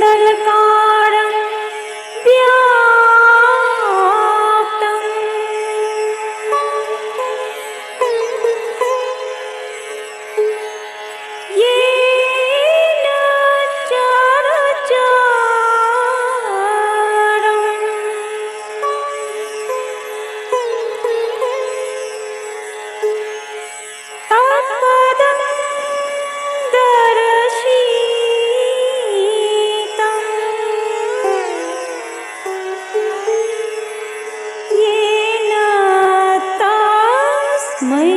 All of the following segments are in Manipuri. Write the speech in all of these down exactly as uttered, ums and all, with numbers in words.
अखण्डमण्डलकारं व्याप्तं येन चराचरं तत्पदं दर्शितं येन तस्मै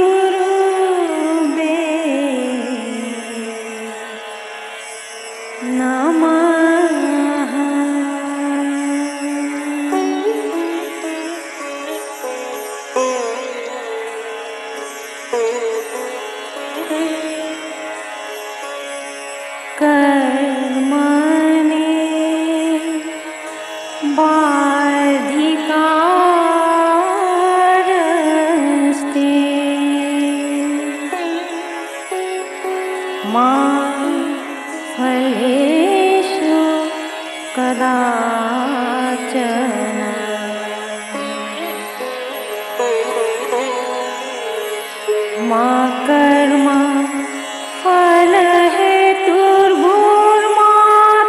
श्रीगुरुवे नमः। कर्मणि बाधिकारस्ते मा फलेषु कदाचन। मा कर्म फलहेतुर्भूर्मा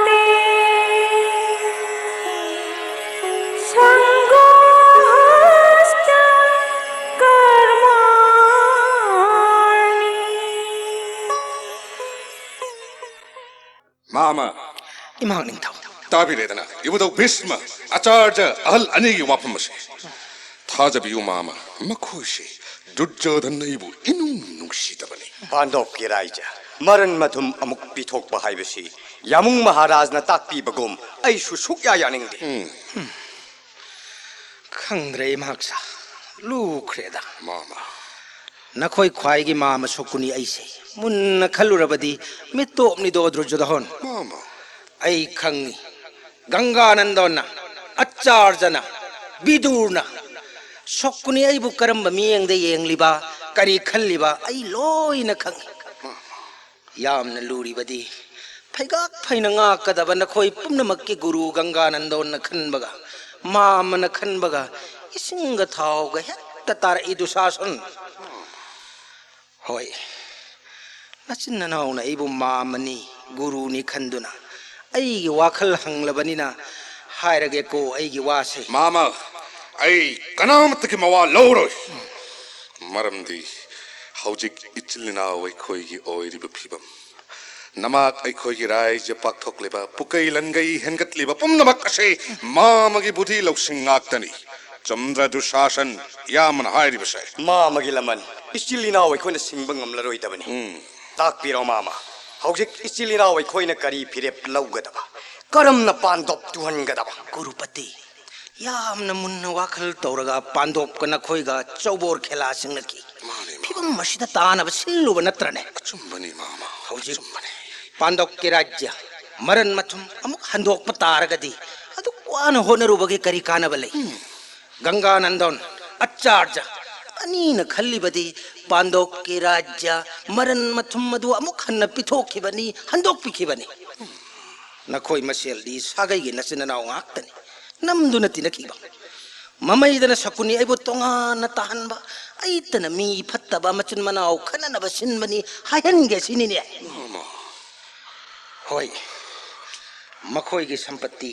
ते सङ्गोऽहश्च कर्माणि। ꯃꯥꯃ꯫ ꯏꯃꯥ ꯅꯤꯡꯊꯧ꯫ ꯇꯥꯕꯤꯔꯦꯗꯅ, ꯏꯕꯨꯙꯧ ꯚꯤꯁꯃ, ꯑꯆꯥꯔꯖ ꯑꯍꯜ ꯑꯅꯤꯒꯤ ꯋꯥꯐꯝ ꯑꯁꯤ꯫ ꯊꯥꯖꯕꯤꯌꯨ ꯃꯥꯃ, ꯃꯈꯣꯏꯁꯤ ꯗꯨꯔꯖꯣꯙꯟ ꯑꯩꯕꯨ ꯏꯅꯨꯡ ꯅꯨꯡꯁꯤꯗꯕꯅꯤ꯫ ꯄꯥꯟꯗꯣꯞꯀꯤ ꯔꯥꯏꯖ ꯃꯔꯟ ꯃꯊꯨꯝ ꯑꯃꯨꯛ ꯄꯤꯊꯣꯛꯄ ꯍꯥꯏꯕꯁꯤ ꯌꯥꯃꯨꯡ ꯃꯍꯥꯔꯥꯖꯅ ꯇꯥꯛꯄꯤꯕꯒꯨꯝ ꯑꯩꯁꯨ ꯁꯨꯛꯌꯥ ꯌꯥꯅꯤꯡꯗꯦ꯫ ꯎꯝ꯫ ꯈꯪꯗ꯭ꯔꯦ ꯏꯃꯥꯛꯁꯥ, ꯂꯨꯈ꯭ꯔꯦꯗ꯫ ꯃꯥꯃ꯫ ꯅꯈꯣꯏ ꯈ꯭ꯋꯥꯏꯒꯤ ꯃꯥꯃ ꯁꯣꯀꯨꯅꯤ ꯑꯩꯁꯦ꯫ ꯃꯨꯟꯅ ꯈꯜꯂꯨꯔꯕꯗꯤ ꯃꯤꯇꯣꯞꯅꯤꯗꯣ ꯗꯨꯔꯖꯣꯙꯣꯟ꯫ ꯃꯥꯃ꯫ ꯑꯩ ꯈꯪꯉꯤ, ꯒꯪꯒꯥꯅꯟꯗꯣꯟꯅ, ꯑꯆꯥꯔꯖꯅ, ꯕꯤꯗꯨꯔꯅ ꯁꯣꯀꯨꯅꯤ ꯑꯩꯕꯨ ꯀꯔꯝꯕ ꯃꯤꯠꯌꯦꯡꯗ ꯌꯦꯡꯂꯤꯕ, ꯀꯔꯤ ꯈꯜꯂꯤꯕ ꯑꯩ ꯂꯣꯏꯅ ꯈꯪꯉꯤ꯫ ꯌꯥꯝꯅ ꯂꯨꯔꯤꯕꯗꯤ ꯐꯩꯒꯥꯛ ꯐꯩꯅ ꯉꯥꯛꯀꯗꯕ ꯅꯈꯣꯏ ꯄꯨꯝꯅꯃꯛꯀꯤ ꯒꯨꯔꯨ ꯒꯪꯒꯥꯅꯟꯗꯣꯟꯅ ꯈꯟꯕꯒ, ꯃꯥꯃꯅ ꯈꯟꯕꯒ ꯏꯁꯤꯡꯒ ꯊꯥꯎꯒ ꯍꯦꯛꯇ ꯇꯥꯔꯛꯏ ꯗꯨꯁꯥꯁꯟ꯫ ꯍꯣꯏ, ꯅꯆꯤꯟ ꯅꯅꯥꯎꯅ ꯑꯩꯕꯨ ꯃꯥꯃꯅꯤ, ꯒꯨꯔꯨꯅꯤ ꯈꯟꯗꯨꯅ ꯑꯩꯒꯤ ꯋꯥꯈꯜ ꯍꯪꯂꯕꯅꯤꯅ ꯍꯥꯏꯔꯒꯦꯀꯣ ꯑꯩꯒꯤ ꯋꯥꯁꯦ꯫ ꯃꯥꯃ, ꯑꯩ ꯀꯅꯥꯃꯠꯇꯒꯤ ꯃꯋꯥ ꯂꯧꯔꯣꯏ꯫ ꯃꯔꯝꯗꯤ ꯍꯧꯖꯤꯛ ꯏꯆꯤꯜ ꯏꯅꯥꯎ ꯑꯩꯈꯣꯏꯒꯤ ꯑꯣꯏꯔꯤꯕ ꯐꯤꯕꯝ, ꯅꯃꯥꯛ ꯑꯩꯈꯣꯏꯒꯤ ꯔꯥꯏꯖ꯭ꯌ ꯄꯥꯛꯊꯣꯛꯂꯤꯕ, ꯄꯨꯀꯩ ꯂꯟꯒꯩ ꯍꯦꯟꯒꯠꯂꯤꯕ ꯄꯨꯝꯅꯃꯛ ꯑꯁꯤ ꯃꯥꯃꯒꯤ ꯕꯨꯙꯤ ꯂꯧꯁꯤꯡ ꯉꯥꯛꯇꯅꯤ꯫ ꯆꯨꯝꯗ꯭ꯔ ꯗꯨꯁꯥꯁꯟ ꯌꯥꯝꯅ ꯍꯥꯏꯔꯤꯕꯁꯦ? ꯃꯥꯃꯒꯤ ꯂꯃꯟ, ꯏꯆꯤꯜ ꯏꯅꯥꯎ ꯑꯩꯈꯣꯏꯅ ꯁꯤꯡꯕ ꯉꯝꯂꯔꯣꯏꯗꯕꯅꯤ꯫ ꯇꯥꯛꯄꯤꯔꯣ ꯃꯥꯃ, ꯍꯧꯖꯤꯛ ꯏꯆꯤꯜ ꯏꯅꯥꯎ ꯑꯩꯈꯣꯏꯅ ꯀꯔꯤ ꯐꯤꯔꯦꯞ ꯂꯧꯒꯗꯕ, ꯀꯔꯝꯅ ꯄꯥꯟꯗꯣꯞ ꯇꯨꯍꯟꯒꯗꯕ? ꯒꯨꯔꯨꯄꯇꯤ, ꯌꯥꯝꯅ ꯃꯨꯟꯅ ꯋꯥꯈꯜ ꯇꯧꯔꯒ ꯄꯥꯟꯗꯣꯞꯀ ꯅꯈꯣꯏꯒ ꯆꯧꯕꯣꯔ ꯈꯦꯂꯥ ꯁꯤꯡꯅꯈꯤ꯫ ꯃꯥꯅꯤ, ꯃꯥꯅꯤ꯫ ꯐꯤꯕꯝ ꯑꯁꯤꯗ ꯇꯥꯅꯕ ꯁꯤꯜꯂꯨꯕ ꯅꯠꯇ꯭ꯔꯅꯦ? ꯑꯆꯨꯝꯕꯅꯤ ꯃꯥꯃ, ꯍꯧꯖꯤꯛ ꯑꯆꯨꯝꯕꯅꯤ꯫ ꯄꯥꯟꯗꯣꯞꯀꯤ ꯔꯥꯖ꯭ꯌ ꯃꯔꯟ ꯃꯊꯨꯝ ꯑꯃꯨꯛ ꯍꯟꯗꯣꯛꯄ ꯇꯥꯔꯒꯗꯤ ꯑꯗꯨꯛ ꯋꯥꯅ ꯍꯣꯠꯅꯔꯨꯕꯒꯤ ꯀꯔꯤ ꯀꯥꯟꯅꯕ ꯂꯩ? ꯒꯪꯒꯥꯅꯟꯗꯣꯟ, ꯑꯆꯥꯔꯖ ꯑꯅꯤꯅ ꯈꯜꯂꯤꯕꯗꯤ ꯄꯥꯟꯗꯣꯞꯀꯤ ꯔꯥꯖ꯭ꯌ ꯃꯔꯟ ꯃꯊꯨꯝ ꯑꯗꯨ ꯑꯃꯨꯛ ꯍꯟꯅ ꯄꯤꯊꯣꯛꯈꯤꯕꯅꯤ, ꯍꯟꯗꯣꯛꯄꯤꯈꯤꯕꯅꯤ꯫ ꯅꯈꯣꯏ ꯃꯁꯦꯜꯗꯤ ꯁꯥꯒꯩꯒꯤ ꯅꯆꯤꯟ ꯅꯅꯥꯎ ꯉꯥꯛꯇꯅꯤ, ꯅꯝꯗꯨꯅ ꯇꯤꯟꯅꯈꯤꯕ꯫ ꯃꯃꯩꯗꯅ ꯁꯀꯨꯅꯤ ꯑꯩꯕꯨ ꯇꯣꯉꯥꯟꯅ ꯇꯥꯍꯟꯕ, ꯑꯩꯇꯅ ꯃꯤ ꯐꯠꯇꯕ ꯃꯆꯤꯟ ꯃꯅꯥꯎ ꯈꯠꯅꯅꯕ ꯁꯤꯟꯕꯅꯤ ꯍꯥꯏꯍꯟꯒꯦ ꯁꯤꯅꯤꯅꯦ꯫ ꯍꯣꯏ, ꯃꯈꯣꯏꯒꯤ ꯁꯝꯄꯠꯇꯤ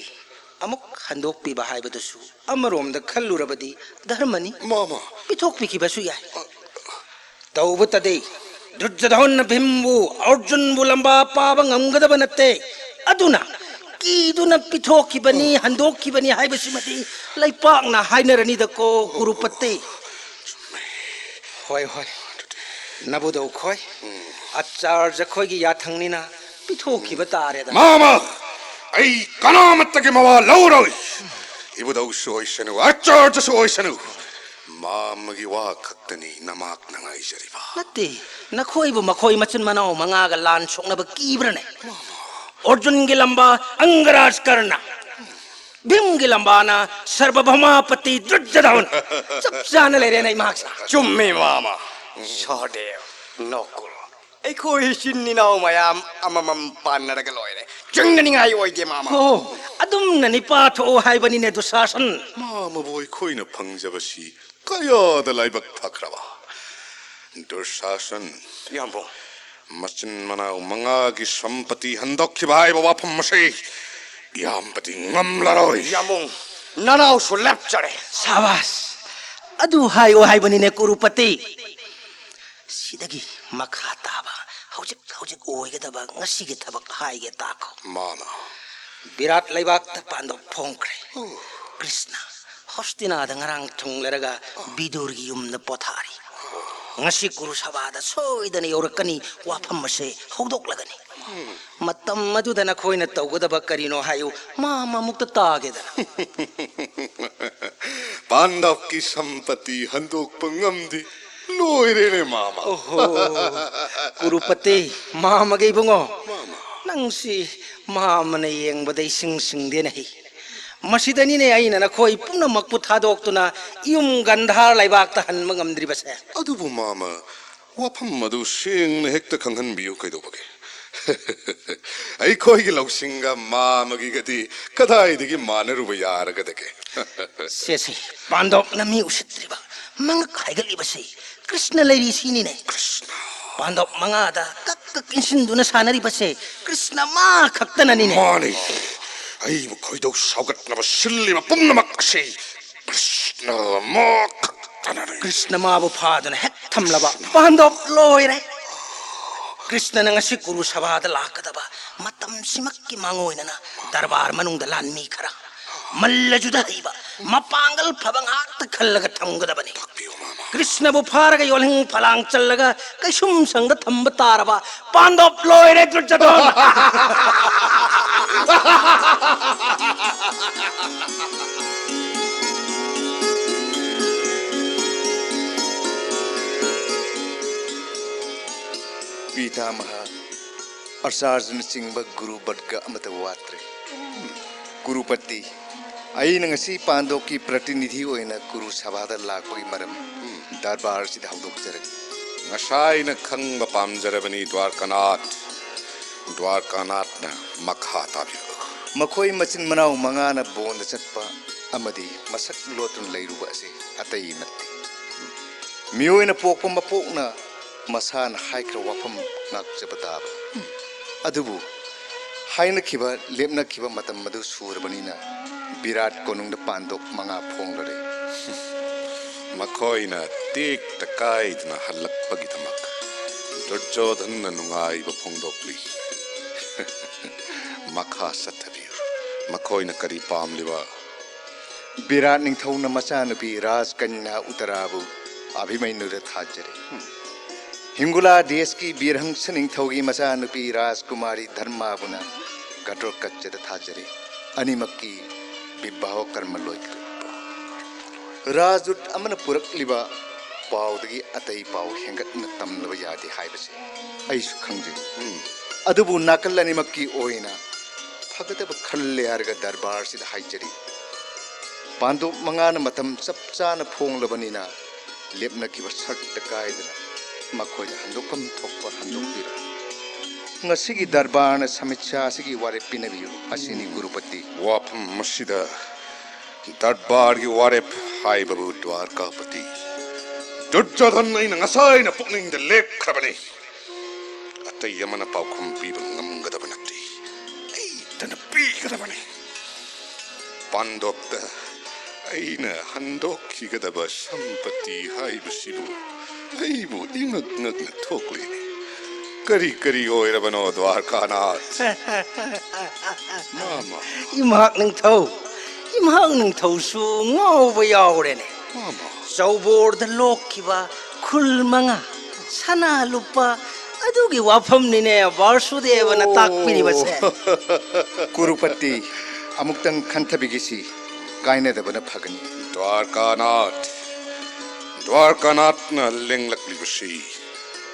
ꯑꯃꯨꯛ ꯍꯟꯗꯣꯛꯄꯤꯕ ꯍꯥꯏꯕꯗꯨꯁꯨ ꯑꯃꯔꯣꯝꯗ ꯈꯜꯂꯨꯔꯕꯗꯤ ꯙꯔꯃꯅꯤ꯫ ꯃꯥꯃ꯫ ꯄꯤꯊꯣꯛꯄꯤꯈꯤꯕꯁꯨ ꯌꯥꯏ꯫ ꯇꯧꯕꯇꯗꯤ ꯗꯨꯔꯖꯣꯙꯟꯅ ꯚꯤꯝꯕꯨ, ꯑꯔꯖꯨꯟꯕꯨ ꯂꯝꯕꯥ ꯄꯥꯕ ꯉꯝꯒꯗꯕ ꯅꯠꯇꯦ꯫ ꯑꯗꯨꯅ ꯀꯤꯗꯨꯅ ꯄꯤꯊꯣꯛꯈꯤꯕꯅꯤ, ꯍꯟꯗꯣꯛꯈꯤꯕꯅꯤ ꯍꯥꯏꯕꯁꯤꯃꯗꯤ ꯂꯩꯄꯥꯛꯅ ꯍꯥꯏꯅꯔꯅꯤꯗꯀꯣ ꯒꯨꯔꯨꯄꯇꯤ꯫ ꯍꯣꯏ, ꯍꯣꯏ, ꯅꯕꯨꯗꯧ ꯈꯣꯏ, ꯑꯆꯥꯔꯖ ꯈꯣꯏꯒꯤ ꯌꯥꯊꯪꯅꯤꯅ ꯄꯤꯊꯣꯛꯈꯤꯕ ꯇꯥꯔꯦꯗ꯫ ꯃꯥꯃ, ꯑꯩ ꯀꯅꯥꯃꯠꯇꯒꯤ ꯃꯋꯥ ꯂꯧꯔꯣꯏ꯫ ꯏꯕꯨꯗꯧꯁꯨ ꯑꯣꯏꯁꯅꯨ, ꯑꯆꯥꯔꯖꯁꯨ ꯑꯣꯏꯁꯅꯨ, ꯃꯥꯃꯒꯤ ꯋꯥ ꯈꯛꯇꯅꯤ ꯅꯃꯥꯛꯅ ꯉꯥꯏꯖꯔꯤꯕ꯫ ꯅꯠꯇꯦ, ꯅꯈꯣꯏꯕꯨ ꯃꯈꯣꯏ ꯃꯆꯤꯟ ꯃꯅꯥꯎ ꯃꯉꯥꯒ ꯂꯥꯟ ꯁꯣꯛꯅꯕ ꯀꯤꯕ꯭ꯔꯅꯦ? ꯑꯔꯖꯨꯟꯒꯤ ꯂꯝꯕꯥ, ꯑꯪꯒꯔꯥꯖ ꯀꯔꯅ, ꯚꯤꯝꯒꯤ ꯂꯝꯕꯥꯅ ꯁꯔꯕꯚꯧꯃꯥꯄꯇꯤ ꯗꯨꯔꯖꯙꯣꯟ꯫ ꯆꯞ ꯆꯥꯅ ꯂꯩꯔꯦꯅꯦ ꯏꯃꯥꯛꯁꯦ꯫ ꯆꯨꯝꯃꯤ ꯃꯥꯃ꯫ ꯁꯍꯗꯦꯕ, ꯅꯀꯨꯜ, ꯑꯩꯈꯣꯏ ꯏꯆꯤꯟ ꯏꯅꯥꯎ ꯃꯌꯥꯝ ꯑꯃꯃꯝ ꯄꯥꯟꯅꯔꯒ ꯂꯣꯏꯔꯦ꯫ ꯆꯤꯡꯅꯅꯤꯡꯉꯥꯏ ꯑꯣꯏꯗꯦ ꯃꯥꯃ꯫ ꯑꯣ, ꯑꯗꯨꯝꯅ ꯅꯤꯄꯥ ꯊꯣꯛꯑꯣ ꯍꯥꯏꯕꯅꯤꯅꯦ ꯗꯨꯁꯥꯁꯟ꯫ ꯃꯥꯃꯕꯨ ꯑꯩꯈꯣꯏꯅ ꯐꯪꯖꯕꯁꯤ ꯀꯌꯥꯗ ꯂꯥꯏꯕꯛ ꯐꯈ꯭ꯔꯕ꯫ ꯗꯨꯁꯥꯁꯟ, ꯌꯥꯝꯕꯨꯡ꯫ ꯃꯆꯤꯟ ꯃꯅꯥꯎ ꯃꯉꯥꯒꯤ ꯁꯝꯄꯇꯤ ꯍꯟꯗꯣꯛꯈꯤꯕ ꯍꯥꯏꯕ ꯋꯥꯐꯝ ꯑꯁꯤ ꯏꯌꯥꯝꯕꯗꯤ ꯉꯝꯂꯔꯣꯏ꯫ ꯌꯥꯝꯕꯨꯡ, ꯅꯅꯥꯎꯁꯨ ꯂꯦꯞꯆꯔꯦ꯫ ꯁꯥꯕꯥꯁ! ꯑꯗꯨ ꯍꯥꯏꯌꯣ ꯍꯥꯏꯕꯅꯤꯅꯦ ꯀꯨꯔꯨꯄꯇꯤ꯫ ꯁꯤꯗꯒꯤ ꯃꯈꯥ ꯇꯥꯕ ꯍꯧꯖꯤꯛ ꯍꯧꯖꯤꯛ ꯑꯣꯏꯒꯗꯕ ꯉꯁꯤꯒꯤ ꯊꯕꯛ ꯍꯥꯏꯒꯦ ꯇꯥꯈꯣ꯫ ꯃꯥꯃ꯫ ꯕꯤꯔꯥꯠ ꯂꯩꯕꯥꯛꯇ ꯄꯥꯟꯗꯣꯞ ꯐꯣꯡꯈ꯭ꯔꯦ꯫ ꯑꯣ꯫ ꯀ꯭ꯔꯤꯁꯅ ꯍꯣꯁꯇꯤꯅꯥꯗ ꯉꯔꯥꯡ ꯊꯨꯡꯂꯔꯒ ꯕꯤꯗꯨꯔꯒꯤ ꯌꯨꯝꯗ ꯄꯣꯊꯥꯔꯤ꯫ ꯉꯁꯤ ꯀꯨꯔꯨ ꯁꯚꯥꯗ ꯁꯣꯏꯗꯅ ꯌꯧꯔꯛꯀꯅꯤ, ꯋꯥꯐꯝ ꯑꯁꯦ ꯍꯧꯗꯣꯛꯂꯒꯅꯤ꯫ ꯃꯇꯝ ꯑꯗꯨꯗ ꯅꯈꯣꯏꯅ ꯇꯧꯒꯗꯕ ꯀꯔꯤꯅꯣ ꯍꯥꯏꯌꯨ, ꯃꯥꯃ ꯑꯃꯨꯛꯇ ꯇꯥꯒꯦꯗꯅ꯫ ꯄꯥꯟꯗꯞꯀꯤ ꯁꯝꯄꯇꯤ ꯍꯟꯗꯣꯛꯄ ꯉꯝꯗꯦ꯫ ꯂꯣꯏꯔꯦꯅꯦ, ꯃꯥꯃ꯫ ꯑꯣꯍꯣ, ꯀꯨꯔꯨꯄꯇꯤ, ꯃꯥꯃꯒꯤ ꯏꯕꯨꯡꯉꯣ꯫ ꯃꯥꯃ꯫ ꯅꯪꯁꯤ ꯃꯥꯃꯅ ꯌꯦꯡꯕꯗ ꯏꯁꯤꯡ ꯁꯤꯡꯗꯦꯅꯦ꯫ ꯃꯁꯤꯗꯅꯤꯅꯦ ꯑꯩꯅ ꯅꯈꯣꯏ ꯄꯨꯝꯅꯃꯛꯄꯨ ꯊꯥꯗꯣꯛꯇꯨꯅ ꯌꯨꯝ ꯒꯟꯙꯥꯔ ꯂꯩꯕꯥꯛꯇ ꯍꯟꯕ ꯉꯝꯗ꯭ꯔꯤꯕꯁꯦ꯫ ꯑꯗꯨꯕꯨ ꯃꯥꯃ, ꯋꯥꯐꯝ ꯑꯗꯨ ꯁꯦꯡꯅ ꯍꯦꯛꯇ ꯈꯪꯍꯟꯕꯤꯌꯨ ꯀꯩꯗꯧꯕꯒꯦ? ꯑꯩꯈꯣꯏꯒꯤ ꯂꯧꯁꯤꯡꯒ ꯃꯥꯃꯒꯤꯒꯗꯤ ꯀꯗꯥꯏꯗꯒꯤ ꯃꯥꯟꯅꯔꯨꯕ ꯌꯥꯔꯒꯗꯒꯦ? ꯁꯦ, ꯁꯦ, ꯄꯥꯟꯗꯣꯞꯅ ꯃꯤ ꯎꯁꯤꯠꯇ꯭ꯔꯤꯕ ꯃꯉꯛ ꯍꯥꯏꯒꯠꯂꯤꯕꯁꯤ ꯀ꯭ꯔꯤꯁꯅ ꯂꯩꯔꯤꯁꯤꯅꯤꯅꯦ꯫ ꯀ꯭ꯔꯤꯁꯅ꯫ ꯄꯥꯟꯗꯣꯞ ꯃꯉꯥꯗ ꯀꯛ ꯀꯛ ꯏꯟꯁꯤꯟꯗꯨꯅ ꯁꯥꯟꯅꯔꯤꯕꯁꯦ ꯀ꯭ꯔꯤꯁꯅ ꯃꯥ ꯈꯛꯇꯅꯅꯤꯅꯦ꯫ ꯃꯥꯅꯤ꯫ ꯑꯩꯕꯨ ꯈꯣꯏꯗꯧ ꯁꯥꯎꯒꯠꯅꯕ ꯁꯤꯜꯂꯤꯕ ꯄꯨꯝꯅꯃꯛ ꯑꯁꯤ ꯀ꯭ꯔꯤꯁꯅ ꯃꯥ ꯈꯛꯇꯅꯅꯤ꯫ ꯀ꯭ꯔꯤꯁꯅ ꯃꯥꯕꯨ ꯐꯥꯗꯨꯅ ꯍꯦꯛ ꯊꯝꯂꯕ ꯄꯥꯟꯗꯣꯞ ꯂꯣꯏꯔꯦ꯫ ꯀ꯭ꯔꯤꯁꯅꯅ ꯉꯁꯤ ꯀꯨꯔꯨ ꯁꯚꯥꯗ ꯂꯥꯛꯀꯗꯕ ꯃꯇꯝꯁꯤꯃꯛꯀꯤ ꯃꯥꯡꯑꯣꯏꯅꯅ ꯗꯔꯕꯥꯔ ꯃꯅꯨꯡꯗ ꯂꯥꯟꯃꯤ ꯈꯔ, ꯃꯜꯂ ꯖꯨꯗ ꯍꯩꯕ, ꯃꯄꯥꯡꯒꯜ ꯐꯕ ꯉꯥꯛꯇ ꯈꯜꯂꯒ ꯊꯝꯒꯗꯕꯅꯤ꯫ ꯇꯥꯛꯄꯤꯌꯨ, ꯃꯥꯃ꯫ ꯀ꯭ꯔꯤꯁꯅꯕꯨ ꯐꯥꯔꯒ ꯌꯣꯜꯍꯤꯡ ꯐꯂꯥꯡ ꯆꯜꯂꯒ ꯀꯩꯁꯨꯝꯁꯪꯗ ꯊꯝꯕ ꯇꯥꯔꯕ ꯄꯥꯟꯗꯣꯞ ꯂꯣꯏꯔꯦ, ꯗꯨꯔꯖꯣꯙꯟ꯫ ꯄꯤꯇꯥꯃꯍ, ꯑꯆꯥꯔꯖꯅꯆꯤꯡꯕ ꯒꯨꯔꯨ ꯕꯔꯒ ꯑꯃꯠꯇ ꯋꯥꯠꯇ꯭ꯔꯦ꯫ ꯀꯨꯔꯨꯄꯇꯤ, ꯑꯩꯅ ꯉꯁꯤ ꯄꯥꯟꯗꯣꯞꯀꯤ ꯄ꯭ꯔꯇꯤꯅꯤꯙꯤ ꯑꯣꯏꯅ ꯀꯨꯔꯨ ꯁꯚꯥꯗ ꯂꯥꯛꯄꯒꯤ ꯃꯔꯝ ꯗꯔꯕꯥꯔ ꯑꯁꯤꯗ ꯍꯧꯗꯣꯛꯆꯔꯒꯦ꯫ ꯉꯁꯥꯏꯅ ꯈꯪꯕ ꯄꯥꯝꯖꯔꯕꯅꯤ, ꯗ꯭ꯋꯥꯔꯀꯥꯅꯥꯊ꯫ ꯗ꯭ꯋꯥꯔꯀꯥꯅꯥꯊꯅ ꯃꯈꯥ ꯇꯥꯕꯤꯔꯛꯎ꯫ ꯃꯈꯣꯏ ꯃꯆꯤꯟ ꯃꯅꯥꯎ ꯃꯉꯥꯅ ꯕꯣꯟꯗ ꯆꯠꯄ ꯑꯃꯗꯤ ꯃꯁꯛ ꯂꯣꯠꯇꯨꯅ ꯂꯩꯔꯨꯕ ꯑꯁꯤ ꯑꯇꯩ ꯅꯠꯇꯦ꯫ ꯃꯤꯑꯣꯏꯅ ꯄꯣꯛꯄ ꯃꯄꯣꯛꯅ ꯃꯁꯥꯅ ꯍꯥꯏꯈ꯭ꯔ ꯋꯥꯐꯝ ꯉꯥꯛꯆꯕ ꯇꯥꯕ꯫ ꯑꯗꯨꯕꯨ ꯍꯥꯏꯅꯈꯤꯕ, ꯂꯦꯞꯅꯈꯤꯕ ꯃꯇꯝ ꯑꯗꯨ ꯁꯨꯔꯕꯅꯤꯅ ꯕꯤꯔꯥꯠ ꯀꯣꯅꯨꯡꯗ ꯄꯥꯟꯗꯣꯞ ꯃꯉꯥ ꯐꯣꯡꯂꯔꯦ꯫ ꯃꯈꯣꯏꯅ ꯇꯦꯛꯇ ꯀꯥꯏꯗꯅ ꯍꯜꯂꯛꯄꯒꯤꯗꯃꯛ ꯗꯨꯔꯖꯣꯙꯟꯅ ꯅꯨꯡꯉꯥꯏꯕ ꯐꯣꯡꯗꯣꯛꯂꯤ꯫ ꯃꯈꯥ ꯆꯠꯊꯕꯤꯌꯨ꯫ ꯃꯈꯣꯏꯅ ꯀꯔꯤ ꯄꯥꯝꯂꯤꯕ? ꯕꯤꯔꯥꯠ ꯅꯤꯡꯊꯧꯅ ꯃꯆꯥꯅꯨꯄꯤ ꯔꯥꯖꯀꯟꯌꯥ ꯎꯇꯔꯥꯕꯨ ꯑꯚꯤꯃꯟꯌꯨꯗ ꯊꯥꯖꯔꯦ꯫ ꯍꯤꯡꯒꯨꯂꯥ ꯗꯦꯁꯀꯤ ꯕꯤꯔꯍꯪꯁ ꯅꯤꯡꯊꯧꯒꯤ ꯃꯆꯥꯅꯨꯄꯤ ꯔꯥꯖꯀꯨꯃꯥꯔꯤ ꯙꯔꯃꯥꯕꯨꯅ ꯘꯇꯣꯠꯀꯆꯗ ꯊꯥꯖꯔꯦ꯫ ꯑꯅꯤꯃꯛꯀꯤ ꯕꯤꯕꯥꯍ ꯀꯔꯃ ꯂꯣꯏꯈ꯭ꯔꯦ꯫ ꯔꯥꯖꯗꯨꯠ ꯑꯃꯅ ꯄꯨꯔꯛꯂꯤꯕ ꯄꯥꯎꯗꯒꯤ ꯑꯇꯩ ꯄꯥꯎ ꯍꯦꯟꯒꯠꯅ ꯇꯝꯂꯕ ꯌꯥꯗꯦ ꯍꯥꯏꯕꯁꯤ ꯑꯩꯁꯨ ꯈꯪꯖꯩ꯫ ꯎꯝ꯫ ꯑꯗꯨꯕꯨ ꯅꯥꯀꯜ ꯑꯅꯤꯃꯛꯀꯤ ꯑꯣꯏꯅ ꯐꯒꯗꯕ ꯈꯜꯂꯦ ꯍꯥꯏꯔꯒ ꯗꯔꯕꯥꯔꯁꯤꯗ ꯍꯥꯏꯖꯔꯤ꯫ ꯄꯥꯟꯗꯣꯞ ꯃꯉꯥꯅ ꯃꯇꯝ ꯆꯞ ꯆꯥꯅ ꯐꯣꯡꯂꯕꯅꯤꯅ ꯂꯦꯞꯅꯈꯤꯕ ꯁꯔꯠꯇ ꯀꯥꯏꯗꯅ ꯃꯈꯣꯏꯗ ꯍꯟꯗꯣꯛꯐꯝ ꯊꯣꯛꯄ ꯍꯟꯗꯣꯛꯄꯤꯔꯣ꯫ ꯉꯁꯤꯒꯤ ꯗꯔꯕꯥꯔꯅ ꯁꯃꯤꯠꯁꯥ ꯑꯁꯤꯒꯤ ꯋꯥꯔꯦꯞ ꯄꯤꯅꯕꯤꯌꯨ꯫ ꯑꯁꯤꯅꯤ ꯒꯨꯔꯨꯄꯇꯤ꯫ ꯋꯥꯐꯝ ꯑꯁꯤꯗ ꯗꯔꯕꯥꯔꯒꯤ ꯋꯥꯔꯦꯞ ꯍꯥꯏꯕꯕꯨ ꯗ꯭ꯋꯥꯔꯀꯥꯄꯇꯤ, ꯗꯨꯔꯖꯣꯙꯟ ꯑꯩꯅ ꯉꯁꯥꯏꯅ ꯄꯨꯛꯅꯤꯡꯗ ꯂꯦꯞꯈ꯭ꯔꯕꯅꯤ꯫ ꯑꯇꯩ ꯑꯃꯅ ꯄꯥꯎꯈꯨꯝ ꯄꯤꯕ ꯉꯝꯒꯗꯕ ꯅꯠꯇꯦ꯫ ꯑꯩꯇꯅ ꯄꯤꯒꯗꯕꯅꯤ꯫ ꯄꯥꯟꯗꯣꯞꯇ ꯑꯩꯅ ꯍꯟꯗꯣꯛꯈꯤꯒꯗꯕ ꯁꯝꯄꯇꯤ ꯍꯥꯏꯕꯁꯤꯕꯨ ꯑꯩꯕꯨ ꯏꯉꯛ ꯉꯛꯅ ꯊꯣꯛꯂꯤꯅꯦ꯫ ꯀꯔꯤ ꯀꯔꯤ ꯑꯣꯏꯔꯕꯅꯣ, ꯗ꯭ꯋꯥꯔꯀꯥꯅꯥꯊ? ꯃꯥꯃ꯫ ꯏꯝꯍꯥꯛ ꯅꯤꯡꯊꯧ, ꯏꯝꯍꯥꯛ ꯅꯤꯡꯊꯧꯁꯨ ꯉꯥꯎꯕ ꯌꯥꯎꯔꯦꯅꯦ꯫ ꯃꯥꯃ꯫ ꯆꯧꯕꯣꯔꯗ ꯂꯣꯛꯈꯤꯕ ꯈꯨꯜ ꯃꯉꯥ, ꯁꯅꯥ ꯂꯨꯄꯥ, ꯑꯗꯨꯒꯤ ꯋꯥꯐꯝꯅꯤꯅꯦ ꯕꯥꯔꯁꯨꯗꯦꯕꯅ ꯇꯥꯛꯄꯤꯔꯤꯕꯁꯦ꯫ ꯀꯨꯔꯨꯄꯇꯤ, ꯑꯃꯨꯛꯇꯪ ꯈꯟꯊꯕꯤꯒꯤꯁꯤ, ꯀꯥꯏꯅꯗꯕꯅ ꯐꯒꯅꯤ꯫ ꯗ꯭ꯋꯥꯔꯀꯥꯅꯥꯊ, ꯗ꯭ꯋꯥꯔꯀꯥꯅꯥꯊꯅ ꯂꯦꯡꯂꯛꯂꯤꯕꯁꯤ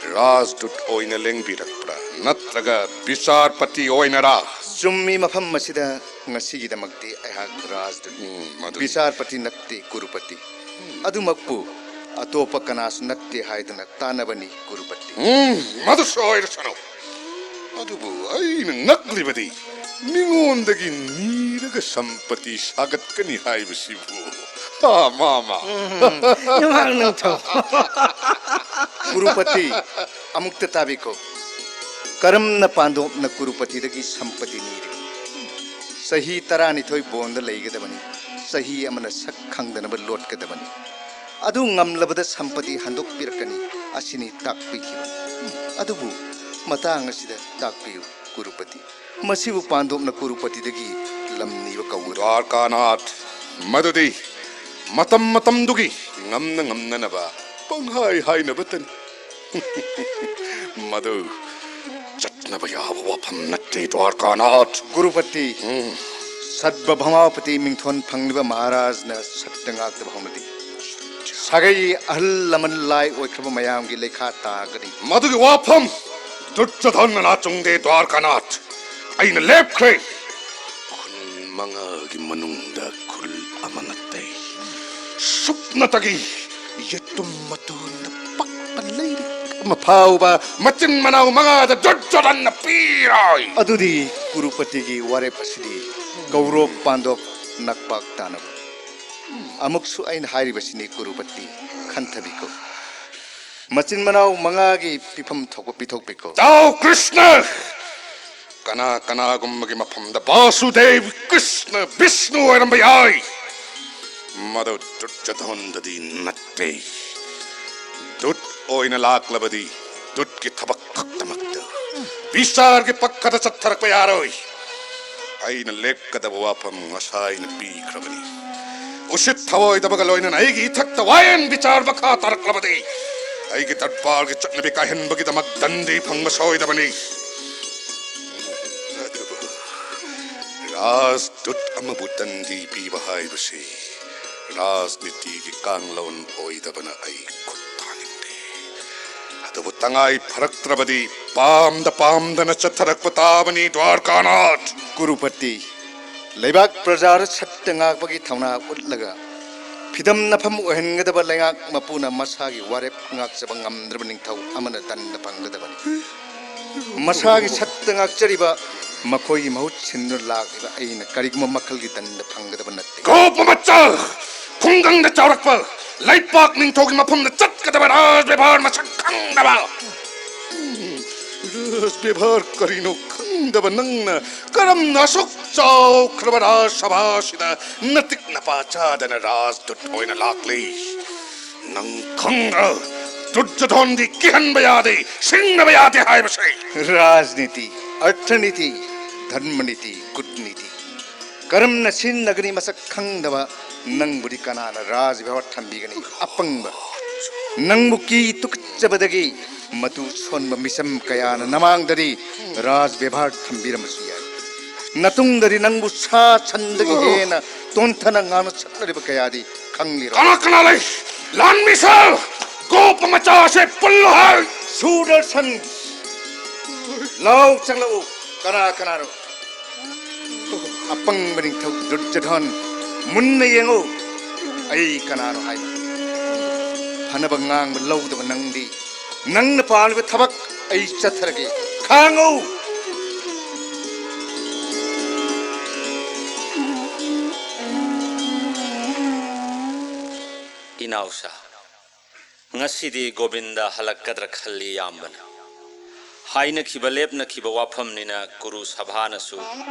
ꯔꯥꯖꯗꯨꯠ ꯑꯣꯏꯅ ꯂꯦꯡꯕꯤꯔꯛꯄ꯭ꯔꯥ, ꯅꯠꯇ꯭ꯔꯒ ꯕꯤꯆꯥꯔꯄꯇꯤ ꯑꯣꯏꯅꯔꯥ? ꯆꯨꯝꯃꯤ, ꯃꯐꯝ ꯑꯁꯤꯗ ꯉꯁꯤꯒꯤꯗꯃꯛꯇꯤ ꯑꯩꯍꯥꯛ ꯔꯥꯖꯗꯨꯠꯅꯤ꯫ ꯎꯝ, ꯃꯗꯨ ꯕꯤꯆꯥꯔꯄꯇꯤ ꯅꯠꯇꯦ, ꯀꯨꯔꯨꯄꯇꯤ꯫ ꯑꯗꯨꯃꯛꯄꯨ ꯑꯇꯣꯞꯄ ꯀꯅꯥꯁꯨ ꯅꯠꯇꯦ ꯍꯥꯏꯗꯨꯅ ꯇꯥꯟꯅꯕꯅꯤ, ꯀꯨꯔꯨꯄꯇꯤ꯫ ꯎꯝ, ꯃꯗꯨꯁꯨ ꯑꯣꯏꯔꯁꯅꯨ꯫ ꯑꯗꯨꯕꯨ ꯑꯩꯅ ꯉꯛꯂꯤꯕꯗꯤ, ꯃꯤꯉꯣꯟꯗꯒꯤ ꯅꯤꯔꯒ ꯁꯝꯄꯇꯤ ꯁꯥꯒꯠꯀꯅꯤ ꯍꯥꯏꯕꯁꯤꯕꯨ꯫ ꯍꯥ, ꯃꯥꯃ꯫ ꯅꯃꯥꯡ ꯅꯪꯊꯧ꯫ ꯀꯨꯔꯨꯄꯇꯤ, ꯑꯃꯨꯛꯇ ꯇꯥꯕꯤꯈꯣ꯫ ꯀꯔꯝꯅ ꯄꯥꯟꯗꯣꯞꯅ ꯀꯨꯔꯨꯄꯇꯤꯗꯒꯤ ꯁꯝꯄꯇꯤ ꯅꯤꯔꯤꯕ? ꯆꯍꯤ ꯇꯔꯥꯅꯤꯊꯣꯏ ꯕꯣꯟꯗ ꯂꯩꯒꯗꯕꯅꯤ꯫ ꯆꯍꯤ ꯑꯃꯅ ꯁꯛ ꯈꯪꯗꯅꯕ ꯂꯣꯠꯀꯗꯕꯅꯤ꯫ ꯑꯗꯨ ꯉꯝꯂꯕꯗ ꯁꯝꯄꯇꯤ ꯍꯟꯗꯣꯛꯄꯤꯔꯛꯀꯅꯤ꯫ ꯑꯁꯤꯅꯤ ꯇꯥꯛꯄꯤꯈꯤꯕ꯫ ꯑꯗꯨꯕꯨ ꯃꯇꯥꯡ ꯑꯁꯤꯗ ꯇꯥꯛꯄꯤꯌꯨ, ꯀꯨꯔꯨꯄꯇꯤ꯫ ꯃꯁꯤꯕꯨ ꯄꯥꯟꯗꯣꯞꯅ ꯀꯨꯔꯨꯄꯇꯤꯗꯒꯤ ꯂꯝ ꯅꯤꯕ ꯀꯧꯒꯗ꯭ꯔꯥ? ꯗ꯭ꯋꯥꯔꯀꯥꯅꯥꯊ, ꯃꯗꯨꯗꯤ ꯃꯇꯝ ꯃꯇꯝꯗꯨꯒꯤ ꯉꯝꯅ ꯉꯝꯅꯅꯕ ꯄꯪꯍꯥꯏ ꯍꯥꯏꯅꯕꯇꯅꯤ꯫ ꯃꯗꯨ ꯆꯠꯅꯕ ꯌꯥꯕ ꯋꯥꯐꯝ ꯅꯠꯇꯦ, ꯗ꯭ꯋꯥꯔꯀꯥꯅꯥꯊ꯫ ꯀꯨꯔꯨꯄꯇꯤ, ꯎꯝ꯫ ꯁꯠꯕꯚꯃꯥꯄꯇꯤ ꯃꯤꯡꯊꯣꯟ ꯐꯪꯂꯤꯕ ꯃꯍꯥꯔꯥꯖꯅ ꯁꯠꯇ ꯉꯥꯛꯇꯕ ꯍꯧꯅꯗꯦ꯫ ꯁꯥꯒꯩ ꯑꯍꯜ ꯂꯃꯟ ꯂꯥꯏ ꯑꯣꯏꯈ꯭ꯔꯕ ꯃꯌꯥꯝꯒꯤ ꯂꯩꯈꯥ ꯇꯥꯒꯅꯤ꯫ ꯃꯗꯨꯒꯤ ꯋꯥꯐꯝ ꯗꯨꯔꯖꯣꯙꯟꯅ ꯅꯥꯆꯨꯡꯗꯦ, ꯗ꯭ꯋꯥꯔꯀꯥꯅꯥꯊ꯫ ꯑꯩꯅ ꯂꯦꯞꯈ꯭ꯔꯦ꯫ ꯈꯨꯟ ꯃꯉꯥꯒꯤ ꯃꯅꯨꯡꯗ ꯈꯨꯜ ꯑꯃ ꯅꯠꯇꯦ, ꯁꯨꯞꯅꯇꯒꯤ ꯌꯦꯇꯨꯝ ꯃꯇꯣꯟꯗ ꯄꯛꯄ ꯂꯩꯔꯤꯛ ꯑꯃ ꯐꯥꯎꯕ ꯃꯆꯤꯟ ꯃꯅꯥꯎ ꯃꯉꯥꯗ ꯗꯨꯔꯖꯣꯙꯟꯅ ꯄꯤꯔꯣꯏ꯫ ꯑꯗꯨꯗꯤ ꯀꯨꯔꯨꯄꯇꯤꯒꯤ ꯋꯥꯔꯦꯞ ꯑꯁꯤꯗꯤ ꯀꯧꯔꯣꯞ ꯄꯥꯟꯗꯣꯞ ꯅꯛꯄꯥꯛ ꯇꯥꯅꯕ꯫ ꯑꯃꯨꯛꯁꯨ ꯑꯩꯅ ꯍꯥꯏꯔꯤꯕꯁꯤꯅꯤ, ꯀꯨꯔꯨꯄꯇꯤ, ꯈꯟꯊꯕꯤꯀꯣ꯫ ꯃꯆꯤꯟ ꯃꯅꯥꯎ ꯃꯉꯥꯒꯤ ꯄꯤꯐꯝ ꯊꯣꯛꯄ ꯄꯤꯊꯣꯛꯄꯤꯀꯣ꯫ ꯇꯥꯎ ꯀ꯭ꯔꯤꯁꯅ! ꯀꯅꯥ ꯀꯅꯥꯒꯨꯝꯕꯒꯤ ꯃꯐꯝꯗ ꯕꯥꯁꯨꯗꯦꯕ, ꯀ꯭ꯔꯤꯁꯅ, ꯕꯤꯁꯅꯨ ꯑꯣꯏꯔꯝꯕ ꯌꯥꯏ꯫ ꯃꯗꯨ ꯗꯨꯔꯖꯣꯙꯟꯗꯗꯤ ꯅꯠꯇꯦ꯫ ꯗꯨꯠ ꯑꯣꯏꯅ ꯂꯥꯛꯂꯕꯗꯤ ꯗꯨꯠꯀꯤ ꯊꯕꯛ ꯈꯛꯇꯃꯛꯇ, ꯕꯤꯆꯥꯔꯒꯤ ꯄꯛꯈꯗ ꯆꯠꯊꯔꯛꯄ ꯌꯥꯔꯣꯏ꯫ ꯑꯩꯅ ꯂꯦꯞꯀꯗꯕ ꯋꯥꯐꯝ ꯉꯁꯥꯏꯅ ꯄꯤꯈ꯭ꯔꯕꯅꯤ꯫ ꯎꯁꯤꯠ ꯊꯑꯣꯏꯗꯕꯒ ꯂꯣꯏꯅꯅ ꯑꯩꯒꯤ ꯏꯊꯛꯇ ꯋꯥꯌꯦꯟ ꯕꯤꯆꯥꯔ ꯃꯈꯥ ꯇꯥꯔꯛꯂꯕꯗꯤ, ꯑꯩꯒꯤ ꯗꯔꯕꯥꯔꯒꯤ ꯆꯠꯅꯕꯤ ꯀꯥꯏꯍꯟꯕꯒꯤꯗꯃꯛ ꯗꯟꯗꯤ ꯐꯪꯕ ꯁꯣꯏꯗꯕꯅꯤ꯫ ꯑꯗꯨꯕꯨ ꯔꯥꯖꯗꯨꯠ ꯑꯃꯕꯨ ꯗꯟꯗꯤ ꯄꯤꯕ ꯍꯥꯏꯕꯁꯤ ꯔꯥꯖꯅꯤꯇꯤꯒꯤ ꯀꯥꯡꯂꯣꯟ ꯑꯣꯏꯗꯕꯅ ꯑꯩ ꯈꯨꯠ ꯊꯥꯅꯤꯡꯗꯦ꯫ ꯑꯗꯨꯕꯨ ꯇꯉꯥꯏ ꯐꯔꯛꯇ꯭ꯔꯕꯗꯤ ꯄꯥꯝꯗ ꯄꯥꯝꯗꯅ ꯆꯠꯊꯔꯛꯄ ꯇꯥꯕꯅꯤ, ꯗ꯭ꯋꯥꯔꯀꯥꯅꯥꯊ꯫ ꯀꯨꯔꯨꯄꯇꯤ, ꯂꯩꯕꯥꯛ ꯄ꯭ꯔꯖꯥꯗ ꯁꯠꯇ ꯉꯥꯛꯄꯒꯤ ꯊꯧꯅꯥ ꯎꯠꯂꯒ ꯐꯤꯗꯝ ꯅꯐꯝ ꯑꯣꯏꯍꯟꯒꯗꯕ ꯂꯩꯉꯥꯛ ꯃꯄꯨꯅ ꯃꯁꯥꯒꯤ ꯋꯥꯔꯦꯞ ꯉꯥꯛꯆꯕ ꯉꯝꯗ꯭ꯔꯕ ꯅꯤꯡꯊꯧ ꯑꯃꯅ ꯗꯟꯗ ꯐꯪꯒꯗꯕꯅꯤ꯫ ꯃꯁꯥꯒꯤ ꯁꯠꯇ ꯉꯥꯛꯆꯔꯤꯕ ꯃꯈꯣꯏꯒꯤ ꯃꯍꯨꯠ ꯁꯤꯟꯗꯨꯅ ꯂꯥꯛꯂꯤꯕ ꯑꯩꯅ ꯀꯔꯤꯒꯨꯝꯕ ꯃꯈꯜꯒꯤ ꯗꯟꯗ ꯐꯪꯒꯗꯕ ꯅꯠꯇꯦ꯫ ꯒꯣꯄ ꯃꯆꯥ! ꯈꯨꯡꯒꯪꯗ ꯆꯥꯎꯔꯛꯄ, ꯂꯩꯄꯥꯛ ꯅꯤꯡꯊꯧꯒꯤ ꯃꯐꯝꯗ ꯆꯠꯀꯗꯕ ꯔꯥꯖ ꯕꯦꯚꯥꯔ ꯃꯁꯛ ꯈꯪꯗꯕ꯫ ꯔꯥꯖ ꯕꯦꯚꯥꯔ ꯀꯔꯤꯅꯣ ꯈꯪꯗꯕ ꯅꯪꯅ ꯀꯔꯝꯅ ꯑꯁꯨꯛ ꯆꯥꯎꯈ꯭ꯔꯕ ꯔꯥꯖ ꯁꯚꯥꯁꯤꯗ ꯅꯇꯤꯛ ꯅꯄꯥ ꯆꯥꯗꯅ ꯔꯥꯖꯗꯨꯠ ꯑꯣꯏꯅ ꯂꯥꯛꯂꯤ? ꯅꯪ ꯈꯪꯗ꯭ꯔ? ꯗꯨꯔꯖꯣꯙꯟꯗꯤ ꯀꯤꯍꯟꯕ ꯌꯥꯗꯦ, ꯁꯤꯡꯅꯕ ꯌꯥꯗꯦ ꯍꯥꯏꯕꯁꯦ꯫ ꯔꯥꯖꯅꯤꯇꯤ, ꯑꯔꯊꯅꯤꯇꯤ, ꯙꯔꯃꯅꯤꯇꯤ, ꯀꯨꯠꯅꯤꯇꯤ ꯀꯔꯝꯅ ꯁꯤꯖꯤꯟꯅꯒꯅꯤ ꯃꯁꯛ ꯈꯪꯗꯕ ꯅꯪꯕꯨꯗꯤ ꯀꯅꯥꯅ ꯔꯥꯖ ꯕꯦꯚꯥꯔ ꯊꯝꯕꯤꯒꯅꯤ? ꯑꯄꯪꯕ! ꯅꯪꯕꯨ ꯀꯤ ꯇꯨꯀꯠꯆꯕꯗꯒꯤ ꯃꯇꯨ ꯁꯣꯟꯕ ꯃꯤꯆꯝ ꯀꯌꯥꯅ ꯅꯃꯥꯡꯗꯗꯤ ꯔꯥꯖ ꯕꯦꯚꯥꯔ ꯊꯝꯕꯤꯔꯝꯕꯁꯨ ꯌꯥꯏ꯫ ꯅꯇꯨꯡꯗꯗꯤ ꯅꯪꯕꯨ ꯁꯥ ꯁꯟꯗꯒꯤ ꯍꯦꯟꯅ ꯇꯣꯟꯊꯅ ꯉꯥꯡꯅ ꯁꯛꯅꯔꯤꯕ ꯀꯌꯥꯗꯤ ꯈꯪꯂꯤꯔꯣ? ꯀꯅꯥ ꯀꯅꯥ ꯂꯩ? ꯂꯥꯟꯃꯤꯁꯦ! ꯒꯣꯄ ꯃꯆꯥꯁꯦ ꯄꯨꯜꯂꯨ ꯍꯥꯏ! ꯁꯨꯗꯔꯁꯟ! ꯂꯥꯎ ꯆꯪꯂꯛꯎ꯫ ꯀꯅꯥ ꯀꯅꯥꯅꯣ? ꯑꯄꯪꯕ ꯅꯤꯡꯊꯧ ꯗꯨꯔꯖꯣꯙꯟ, ꯃꯨꯟꯅ ꯌꯦꯡꯉꯨ꯫ ꯑꯩ ꯀꯅꯥꯅꯣ ꯍꯥꯏꯕ꯫ ꯐꯅꯕ ꯉꯥꯡꯕ ꯂꯧꯗꯕ ꯅꯪꯗꯤ, ꯅꯪꯅ ꯄꯥꯝꯂꯤꯕ ꯊꯕꯛ ꯑꯩ ꯆꯠꯊꯔꯒꯦ꯫ ꯈꯥꯡꯉꯨ! ꯏꯅꯥꯎꯁꯥ, ꯉꯁꯤꯗꯤ ꯒꯣꯕꯤꯟꯗ ꯍꯜꯂꯛꯀꯗ꯭ꯔꯥ ꯈꯜꯂꯤ, ꯏꯌꯥꯝꯕꯅ ꯍꯥꯏꯅꯈꯤꯕ, ꯂꯦꯞꯅꯈꯤꯕ ꯋꯥꯐꯝꯅꯤꯅ ꯀꯨꯔꯨ ꯁꯚꯥꯅꯁꯨ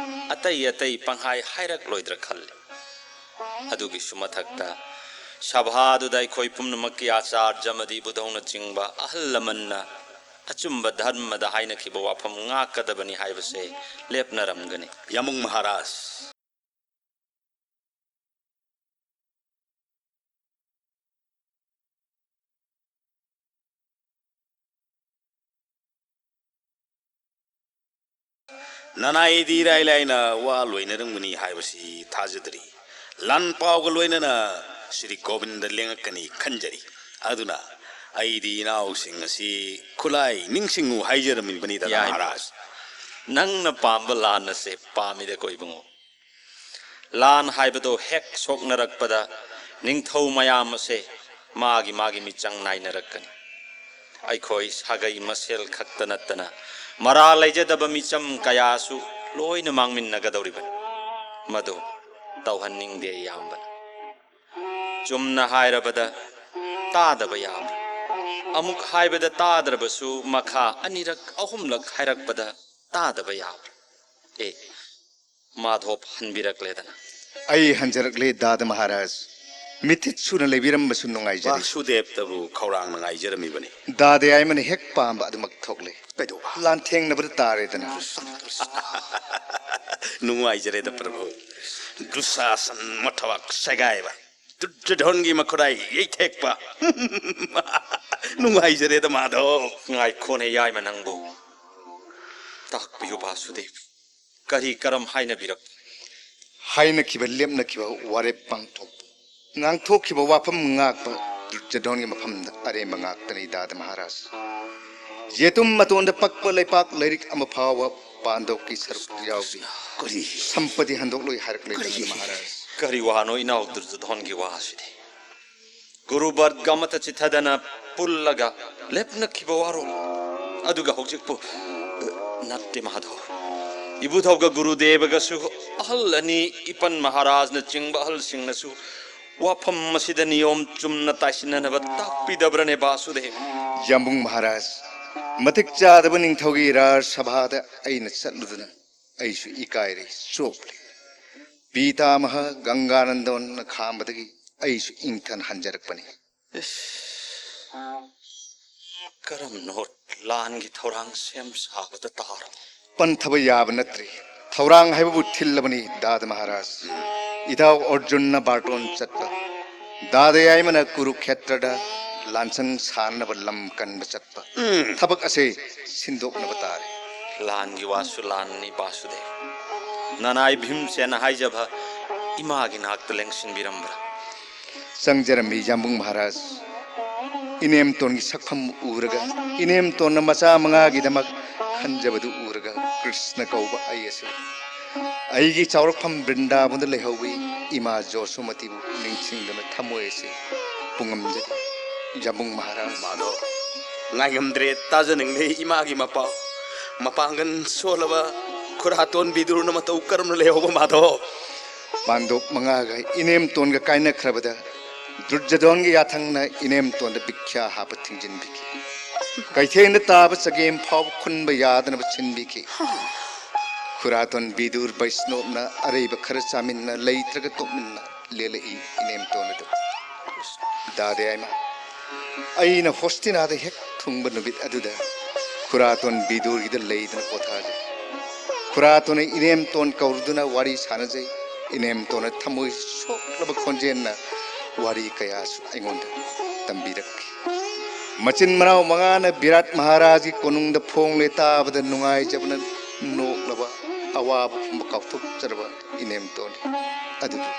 ꯑꯇꯩ ꯑꯇꯩ ꯄꯪꯍꯥꯏ ꯍꯥꯏꯔꯛꯂꯣꯏꯗ꯭ꯔꯥ ꯈꯜꯂꯤ꯫ ꯑꯗꯨꯒꯤꯁꯨ ꯃꯊꯛꯇ ꯁꯚꯥꯗꯨꯗ ꯑꯩꯈꯣꯏ ꯄꯨꯝꯅꯃꯛꯀꯤ ꯑꯥꯆꯥꯔꯖ ꯑꯃꯗꯤ ꯕꯨꯙꯧꯅꯆꯤꯡꯕ ꯑꯍꯜ ꯂꯃꯟꯅ ꯑꯆꯨꯝꯕ ꯙꯔꯃꯗ ꯍꯥꯏꯅꯈꯤꯕ ꯋꯥꯐꯝ ꯉꯥꯛꯀꯗꯕꯅꯤ ꯍꯥꯏꯕꯁꯦ ꯂꯦꯞꯅꯔꯝꯒꯅꯤ꯫ ꯌꯥꯃꯨꯡ ꯃꯍꯥꯔꯥꯖ꯫ ꯅꯅꯥꯏꯗꯤ ꯏꯔꯥꯏ ꯂꯥꯏꯅ ꯋꯥ ꯂꯣꯏꯅꯔꯝꯒꯅꯤ ꯍꯥꯏꯕꯁꯤ ꯊꯥꯖꯗ꯭ꯔꯤ꯫ ꯂꯥꯟ ꯄꯥꯎꯒ ꯂꯣꯏꯅꯅ ꯁ꯭ꯔꯤ ꯒꯣꯕꯤꯟꯗ ꯂꯦꯡꯉꯛꯀꯅꯤ ꯈꯟꯖꯔꯤ꯫ ꯑꯗꯨꯅ ꯑꯩꯗꯤ ꯏꯅꯥꯎꯁꯤꯡ ꯑꯁꯤ ꯈꯨꯠꯂꯥꯏ ꯅꯤꯡꯁꯤꯡꯉꯨ ꯍꯥꯏꯖꯔꯝꯃꯤꯕꯅꯤꯗ, ꯌꯥꯏ꯫ ꯃꯍꯥꯔꯥꯖ꯫ ꯅꯪꯅ ꯄꯥꯝꯕ ꯂꯥꯟ ꯑꯁꯦ ꯄꯥꯝꯃꯤꯗꯀꯣ ꯏꯕꯨꯡꯉꯣ꯫ ꯂꯥꯟ ꯍꯥꯏꯕꯗꯣ ꯍꯦꯛ ꯁꯣꯛꯅꯔꯛꯄꯗ ꯅꯤꯡꯊꯧ ꯃꯌꯥꯝ ꯑꯁꯦ ꯃꯥꯒꯤ ꯃꯥꯒꯤ ꯃꯤꯆꯪ ꯅꯥꯏꯅꯔꯛꯀꯅꯤ꯫ ꯑꯩꯈꯣꯏ ꯁꯥꯒꯩ ꯃꯁꯦꯜ ꯈꯛꯇ ꯅꯠꯇꯅ ꯃꯔꯥ ꯂꯩꯖꯗꯕ ꯃꯤꯆꯝ ꯀꯌꯥꯁꯨ ꯂꯣꯏꯅ ꯃꯥꯡꯃꯤꯟꯅꯒꯗꯧꯔꯤꯕꯅꯤ꯫ ꯃꯗꯨ ꯇꯧꯍꯟꯅꯤꯡꯗꯦ ꯏꯌꯥꯝꯕꯅ꯫ ꯆꯨꯝꯅ ꯍꯥꯏꯔꯕꯗ ꯇꯥꯗꯕ ꯌꯥꯕ꯭ꯔꯥ? ꯑꯃꯨꯛ ꯍꯥꯏꯕꯗ ꯇꯥꯗ꯭ꯔꯕꯁꯨ ꯃꯈꯥ ꯑꯅꯤꯔꯛ ꯑꯍꯨꯝꯂꯛ ꯍꯥꯏꯔꯛꯄꯗ ꯇꯥꯗꯕ ꯌꯥꯕ꯭ꯔꯥ? ꯑꯦ, ꯃꯥꯙꯣꯞ ꯍꯟꯕꯤꯔꯛꯂꯦꯗꯅ꯫ ꯑꯩ ꯍꯟꯖꯔꯛꯂꯦ ꯗꯥꯗ ꯃꯍꯥꯔꯥꯖ꯫ ꯃꯤꯊꯤꯠ ꯁꯨꯅ ꯂꯩꯕꯤꯔꯝꯕꯁꯨ ꯅꯨꯡꯉꯥꯏꯖꯔꯤ꯫ ꯕꯥꯁꯨꯗꯦꯕꯇꯕꯨ ꯈꯧꯔꯥꯡꯅ ꯉꯥꯏꯖꯔꯝꯃꯤꯕꯅꯤ꯫ ꯗꯥꯗ ꯌꯥꯏꯃꯅ ꯍꯦꯛ ꯄꯥꯝꯕ ꯑꯗꯨꯃꯛ ꯊꯣꯛꯂꯦ꯫ ꯀꯩꯗꯧꯕ? ꯂꯥꯟꯊꯦꯡꯅꯕꯗ ꯇꯥꯔꯦꯗꯅ꯫ ꯅꯨꯡꯉꯥꯏꯖꯔꯦꯗ ꯄ꯭ꯔꯚꯨ꯫ ꯗꯨꯁꯥꯁꯟ ꯃꯊꯕꯥꯛ ꯁꯦꯒꯥꯏꯕ, ꯗꯨꯔꯖꯣꯙꯣꯟꯒꯤ ꯃꯈꯨꯔꯥꯏ ꯌꯩꯊꯦꯛꯄ꯫ ꯅꯨꯡꯉꯥꯏꯖꯔꯦꯗ ꯃꯥꯙꯣ꯫ ꯉꯥꯏꯈꯣꯅꯦ ꯌꯥꯏꯃ ꯅꯪꯕꯨ꯫ ꯇꯥꯛꯄꯤꯌꯨ ꯕꯥꯁꯨꯗꯦꯕ꯫ ꯀꯔꯤ ꯀꯔꯝ ꯍꯥꯏꯅꯕꯤꯔꯛꯄ? ꯍꯥꯏꯅꯈꯤꯕ ꯂꯦꯞꯅꯈꯤꯕ ꯋꯥꯔꯦꯞ ꯄꯥꯡꯊꯣꯛꯄ, ꯉꯥꯡꯊꯣꯛꯈꯤꯕ ꯋꯥꯐꯝ ꯉꯥꯛꯄ ꯗꯨꯔꯖꯣꯙꯣꯟꯒꯤ ꯃꯐꯝꯗ ꯑꯔꯦꯝꯕ ꯉꯥꯛꯇꯅꯤ ꯗꯥꯗ ꯃꯍꯥꯔꯥꯖ꯫ ꯌꯦꯇꯨꯝ ꯃꯇꯣꯟꯗ ꯄꯛꯄ ꯂꯩꯄꯥꯛ ꯂꯩꯔꯤꯛ ꯑꯃ ꯐꯥꯎꯕ ꯄꯥꯟꯗꯣꯛꯀꯤ ꯁꯔꯨꯛ ꯌꯥꯎꯗꯦ꯫ ꯀꯔꯤ? ꯁꯝꯄꯇꯤ ꯍꯟꯗꯣꯛꯂꯣꯏ ꯍꯥꯏꯔꯛꯂꯦ ꯗꯥꯗ ꯃꯍꯥꯔꯥꯖ꯫ ꯀꯔꯤ ꯋꯥꯅꯣ ꯏꯅꯥꯎ ꯗꯨꯔꯖꯣꯙꯣꯟꯒꯤ ꯋꯥ ꯑꯁꯤꯗꯤ? ꯒꯨꯔꯨ ꯕꯔꯠꯒ ꯑꯃꯠꯇ ꯆꯤꯠꯊꯗꯅ ꯄꯨꯜꯂꯒ ꯂꯦꯞꯅꯈꯤꯕ ꯋꯥꯔꯣꯜ ꯑꯗꯨꯒ ꯍꯧꯖꯤꯛꯄꯨ, ꯅꯠꯇꯦ ꯃꯥꯙꯣ, ꯏꯕꯨꯙꯧꯒ ꯒꯨꯔꯨꯗꯦꯕꯒꯁꯨ ꯑꯍꯜ ꯑꯅꯤ ꯏꯄꯟ ꯃꯍꯥꯔꯥꯖꯅꯆꯤꯡꯕ ꯑꯍꯜꯁꯤꯡꯅꯁꯨ ꯋꯥꯐꯝ ꯑꯁꯤꯗ ꯅꯤꯌꯣꯝ ꯆꯨꯝꯅ ꯇꯥꯏꯁꯤꯟꯅꯅꯕ ꯇꯥꯛꯄꯤꯗꯕ꯭ꯔꯅꯦ ꯕꯥꯁꯨꯗꯦꯕ? ꯌꯥꯝꯕꯨꯡ ꯃꯍꯥꯔꯥꯖ, ꯃꯇꯤꯛ ꯆꯥꯗꯕ ꯅꯤꯡꯊꯧꯒꯤ ꯔꯥꯖ ꯁꯚꯥꯗ ꯑꯩꯅ ꯆꯠꯂꯨꯗꯅ ꯑꯩꯁꯨ ꯏꯀꯥꯏꯔꯦ, ꯆꯣꯞꯂꯦ꯫ ꯄꯤꯇꯥꯃꯍ ꯒꯪꯒꯥꯅꯟꯗꯣꯟꯅ ꯈꯥꯝꯕꯗꯒꯤ ꯑꯩꯁꯨ ꯏꯪꯊꯅ ꯍꯟꯖꯔꯛꯄꯅꯤ꯫ ꯀꯔꯝꯅꯣ ꯂꯥꯟꯒꯤ ꯊꯧꯔꯥꯡ ꯁꯦꯝ ꯁꯥꯕꯗ ꯇꯥꯔꯕ? ꯄꯟꯊꯕ ꯌꯥꯕ ꯅꯠꯇ꯭ꯔꯤ꯫ ꯊꯧꯔꯥꯡ ꯍꯥꯏꯕꯕꯨ ꯊꯤꯜꯂꯕꯅꯤ ꯗꯥꯗ ꯃꯍꯥꯔꯥꯖ꯫ ꯏꯇꯥꯎ ꯑꯔꯖꯨꯟꯅ ꯕꯥꯔꯇꯣꯟ ꯆꯠꯄ, ꯗꯥꯗ ꯌꯥꯏꯃꯅ ꯀꯨꯔꯨꯈꯦꯇ꯭ꯔꯗ ꯂꯥꯟꯁꯪ ꯁꯥꯅꯅꯕ ꯂꯝ ꯀꯟꯕ ꯆꯠꯄ, ꯊꯕꯛ ꯑꯁꯦ ꯁꯤꯟꯗꯣꯛꯅꯕ ꯇꯥꯔꯦ꯫ ꯂꯥꯟꯒꯤ ꯋꯥꯁꯨ ꯂꯥꯟꯅꯤ ꯕꯥꯁꯨꯗꯦꯕ꯫ ꯅꯅꯥꯏ ꯚꯤꯝꯁꯦꯟꯅ ꯍꯥꯏꯖꯕ ꯏꯃꯥꯒꯤ ꯅꯥꯛꯇ ꯂꯦꯡꯁꯤꯟꯕꯤꯔꯝꯕ꯭ꯔꯥ? ꯆꯪꯖꯔꯝꯃꯤ ꯌꯥꯝꯕꯨꯡ ꯃꯍꯥꯔꯥꯖ꯫ ꯏꯅꯦꯝꯇꯣꯟꯒꯤ ꯁꯛꯐꯝ ꯎꯔꯒ, ꯏꯅꯦꯝꯇꯣꯟꯅ ꯃꯆꯥ ꯃꯉꯥꯒꯤꯗꯃꯛ ꯈꯟꯖꯕꯗꯨ ꯎꯔꯒ, ꯀ꯭ꯔꯤꯁꯅ ꯀꯧꯕ ꯑꯩ ꯑꯁꯤ ꯑꯩꯒꯤ ꯆꯥꯎꯔꯛꯐꯝ ꯕ꯭ꯔꯤꯟꯗꯥꯕꯟꯗ ꯂꯩꯍꯧꯕꯤ ꯏꯃꯥ ꯖꯣꯁꯨꯃꯇꯤꯕꯨ ꯅꯤꯡꯁꯤꯡꯗꯨꯅ ꯊꯃꯣꯏ ꯑꯁꯤ ꯄꯨꯡꯉꯝꯖꯔꯤ꯫ ꯖꯥꯝꯕꯨꯡ ꯃꯍꯥꯔꯥꯖ꯫ ꯃꯥꯙꯣ, ꯉꯥꯏꯉꯝꯗ꯭ꯔꯦ, ꯇꯥꯖꯅꯤꯡꯂꯦ ꯏꯃꯥꯒꯤ ꯃꯄꯥꯎ꯫ ꯃꯄꯥꯡꯒꯜ ꯁꯣꯜꯂꯕ ꯈꯨꯔꯥꯇꯣꯟ ꯕꯤꯗꯨꯔꯅ ꯃꯇꯧ ꯀꯔꯝꯅ ꯂꯩꯍꯧꯕ, ꯃꯥꯙꯣ? ꯄꯥꯟꯗꯣꯞ ꯃꯉꯥꯒ ꯏꯅꯦꯝꯇꯣꯟꯒ ꯀꯥꯏꯅꯈ꯭ꯔꯕꯗ ꯗꯨꯔꯖꯣꯙꯣꯟꯒꯤ ꯌꯥꯊꯪꯅ ꯏꯅꯦꯝꯇꯣꯟꯗ ꯚꯤꯈ꯭ꯌꯥ ꯍꯥꯞꯄ ꯊꯤꯡꯖꯤꯟꯕꯤꯈꯤ꯫ ꯀꯩꯊꯦꯜꯗ ꯇꯥꯕ ꯆꯒꯦꯝ ꯐꯥꯎꯕ ꯈꯨꯟꯕ ꯌꯥꯗꯅꯕ ꯁꯤꯟꯕꯤꯈꯤ꯫ ꯈꯨꯔꯥꯇꯣꯟ ꯕꯤꯗꯨꯔ ꯕꯩꯁꯅꯣꯞꯅ ꯑꯔꯩꯕ ꯈꯔ ꯆꯥꯃꯤꯟꯅ ꯂꯩꯇ꯭ꯔꯒ ꯇꯣꯛꯃꯤꯟꯅ ꯂꯦꯜꯂꯛꯏ ꯏꯅꯦꯝꯇꯣꯟ ꯑꯗꯨ꯫ ꯗꯥꯗꯥ ꯌꯥꯏꯃ, ꯑꯩꯅ ꯍꯣꯁꯇꯤꯅꯥꯗ ꯍꯦꯛ ꯊꯨꯡꯕ ꯅꯨꯃꯤꯠ ꯑꯗꯨꯗ ꯈꯨꯔꯥꯇꯣꯟ ꯕꯤꯗꯨꯔꯒꯤꯗ ꯂꯩꯗꯨꯅ ꯄꯣꯊꯥꯖꯩ꯫ ꯈꯨꯔꯥꯇꯣꯟꯅ ꯏꯅꯦꯝꯇꯣꯟ ꯀꯧꯔꯗꯨꯅ ꯋꯥꯔꯤ ꯁꯥꯟꯅꯖꯩ꯫ ꯏꯅꯦꯝꯇꯣꯟꯅ ꯊꯃꯣꯏ ꯁꯣꯛꯂꯕ ꯈꯣꯟꯖꯦꯜꯅ ꯋꯥꯔꯤ ꯀꯌꯥꯁꯨ ꯑꯩꯉꯣꯟꯗ ꯇꯝꯕꯤꯔꯛꯈꯤ꯫ ꯃꯆꯤꯟ ꯃꯅꯥꯎ ꯃꯉꯥꯅ ꯕꯤꯔꯥꯠ ꯃꯍꯥꯔꯥꯖꯒꯤ ꯀꯣꯅꯨꯡꯗ ꯐꯣꯡꯂꯦ ꯇꯥꯕꯗ ꯅꯨꯡꯉꯥꯏꯖꯕꯅ ꯅꯣꯛꯂꯕ, ꯑꯋꯥꯕ ꯄꯨꯝꯕ ꯀꯥꯎꯊꯣꯛꯆꯔꯕ ꯏꯅꯦꯝꯇꯣꯟꯅꯤ꯫ ꯑꯗꯨꯕꯨ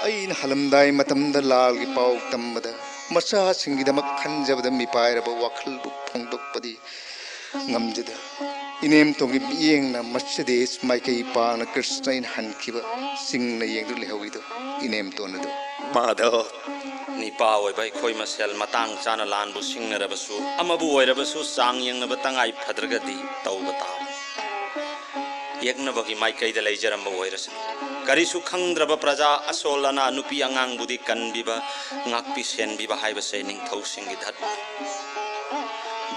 ꯑꯩꯅ ꯍꯜꯂꯝꯗꯥꯏ ꯃꯇꯝꯗ ꯂꯥꯜꯒꯤ ꯄꯥꯎ ꯇꯝꯕꯗ ꯃꯆꯥꯁꯤꯡꯒꯤꯗꯃꯛ ꯈꯟꯖꯕꯗ ꯃꯤꯄꯥꯏꯔꯕ ꯋꯥꯈꯜꯕꯨ ꯐꯣꯡꯗꯣꯛꯄꯗꯤ ꯉꯝꯖꯗ, ꯏꯅꯦꯝꯇꯣꯟꯒꯤ ꯃꯤꯠꯌꯦꯡꯅ ꯃꯔꯁꯤꯗꯤꯁ ꯃꯥꯏꯀꯩ ꯄꯥꯡꯅ ꯀ꯭ꯔꯤꯁꯅ ꯑꯩꯅ ꯍꯟꯈꯤꯕ ꯆꯤꯡꯅ ꯌꯦꯡꯗꯨꯅ ꯂꯩꯍꯧꯔꯤꯗꯣ ꯏꯅꯦꯝꯇꯣꯟ ꯑꯗꯨ꯫ ꯃꯥꯙꯣ, ꯅꯤꯄꯥ ꯑꯣꯏꯕ ꯑꯩꯈꯣꯏ ꯃꯁꯦꯜ ꯃꯇꯥꯡ ꯆꯥꯅ ꯂꯥꯟꯕꯨ ꯁꯤꯡꯅꯔꯕꯁꯨ, ꯑꯃꯕꯨ ꯑꯣꯏꯔꯕꯁꯨ ꯆꯥꯡ ꯌꯦꯡꯅꯕ ꯇꯉꯥꯏ ꯐꯗ꯭ꯔꯒꯗꯤ ꯇꯧꯕ ꯇꯥꯕꯅꯤ꯫ ꯌꯦꯛꯅꯕꯒꯤ ꯃꯥꯏꯀꯩꯗ ꯂꯩꯖꯔꯝꯕ ꯑꯣꯏꯔꯁꯨ, ꯀꯔꯤꯁꯨ ꯈꯪꯗ꯭ꯔꯕ ꯄ꯭ꯔꯖꯥ, ꯑꯁꯣꯜ ꯑꯅꯥ, ꯅꯨꯄꯤ ꯑꯉꯥꯡꯕꯨꯗꯤ ꯀꯟꯕꯤꯕ, ꯉꯥꯛꯄꯤ ꯁꯦꯟꯕꯤꯕ ꯍꯥꯏꯕꯁꯦ ꯅꯤꯡꯊꯧꯁꯤꯡꯒꯤ ꯙꯔꯃꯅꯤ꯫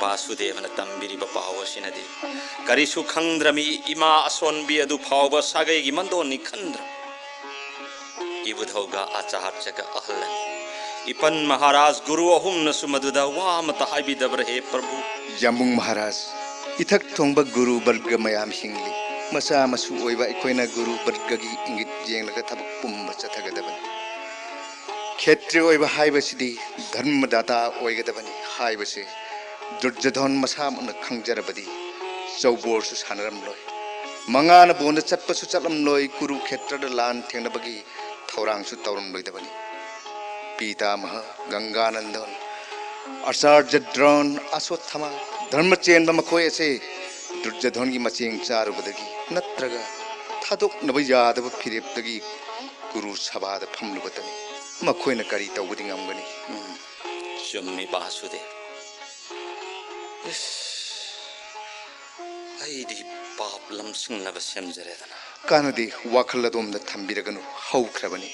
ꯕꯥꯁꯨꯗꯦꯕꯅ ꯇꯝꯕꯤꯔꯤꯕ ꯄꯥꯎ ꯑꯁꯤꯅꯗꯤ ꯀꯔꯤꯁꯨ ꯈꯪꯗ꯭ꯔꯃꯤ ꯏꯃꯥ ꯑꯁꯣꯟꯕꯤ ꯑꯗꯨ ꯐꯥꯎꯕ ꯁꯥꯒꯩꯒꯤ ꯃꯟꯗꯣꯟꯅꯤ ꯈꯟꯗ꯭ꯔ? ꯏꯕꯨꯙꯧꯒ ꯑꯥꯆꯥꯔꯖꯒ ꯑꯍꯜ ꯑꯅꯤ, ꯏꯄꯟ ꯃꯍꯥꯔꯥꯖ ꯒꯨꯔꯨ ꯑꯍꯨꯝꯅꯁꯨ ꯃꯗꯨꯗ ꯋꯥ ꯑꯃꯠꯇ ꯍꯥꯏꯕꯤꯗꯕ꯭ꯔ, ꯍꯦ ꯄ꯭ꯔꯚꯨ? ꯖꯥꯝꯕꯨꯡ ꯃꯍꯥꯔꯥꯖ, ꯏꯊꯛ ꯊꯣꯡꯕ ꯒꯨꯔꯨ ꯕꯔꯒ ꯃꯌꯥꯝ ꯍꯤꯡꯂꯤ꯫ ꯃꯆꯥ ꯃꯁꯨ ꯑꯣꯏꯕ ꯑꯩꯈꯣꯏꯅ ꯒꯨꯔꯨ ꯕꯔꯒꯒꯤ ꯏꯪꯒꯤꯠ ꯌꯦꯡꯂꯒ ꯊꯕꯛ ꯄꯨꯝꯕ ꯆꯠꯊꯒꯗꯕꯅꯤ꯫ ꯈꯦꯇ꯭ꯔꯤ ꯑꯣꯏꯕ ꯍꯥꯏꯕꯁꯤꯗꯤ ꯙꯔꯃꯗꯥꯇꯥ ꯑꯣꯏꯒꯗꯕꯅꯤ ꯍꯥꯏꯕꯁꯦ ꯗꯨꯔꯖꯣꯙꯟ ꯃꯁꯥꯃꯛꯅ ꯈꯪꯖꯔꯕꯗꯤ ꯆꯧꯕꯣꯜꯁꯨ ꯁꯥꯟꯅꯔꯝꯂꯣꯏ꯫ ꯃꯉꯥꯅ ꯕꯣꯟꯗ ꯆꯠꯄꯁꯨ ꯆꯠꯂꯝꯂꯣꯏ, ꯀꯨꯔꯨꯈꯦꯇ꯭ꯔꯗ ꯂꯥꯟ ꯊꯦꯡꯅꯕꯒꯤ ꯊꯧꯔꯥꯡꯁꯨ ꯇꯧꯔꯝꯂꯣꯏꯗꯕꯅꯤ꯫ ꯄꯤꯇꯥꯃꯍ, ꯒꯪꯒꯥꯅꯟꯗꯟ, ꯑꯆꯥꯔꯌ ꯗ꯭ꯔꯣꯟ, ꯑꯁ꯭ꯋꯠꯊꯥꯃ, ꯙꯔꯃ ꯆꯦꯟꯕ ꯃꯈꯣꯏ ꯑꯁꯦ ꯗꯨꯔꯖꯣꯙꯟꯒꯤ ꯃꯆꯦꯡ ꯆꯥꯔꯨꯕꯗꯒꯤ ꯅꯠꯇ꯭ꯔꯒ ꯊꯥꯗꯣꯛꯅꯕ ꯌꯥꯗꯕ ꯐꯤꯔꯦꯞꯇꯒꯤ ꯀꯨꯔꯨ ꯁꯚꯥꯗ ꯐꯝꯂꯨꯕꯇꯅꯤ꯫ ꯃꯈꯣꯏꯅ ꯀꯔꯤ ꯇꯧꯕꯗꯤ ꯉꯝꯒꯅꯤ? ꯎꯝ, ꯆꯨꯝꯃꯤ ꯕꯥꯁꯨꯗꯦꯕ꯫ ꯏꯁ, ꯑꯩꯗꯤ ꯄꯥꯞ ꯂꯝꯁꯤꯡꯅꯕ ꯁꯦꯝꯖꯔꯦꯗꯅ꯫ ꯀꯥꯟꯅꯗꯦ, ꯋꯥꯈꯜ ꯑꯗꯣꯝꯗ ꯊꯝꯕꯤꯔꯒꯅꯨ, ꯍꯧꯈ꯭ꯔꯕꯅꯤ꯫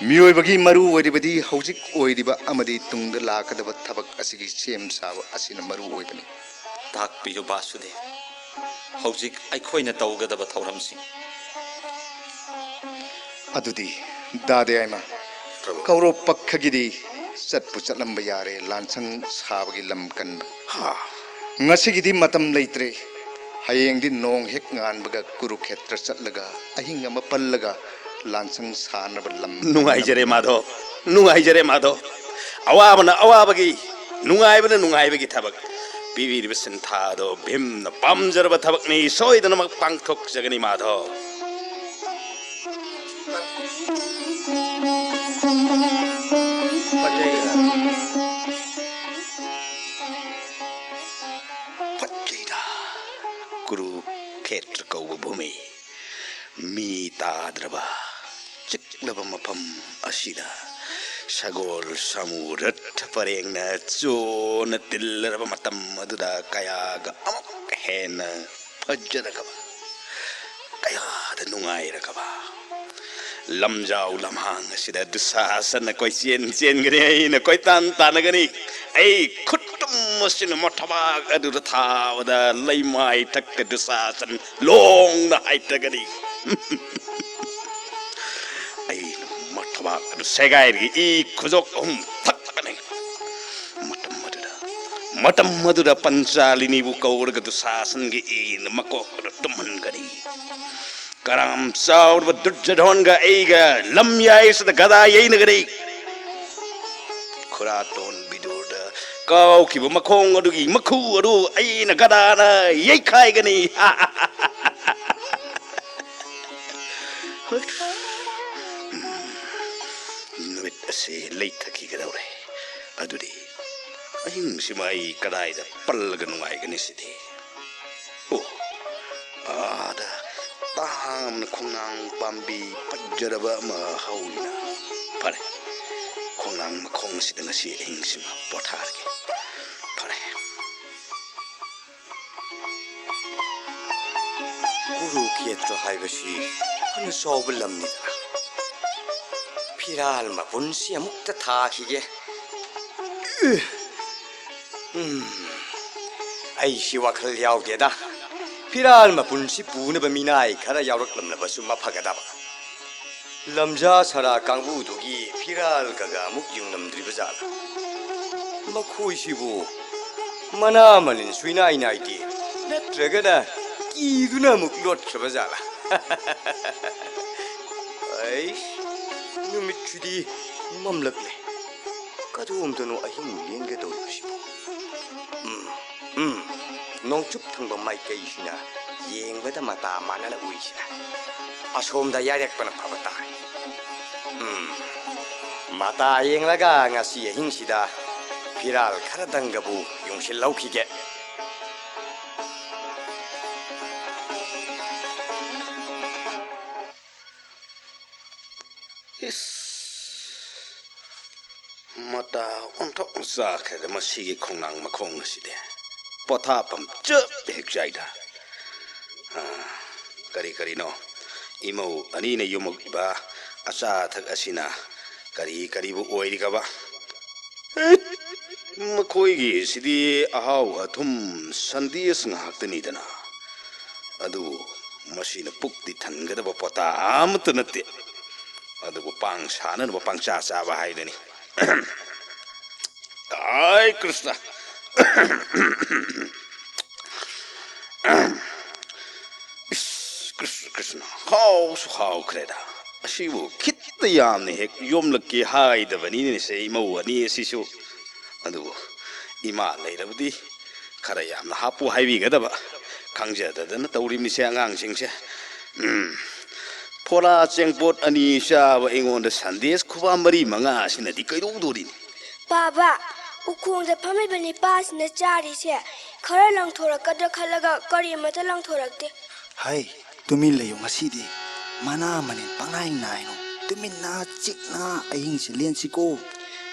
ꯃꯤꯑꯣꯏꯕꯒꯤ ꯃꯔꯨ ꯑꯣꯏꯔꯤꯕꯗꯤ ꯍꯧꯖꯤꯛ ꯑꯣꯏꯔꯤꯕ ꯑꯃꯗꯤ ꯇꯨꯡꯗ ꯂꯥꯛꯀꯗꯕ ꯊꯕꯛ ꯑꯁꯤꯒꯤ ꯁꯦꯝ ꯁꯥꯕ ꯑꯁꯤꯅ ꯃꯔꯨ ꯑꯣꯏꯕꯅꯤ꯫ ꯇꯥꯛꯄꯤꯌꯨ ꯕꯥꯁꯨꯗꯦꯕ, ꯍꯧꯖꯤꯛ ꯑꯩꯈꯣꯏꯅ ꯇꯧꯒꯗꯕ ꯊꯧꯔꯝꯁꯤꯡ꯫ ꯑꯗꯨꯗꯤ ꯗꯥꯗꯦ ꯑꯥꯏꯃ, ꯄ꯭ꯔꯚꯨ꯫ ꯀꯧꯔꯣꯞ ꯄꯛꯈꯒꯤꯗꯤ ꯆꯠꯄꯨ ꯆꯠꯂꯝꯕ ꯌꯥꯔꯦ, ꯂꯥꯟꯁꯪ ꯁꯥꯕꯒꯤ ꯂꯝ ꯀꯟꯕ꯫ ꯍꯥ꯫ ꯉꯁꯤꯒꯤꯗꯤ ꯃꯇꯝ ꯂꯩꯇ꯭ꯔꯦ꯫ ꯍꯌꯦꯡꯗꯤ ꯅꯣꯡ ꯍꯦꯛ ꯉꯥꯟꯕꯒ ꯀꯨꯔꯨꯈꯦꯇ꯭ꯔ ꯆꯠꯂꯒ ꯑꯍꯤꯡ ꯑꯃ ꯄꯜꯂꯒ ꯂꯥꯟꯁꯪ ꯁꯥꯅꯕ ꯂꯝ ꯅꯨꯡꯉꯥꯏꯖꯔꯦ ꯀꯟꯕ꯫ ꯃꯥꯙꯣ, ꯅꯨꯡꯉꯥꯏꯖꯔꯦ ꯃꯥꯙꯣ꯫ ꯑꯋꯥꯕꯅ ꯑꯋꯥꯕꯒꯤ, ꯅꯨꯡꯉꯥꯏꯕꯅ ꯅꯨꯡꯉꯥꯏꯕꯒꯤ ꯊꯕꯛ꯫ ꯄꯤꯕꯤꯔꯤꯕ ꯁꯤꯟꯊꯥ ꯑꯗꯣ ꯚꯤꯝꯅ ꯄꯥꯝꯖꯔꯕ ꯊꯕꯛꯅꯤ, ꯁꯣꯏꯗꯅꯃꯛ ꯄꯥꯡꯊꯣꯛꯆꯒꯅꯤ ꯃꯥꯙꯣ꯫ ꯐꯖꯩꯗ, ꯀꯨꯔꯨꯈꯦꯇ꯭ꯔ ꯀꯧꯕ ꯚꯨꯃꯤ, ꯃꯤ ꯇꯥꯗ꯭ꯔꯕ ꯆꯤꯛꯂꯕ ꯃꯐꯝ ꯑꯁꯤꯗ ꯁꯒꯣꯜ, ꯁꯥꯃꯨ, ꯔꯊ ꯄꯔꯦꯡꯅ ꯆꯣꯟꯅ ꯇꯤꯜꯂꯔꯕ ꯃꯇꯝ ꯑꯗꯨꯗ ꯀꯌꯥꯒ ꯑꯃꯨꯛ ꯍꯦꯟꯅ ꯐꯖꯔꯒꯕ, ꯀꯌꯥꯗ ꯅꯨꯡꯉꯥꯏꯔꯒꯕ ꯂꯝꯖꯥꯎ ꯂꯝꯍꯥꯡ ꯑꯁꯤꯗ ꯗꯨꯁꯥꯁꯟꯅ ꯀꯣꯏꯆꯦꯟ ꯆꯦꯟꯒꯅꯤ, ꯑꯩꯅ ꯀꯣꯏꯇꯥꯟ ꯇꯥꯟꯅꯒꯅꯤ꯫ ꯑꯩ ꯈꯨꯠꯇꯨꯝ ꯑꯁꯤꯅ ꯃꯣꯊꯕꯥꯛ ꯑꯗꯨꯗ ꯊꯥꯕꯗ ꯂꯩꯃꯥꯏ ꯊꯛꯇ ꯗꯨꯁꯥꯁꯟ ꯂꯣꯡꯅ ꯍꯥꯏꯊꯒꯅꯤ꯫ ꯑꯩꯅ ꯃꯣꯊꯕꯥꯛ ꯑꯗꯨ ꯁꯦꯒꯥꯏꯔꯒ ꯏ ꯈꯨꯖꯣꯛ ꯑꯍꯨꯝ ꯊꯛꯀꯅꯤ꯫ ꯃꯇꯝ ꯑꯗꯨꯗ, ꯃꯇꯝ ꯑꯗꯨꯗ ꯄꯟꯆꯥꯂꯤꯅꯤꯕꯨ ꯀꯧꯔꯒ ꯗꯨꯁꯥꯁꯟꯒꯤ ꯏꯅ ꯃꯀꯣꯛ ꯑꯗꯨ ꯇꯨꯝꯍꯟꯒꯅꯤ꯫ ꯀꯔꯥꯝ ꯆꯥꯎꯔꯕ ꯗꯨꯔꯖꯣꯙꯟꯒ ꯑꯩꯒ ꯂꯝꯌꯥꯏꯁꯤꯗ ꯒꯗꯥ ꯌꯩꯅꯒꯅꯤ꯫ ꯈꯨꯔꯥꯇꯣꯟ ꯕꯤꯗꯨꯔꯗ ꯀꯥꯎꯈꯤꯕ ꯃꯈꯣꯡ ꯑꯗꯨꯒꯤ ꯃꯈꯨ ꯑꯗꯨ ꯑꯩꯅ ꯒꯗꯥꯅ ꯌꯩꯈꯥꯏꯒꯅꯤ꯫ ꯅꯨꯃꯤꯠ ꯑꯁꯤ ꯂꯩꯊꯈꯤꯒꯗꯧꯔꯦ꯫ ꯑꯗꯨꯗꯤ ꯑꯍꯤꯡꯁꯤꯃ ꯑꯩ ꯀꯗꯥꯏꯗ ꯄꯜꯂꯒ ꯅꯨꯡꯉꯥꯏꯒꯅꯤ ꯁꯤꯗꯤ? ꯑꯣ, ꯑꯥꯗ ꯇꯥꯡꯅ ꯈꯣꯡꯅꯥꯡ ꯄꯥꯝꯕꯤ ꯐꯖꯔꯕ ꯑꯃ ꯍꯧꯔꯤꯅ꯫ ꯐꯔꯦ, ꯈꯣꯡꯅꯥꯡ ꯃꯈꯣꯡ ꯑꯁꯤꯗ ꯉꯁꯤ ꯑꯍꯤꯡꯁꯤꯃ ꯄꯣꯊꯥꯔꯒꯦ꯫ ꯐꯔꯦ꯫ ꯀꯨꯔꯨꯈꯦꯇ꯭ꯔ ꯍꯥꯏꯕꯁꯤ ꯐꯅ ꯆꯥꯎꯕ ꯂꯝꯅꯤꯗꯅ꯫ ꯐꯤꯔꯥꯜ ꯃꯄꯨꯟꯁꯤ ꯑꯃꯨꯛꯇ ꯊꯥꯈꯤꯒꯦ꯫ ꯎꯝ, ꯑꯩꯁꯤ ꯋꯥꯈꯜ ꯌꯥꯎꯗꯦꯗ꯫ ꯐꯤꯔꯥꯜ ꯃꯄꯨꯟꯁꯤ ꯄꯨꯅꯕ ꯃꯤꯅꯥꯏ ꯈꯔ ꯌꯥꯎꯔꯛꯂꯝꯂꯕꯁꯨ ꯃꯐꯒꯗꯕ꯫ ꯂꯝꯖꯥ ꯁꯔꯥ ꯀꯥꯡꯕꯨꯗꯨꯒꯤ ꯐꯤꯔꯥꯜꯒꯒ ꯑꯃꯨꯛ ꯌꯨꯡꯂꯝꯗ꯭ꯔꯤꯕ ꯖꯥꯠꯂꯥ? ꯃꯈꯣꯏꯁꯤꯕꯨ ꯃꯅꯥ ꯃꯅꯤꯟ ꯁꯨꯏꯅꯥꯏ ꯅꯥꯏꯗꯦ, ꯅꯠꯇ꯭ꯔꯒꯅ ꯀꯤꯗꯨꯅ ꯑꯃꯨꯛ ꯂꯣꯠꯈ꯭ꯔꯕ ꯖꯥꯠꯂꯥ? ꯑꯩ, ꯅꯨꯃꯤꯠꯁꯤꯗꯤ ꯃꯝꯂꯛꯂꯦ꯫ ꯀꯗꯣꯝꯗꯅꯣ ꯑꯍꯤꯡ ꯂꯦꯟꯒꯗꯧꯔꯤꯕꯁꯤꯕꯨ? ꯎꯝ, ꯎꯝ, ꯅꯣꯡꯆꯨꯞ ꯊꯪꯕ ꯃꯥꯏꯀꯩꯁꯤꯅ ꯌꯦꯡꯕꯗ ꯃꯇꯥ ꯃꯥꯟꯅꯅ ꯎꯏꯁꯤꯔ? ꯑꯁꯣꯝꯗ ꯌꯥꯔꯦꯛꯄꯅ ꯐꯕ ꯇꯥꯏ꯫ ꯎꯝ, ꯃꯇꯥ ꯌꯦꯡꯂꯒ ꯉꯁꯤ ꯑꯍꯤꯡꯁꯤꯗ ꯐꯤꯔꯥꯜ ꯈꯔꯗꯪꯒꯕꯨ ꯌꯨꯡꯁꯤꯜꯍꯧꯈꯤꯒꯦ꯫ ꯏꯁ, ꯃꯇꯥ ꯑꯣꯟꯊꯣꯛꯅ ꯆꯥꯈ꯭ꯔꯦꯗ ꯃꯁꯤꯒꯤ ꯈꯣꯡꯅꯥꯡ ꯃꯈꯣꯡ ꯑꯁꯤꯗꯤ꯫ ꯄꯣꯊꯥꯐꯝ ꯆꯞ ꯍꯦꯛ ꯆꯥꯏꯗ꯫ ꯑꯥ, ꯀꯔꯤ ꯀꯔꯤꯅꯣ ꯏꯃꯧ ꯑꯅꯤꯅ ꯌꯣꯝꯃꯛꯂꯤꯕ ꯑꯆꯥ ꯑꯊꯛ ꯑꯁꯤꯅ ꯀꯔꯤ ꯀꯔꯤꯕꯨ ꯑꯣꯏꯔꯤꯒꯕ? ꯃꯈꯣꯏꯒꯤꯁꯤꯗꯤ ꯑꯍꯥꯎ ꯑꯊꯨꯝ ꯁꯟꯗꯦꯁ ꯉꯥꯛꯇꯅꯤꯗꯅ꯫ ꯑꯗꯨꯕꯨ ꯃꯁꯤꯅ ꯄꯨꯛꯇꯤ ꯊꯟꯒꯗꯕ ꯄꯣꯇꯥ ꯑꯃꯠꯇ ꯅꯠꯇꯦ꯫ ꯑꯗꯨꯕꯨ ꯄꯥꯡ ꯁꯥꯅꯅꯕ ꯄꯪꯆꯥ ꯆꯥꯕ ꯍꯥꯏꯗꯨꯅꯤ꯫ ꯑꯥꯏ ꯀ꯭ꯔꯤꯁꯅ! ꯏꯁ, ꯀ꯭ꯔꯤꯁꯅ, ꯀ꯭ꯔꯤꯁꯅ, ꯍꯥꯎꯁꯨ ꯍꯥꯎꯈ꯭ꯔꯦꯗ꯫ ꯑꯁꯤꯕꯨ ꯈꯤꯠꯇ ꯌꯥꯝꯅ ꯍꯦꯛ ꯌꯣꯝꯂꯛꯀꯦ ꯍꯥꯏꯗꯕꯅꯤꯅꯦ ꯁꯦ ꯏꯃꯧ ꯑꯅꯤ ꯑꯁꯤꯁꯨ꯫ ꯑꯗꯨꯕꯨ ꯏꯃꯥ ꯂꯩꯔꯕꯗꯤ ꯈꯔ ꯌꯥꯝꯅ ꯍꯥꯞꯄꯨ ꯍꯥꯏꯕꯤꯒꯗꯕ꯫ ꯈꯪꯖꯗꯗꯅ ꯇꯧꯔꯤꯕꯅꯤꯁꯦ ꯑꯉꯥꯡꯁꯤꯡꯁꯦ꯫ ꯎꯝ꯫ ꯐꯣꯂꯥ ꯆꯦꯡꯄꯣꯠ ꯑꯅꯤ ꯆꯥꯕ ꯑꯩꯉꯣꯟꯗ ꯁꯟꯗꯦꯁ ꯈꯨꯕꯥ ꯃꯔꯤ ꯃꯉꯥ ꯑꯁꯤꯅꯗꯤ ꯀꯩꯗꯧꯗꯣꯔꯤꯅꯤ? ꯄꯥꯕ, ꯎꯈꯣꯡꯗ ꯐꯝꯃꯤꯕ ꯅꯤꯄꯥꯁꯤꯅ ꯆꯥꯔꯤꯁꯦ ꯈꯔ ꯂꯪꯊꯣꯔꯛꯀꯗ꯭ꯔꯥ ꯈꯜꯂꯒ ꯀꯔꯤꯃꯠꯇ ꯂꯪꯊꯣꯔꯛꯇꯦ꯫ ꯍꯩ, ꯇꯨꯃꯤꯟ ꯂꯩꯌꯨ ꯉꯁꯤꯗꯤ꯫ ꯃꯅꯥ ꯃꯅꯤꯟ ꯄꯪꯅꯥꯏ ꯅꯥꯏꯅꯨ꯫ ꯇꯨꯃꯤꯟꯅ ꯆꯤꯛꯅ ꯑꯍꯤꯡꯁꯤ ꯂꯦꯟꯁꯤꯀꯣ꯫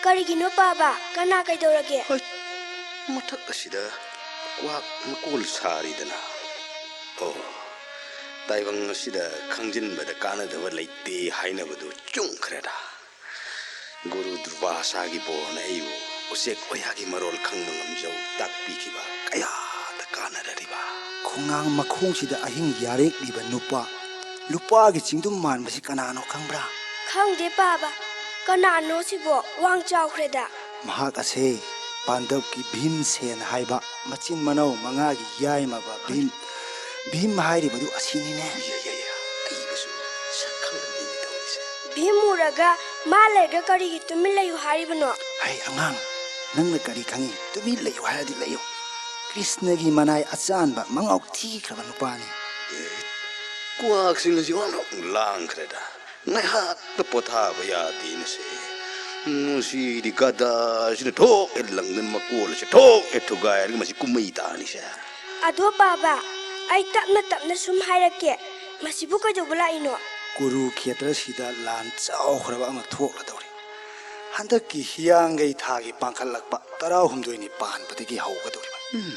ꯀꯔꯤꯒꯤꯅꯣ ꯄꯥꯕ? ꯀꯅꯥ ꯀꯩꯗꯧꯔꯒꯦ? ꯍꯩ, ꯃꯊꯛ ꯑꯁꯤꯗ ꯀ꯭ꯋꯥꯛ ꯃꯀꯣꯜ ꯁꯥꯔꯤꯗꯅ꯫ ꯑꯣ, ꯇꯥꯏꯕꯪ ꯑꯁꯤꯗ ꯈꯪꯖꯤꯟꯕꯗ ꯀꯥꯟꯅꯗꯕ ꯂꯩꯇꯦ ꯍꯥꯏꯅꯕꯗꯨ ꯆꯨꯝꯈ꯭ꯔꯦꯗ꯫ ꯒꯨꯔꯨ ꯗꯨꯔꯕꯥꯁꯥꯒꯤ ꯕꯣꯔꯅ ꯑꯩꯕꯨ ꯎꯆꯦꯛ ꯋꯥꯌꯥꯒꯤ ꯃꯔꯣꯜ ꯈꯪꯕ ꯉꯝꯖꯧ ꯇꯥꯛꯄꯤꯈꯤꯕ ꯀꯌꯥꯗ ꯀꯥꯟꯅꯔꯔꯤꯕ꯫ ꯈꯣꯡꯅꯥꯡ ꯃꯈꯣꯡꯁꯤꯗ ꯑꯍꯤꯡ ꯌꯥꯔꯦꯛꯂꯤꯕ ꯅꯨꯄꯥ, ꯂꯨꯄꯥꯒꯤ ꯆꯤꯡꯗꯨꯝ ꯃꯥꯟꯕꯁꯤ ꯀꯅꯥꯅꯣ ꯈꯪꯕ꯭ꯔꯥ? ꯈꯪꯗꯦ ꯄꯥꯕ, ꯀꯅꯥꯅꯣ ꯁꯤꯕꯣ? ꯋꯥꯡ ꯆꯥꯎꯈ꯭ꯔꯦꯗ꯫ ꯃꯍꯥꯛ ꯑꯁꯦ ꯄꯥꯟꯗꯕꯀꯤ ꯚꯤꯝꯁꯦꯟ ꯍꯥꯏꯕ ꯃꯆꯤꯟ ꯃꯅꯥꯎ ꯃꯉꯥꯒꯤ ꯌꯥꯏꯃꯕ ꯚꯤꯝ, ꯚꯤꯝ ꯍꯥꯏꯔꯤꯕꯗꯨ ꯑꯁꯤꯅꯤꯅꯦ꯫ ꯌꯥ, ꯌꯥ, ꯌꯥ, ꯑꯩꯕꯨꯁꯨ ꯁꯛ ꯈꯪꯍꯟꯕꯤꯅꯤ ꯇꯧꯔꯤꯁꯦ꯫ ꯚꯤꯝ ꯎꯔꯒ ꯃꯥ ꯂꯩꯔꯒ ꯀꯔꯤꯒꯤ ꯇꯨꯃꯤꯟ ꯂꯩꯌꯨ ꯍꯥꯏꯔꯤꯕꯅꯣ? ꯍꯩ ꯑꯉꯥꯡ, ꯅꯪꯅ ꯀꯔꯤ ꯈꯪꯉꯤ? ꯇꯨꯃꯤꯟ ꯂꯩꯌꯨ ꯍꯥꯏꯔꯗꯤ ꯂꯩꯌꯨ꯫ ꯀ꯭ꯔꯤꯁꯅꯒꯤ ꯃꯅꯥꯏ ꯑꯆꯥꯟꯕ ꯃꯉꯥꯎ ꯊꯤꯈ꯭ꯔꯕ ꯅꯨꯄꯥꯅꯤ꯫ ꯑꯦ, ꯀ꯭ꯋꯥꯛꯁꯤꯡ ꯑꯁꯤ ꯑꯣꯟꯊꯣꯛꯅ ꯂꯥꯡꯈ꯭ꯔꯦꯗ꯫ ꯉꯥꯏꯍꯥꯛꯇ ꯄꯣꯊꯥꯕ ꯌꯥꯗꯦꯅꯦꯁꯦ꯫ ꯉꯁꯤꯗꯤ ꯒꯗꯥꯁꯤꯅ ꯊꯣꯛ ꯍꯦꯛ ꯂꯪꯗꯅ ꯃꯀꯣꯜ ꯑꯁꯤ ꯊꯣꯛ ꯍꯦꯛ ꯊꯨꯒꯥꯏꯔꯒ ꯃꯁꯤ ꯀꯨꯝꯍꯩ ꯇꯥꯅꯤꯁꯦ꯫ ꯑꯗꯣ ꯄꯥꯕ, ꯑꯩ ꯇꯞꯅ ꯇꯞꯅ ꯁꯨꯝ ꯍꯥꯏꯔꯛꯀꯦ꯫ ꯃꯁꯤꯕꯨ ꯀꯩꯗꯧꯕ ꯂꯥꯛꯏꯅꯣ? ꯀꯨꯔꯨꯈꯦꯇ꯭ꯔꯁꯤꯗ ꯂꯥꯟ ꯆꯥꯎꯈ꯭ꯔꯕ ꯑꯃ ꯊꯣꯛꯂꯗꯧꯔꯤ꯫ ꯍꯟꯗꯛꯀꯤ ꯍꯤꯌꯥꯡꯒꯩ ꯊꯥꯒꯤ ꯄꯥꯡꯈꯠꯂꯛꯄ ꯇꯔꯥꯍꯨꯝꯗꯣꯏꯅꯤ ꯄꯥꯟꯕꯗꯒꯤ ꯍꯧꯒꯗꯧꯔꯤꯕ꯫ ꯎꯝ꯫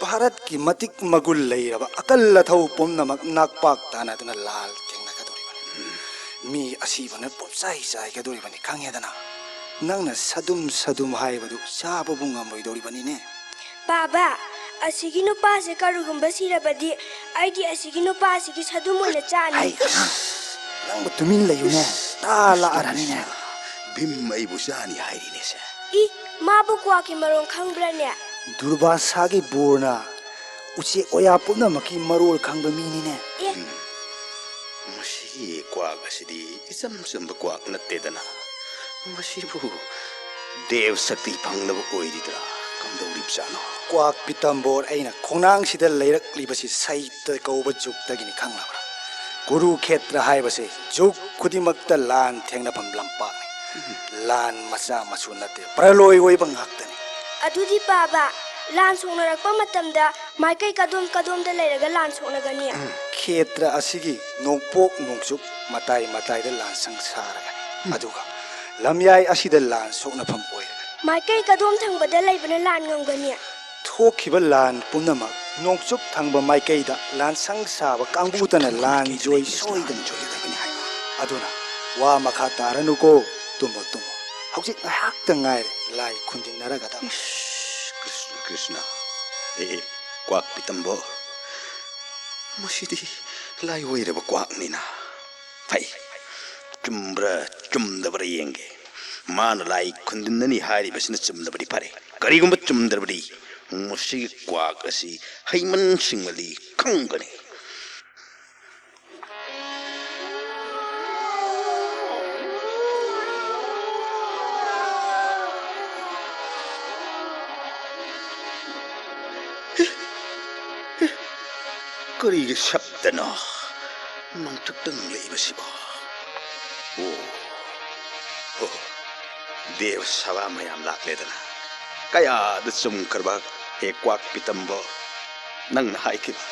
ꯚꯥꯔꯠꯀꯤ ꯃꯇꯤꯛ ꯃꯒꯨꯟ ꯂꯩꯔꯕ ꯑꯀꯜ ꯑꯊꯧ ꯄꯨꯝꯅꯃꯛ ꯅꯥꯛꯄꯥꯛ ꯇꯥꯅꯗꯨꯅ ꯂꯥꯜ ꯊꯦꯡꯅꯒꯗꯧꯔꯤꯕꯅꯤ꯫ ꯎꯝ꯫ ꯃꯤ ꯑꯁꯤꯕꯅ ꯄꯨꯝꯆꯥꯏ ꯆꯥꯏꯒꯗꯧꯔꯤꯕꯅꯤ, ꯈꯪꯉꯦꯗꯅ꯫ ꯅꯪꯅ ꯁꯗꯨꯝ ꯁꯗꯨꯝ ꯍꯥꯏꯕꯗꯨ ꯆꯥꯕꯕꯨ ꯉꯝꯂꯣꯏꯗꯧꯔꯤꯕꯅꯤꯅꯦ꯫ ꯄꯥꯕ, ꯑꯁꯤꯒꯤ ꯅꯨꯄꯥꯁꯦ ꯀꯔꯤꯒꯨꯝꯕ ꯁꯤꯔꯕꯗꯤ ꯑꯩꯗꯤ ꯑꯁꯤꯒꯤ ꯅꯨꯄꯥꯁꯤꯒꯤ ꯁꯗꯨꯝ ꯑꯣꯏꯅ ꯆꯥꯅꯤ꯫ ꯍꯩ, ꯑꯉꯥꯡ, ꯅꯪꯕꯨ ꯇꯨꯃꯤꯟ ꯂꯩꯌꯨꯅꯦ꯫ ꯏꯁ, ꯇꯥ ꯂꯥꯛꯑꯔꯅꯤꯅꯦ꯫ ꯚꯤꯝ ꯑꯩꯕꯨ ꯆꯥꯅꯤ ꯍꯥꯏꯔꯤꯅꯦꯁꯦ꯫ ꯏ, ꯃꯥꯕꯨ ꯀ꯭ꯋꯥꯛꯀꯤ ꯃꯔꯣꯟ ꯈꯪꯕ꯭ꯔꯅꯦ? ꯗꯨꯔꯕꯥꯁꯥꯒꯤ ꯕꯣꯔꯅ ꯎꯆꯦꯛ ꯋꯥꯌꯥ ꯄꯨꯝꯅꯃꯛꯀꯤ ꯃꯔꯣꯜ ꯈꯪꯕ ꯃꯤꯅꯤꯅꯦ꯫ ꯑꯦ꯫ ꯎꯝ꯫ ꯃꯁꯤꯒꯤ ꯀ꯭ꯋꯥꯛ ꯑꯁꯤꯗꯤ ꯏꯆꯝ ꯆꯝꯕ ꯀ꯭ꯋꯥꯛ ꯅꯠꯇꯦꯗꯅ꯫ ꯃꯁꯤꯕꯨ ꯗꯦꯕ ꯁꯛꯇꯤ ꯐꯪꯂꯕ ꯑꯣꯏꯔꯤꯗ꯭ꯔꯥ? ꯀꯝꯗꯧꯔꯤꯕꯖꯥꯠꯅꯣ? ꯀ꯭ꯋꯥꯛ ꯄꯤꯇꯝꯕꯣꯔ, ꯑꯩꯅ ꯈꯣꯡꯅꯥꯡꯁꯤꯗ ꯂꯩꯔꯛꯂꯤꯕꯁꯤ ꯁꯩꯇ ꯀꯧꯕ ꯖꯨꯒꯇꯒꯤꯅꯤ, ꯈꯪꯂꯕ꯭ꯔꯥ? ꯀꯨꯔꯨꯈꯦꯇ꯭ꯔ ꯍꯥꯏꯕꯁꯦ ꯖꯨꯒ ꯈꯨꯗꯤꯡꯃꯛꯇ ꯂꯥꯟ ꯊꯦꯡꯅꯐꯝ ꯂꯝꯄꯥꯛꯅꯤ꯫ ꯂꯥꯟ ꯃꯆꯥ ꯃꯁꯨ ꯅꯠꯇꯦ, ꯄ꯭ꯔꯂꯣꯏ ꯑꯣꯏꯕ ꯉꯥꯛꯇꯅꯤ꯫ ꯑꯗꯨꯗꯤ ꯄꯥꯕ, ꯂꯥꯟ ꯁꯣꯛꯅꯔꯛꯄ ꯃꯇꯝꯗ ꯃꯥꯏꯀꯩ ꯀꯗꯣꯝ ꯀꯗꯣꯝꯗ ꯂꯩꯔꯒ ꯂꯥꯟ ꯁꯣꯛꯅꯒꯅꯤ? ꯈꯦꯇ꯭ꯔ ꯑꯁꯤꯒꯤ ꯅꯣꯡꯄꯣꯛ ꯅꯣꯡꯆꯨꯞ ꯃꯇꯥꯏ ꯃꯇꯥꯏꯗ ꯂꯥꯟꯁꯪ ꯁꯥꯔꯒꯅꯤ꯫ ꯑꯗꯨꯒ ꯂꯝꯌꯥꯏ ꯑꯁꯤꯗ ꯂꯥꯟ ꯁꯣꯛꯅꯐꯝ ꯑꯣꯏꯔꯒꯅꯤ꯫ ꯃꯥꯏꯀꯩ ꯀꯗꯣꯝ ꯊꯪꯕꯗ ꯂꯩꯕꯅ ꯂꯥꯟ ꯉꯝꯒꯅꯤ? ꯊꯣꯛꯈꯤꯕ ꯂꯥꯟ ꯄꯨꯝꯅꯃꯛ ꯅꯣꯡꯆꯨꯞ ꯊꯪꯕ ꯃꯥꯏꯀꯩꯗ ꯂꯥꯟꯁꯪ ꯁꯥꯕ ꯀꯥꯡꯕꯨꯇꯅ ꯂꯥꯟ ꯖꯣꯏ ꯁꯣꯏꯗꯅ ꯖꯣꯏꯒꯗꯕꯅꯤ ꯍꯥꯏꯕ꯫ ꯑꯗꯨꯅ ꯋꯥ ꯃꯈꯥ ꯇꯥꯔꯅꯨꯀꯣ, ꯇꯨꯝꯃꯣ, ꯇꯨꯝꯃꯣ꯫ ꯍꯧꯖꯤꯛ ꯉꯥꯏꯍꯥꯛꯇ ꯉꯥꯏꯔꯦ ꯂꯥꯏ ꯈꯨꯟꯗꯤꯟꯅꯔꯒꯗꯕ꯫ ꯏꯁ, ꯀ꯭ꯔꯤꯁꯅ, ꯀ꯭ꯔꯤꯁꯅ꯫ ꯑꯦ, ꯑꯦ, ꯀ꯭ꯋꯥꯛ ꯄꯤꯇꯝꯕꯣ꯫ ꯃꯁꯤꯗꯤ ꯂꯥꯏ ꯑꯣꯏꯔꯕ ꯀ꯭ꯋꯥꯛꯅꯤꯅ꯫ ꯐꯩ, ꯆꯨꯝꯕ꯭ꯔꯥ ꯆꯨꯝꯗꯕ꯭ꯔꯥ ꯌꯦꯡꯒꯦ꯫ ꯃꯥꯅ ꯂꯥꯏ ꯈꯨꯟꯗꯤꯟꯅꯅꯤ ꯍꯥꯏꯔꯤꯕꯁꯤꯅ ꯆꯨꯝꯗꯕꯗꯤ ꯐꯔꯦ꯫ ꯀꯔꯤꯒꯨꯝꯕ ꯆꯨꯝꯗ꯭ꯔꯕꯗꯤ ꯃꯁꯤꯒꯤ ꯀ꯭ꯋꯥꯛ ꯑꯁꯤ ꯍꯩꯃꯟ ꯁꯤꯡꯃꯜꯂꯤ ꯈꯪꯒꯅꯤ꯫ ꯀꯔꯤꯒꯤ ꯁꯞꯇꯅꯣ ꯅꯪ ꯈꯛꯇꯪ ꯂꯩꯕꯁꯤꯕꯣ? ꯑꯣ, ꯑꯣ, ꯗꯦꯕ ꯁꯚꯥ ꯃꯌꯥꯝ ꯂꯥꯛꯂꯦꯗꯅ꯫ ꯀꯌꯥꯗ ꯆꯨꯝꯈ꯭ꯔꯕ ꯍꯦ ꯀ꯭ꯋꯥꯛ ꯄꯤꯇꯝꯕꯣ? ꯅꯪꯅ ꯍꯥꯏꯈꯤꯕ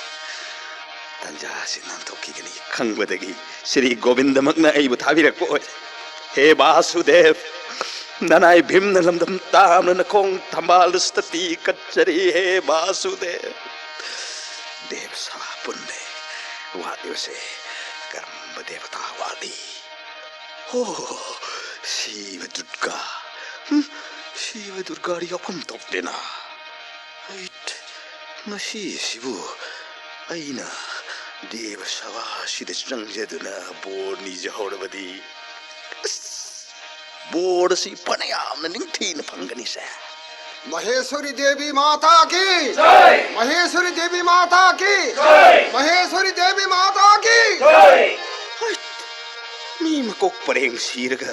ꯇꯟꯖꯥ ꯑꯁꯤ ꯅꯥꯟꯊꯣꯛꯈꯤꯒꯅꯤ ꯈꯪꯕꯗꯒꯤ ꯁ꯭ꯔꯤ ꯒꯣꯕꯤꯟꯗꯃꯛꯅ ꯑꯩꯕꯨ ꯊꯥꯕꯤꯔꯛꯄ ꯑꯣꯏꯔꯦ꯫ ꯍꯦ ꯕꯥꯁꯨꯗꯦꯕ, ꯅꯅꯥꯏ ꯚꯤꯝꯅ ꯂꯝꯗꯝ ꯇꯥꯝꯅ ꯅꯈꯣꯡ ꯊꯝꯕꯥꯜꯗ ꯁꯇꯤ ꯀꯠꯆꯔꯤ꯫ ꯍꯦ ꯕꯥꯁꯨꯗꯦꯕ, ꯗꯦꯕ ꯁꯚꯥ ꯄꯨꯟꯂꯦ꯫ ꯋꯥꯠꯂꯤꯕꯁꯦ ꯀꯔꯝꯕ ꯗꯦꯕꯇꯥ ꯋꯥꯠꯂꯤ? ꯍꯣ, ꯁꯤꯕ ꯗꯨꯔꯒꯥ꯫ ꯍꯨꯝ, ꯁꯤꯕ ꯗꯨꯔꯒꯥꯗꯤ ꯌꯥꯎꯐꯝ ꯊꯣꯛꯇꯦꯅ꯫ ꯍꯩꯠ, ꯉꯁꯤꯁꯤꯕꯨ ꯑꯩꯅ ꯗꯦꯕ ꯁꯚꯥ ꯑꯁꯤꯗ ꯆꯪꯖꯗꯨꯅ ꯕꯣꯔ ꯅꯤꯖꯍꯧꯔꯕꯗꯤ, ꯑꯁ, ꯕꯣꯔ ꯑꯁꯤ ꯐꯅ ꯌꯥꯝꯅ ꯅꯤꯡꯊꯤꯅ ꯐꯪꯒꯅꯤꯁꯦ꯫ ꯃꯍꯦꯁ꯭ꯋꯔꯤ ꯗꯦꯕꯤ ꯃꯥꯇꯥ ꯀꯤ ꯖꯥꯏ! ꯃꯍꯦꯁ꯭ꯋꯔꯤ ꯗꯦꯕꯤ ꯃꯥꯇꯥ ꯀꯤ ꯖꯥꯏ! ꯃꯍꯦꯁ꯭ꯋꯔꯤ ꯗꯦꯕꯤ ꯃꯥꯇꯥ ꯀꯤ ꯖꯥꯏ! ꯍꯩꯠ! ꯃꯤ ꯃꯀꯣꯛ ꯄꯔꯦꯡ ꯁꯤꯔꯒ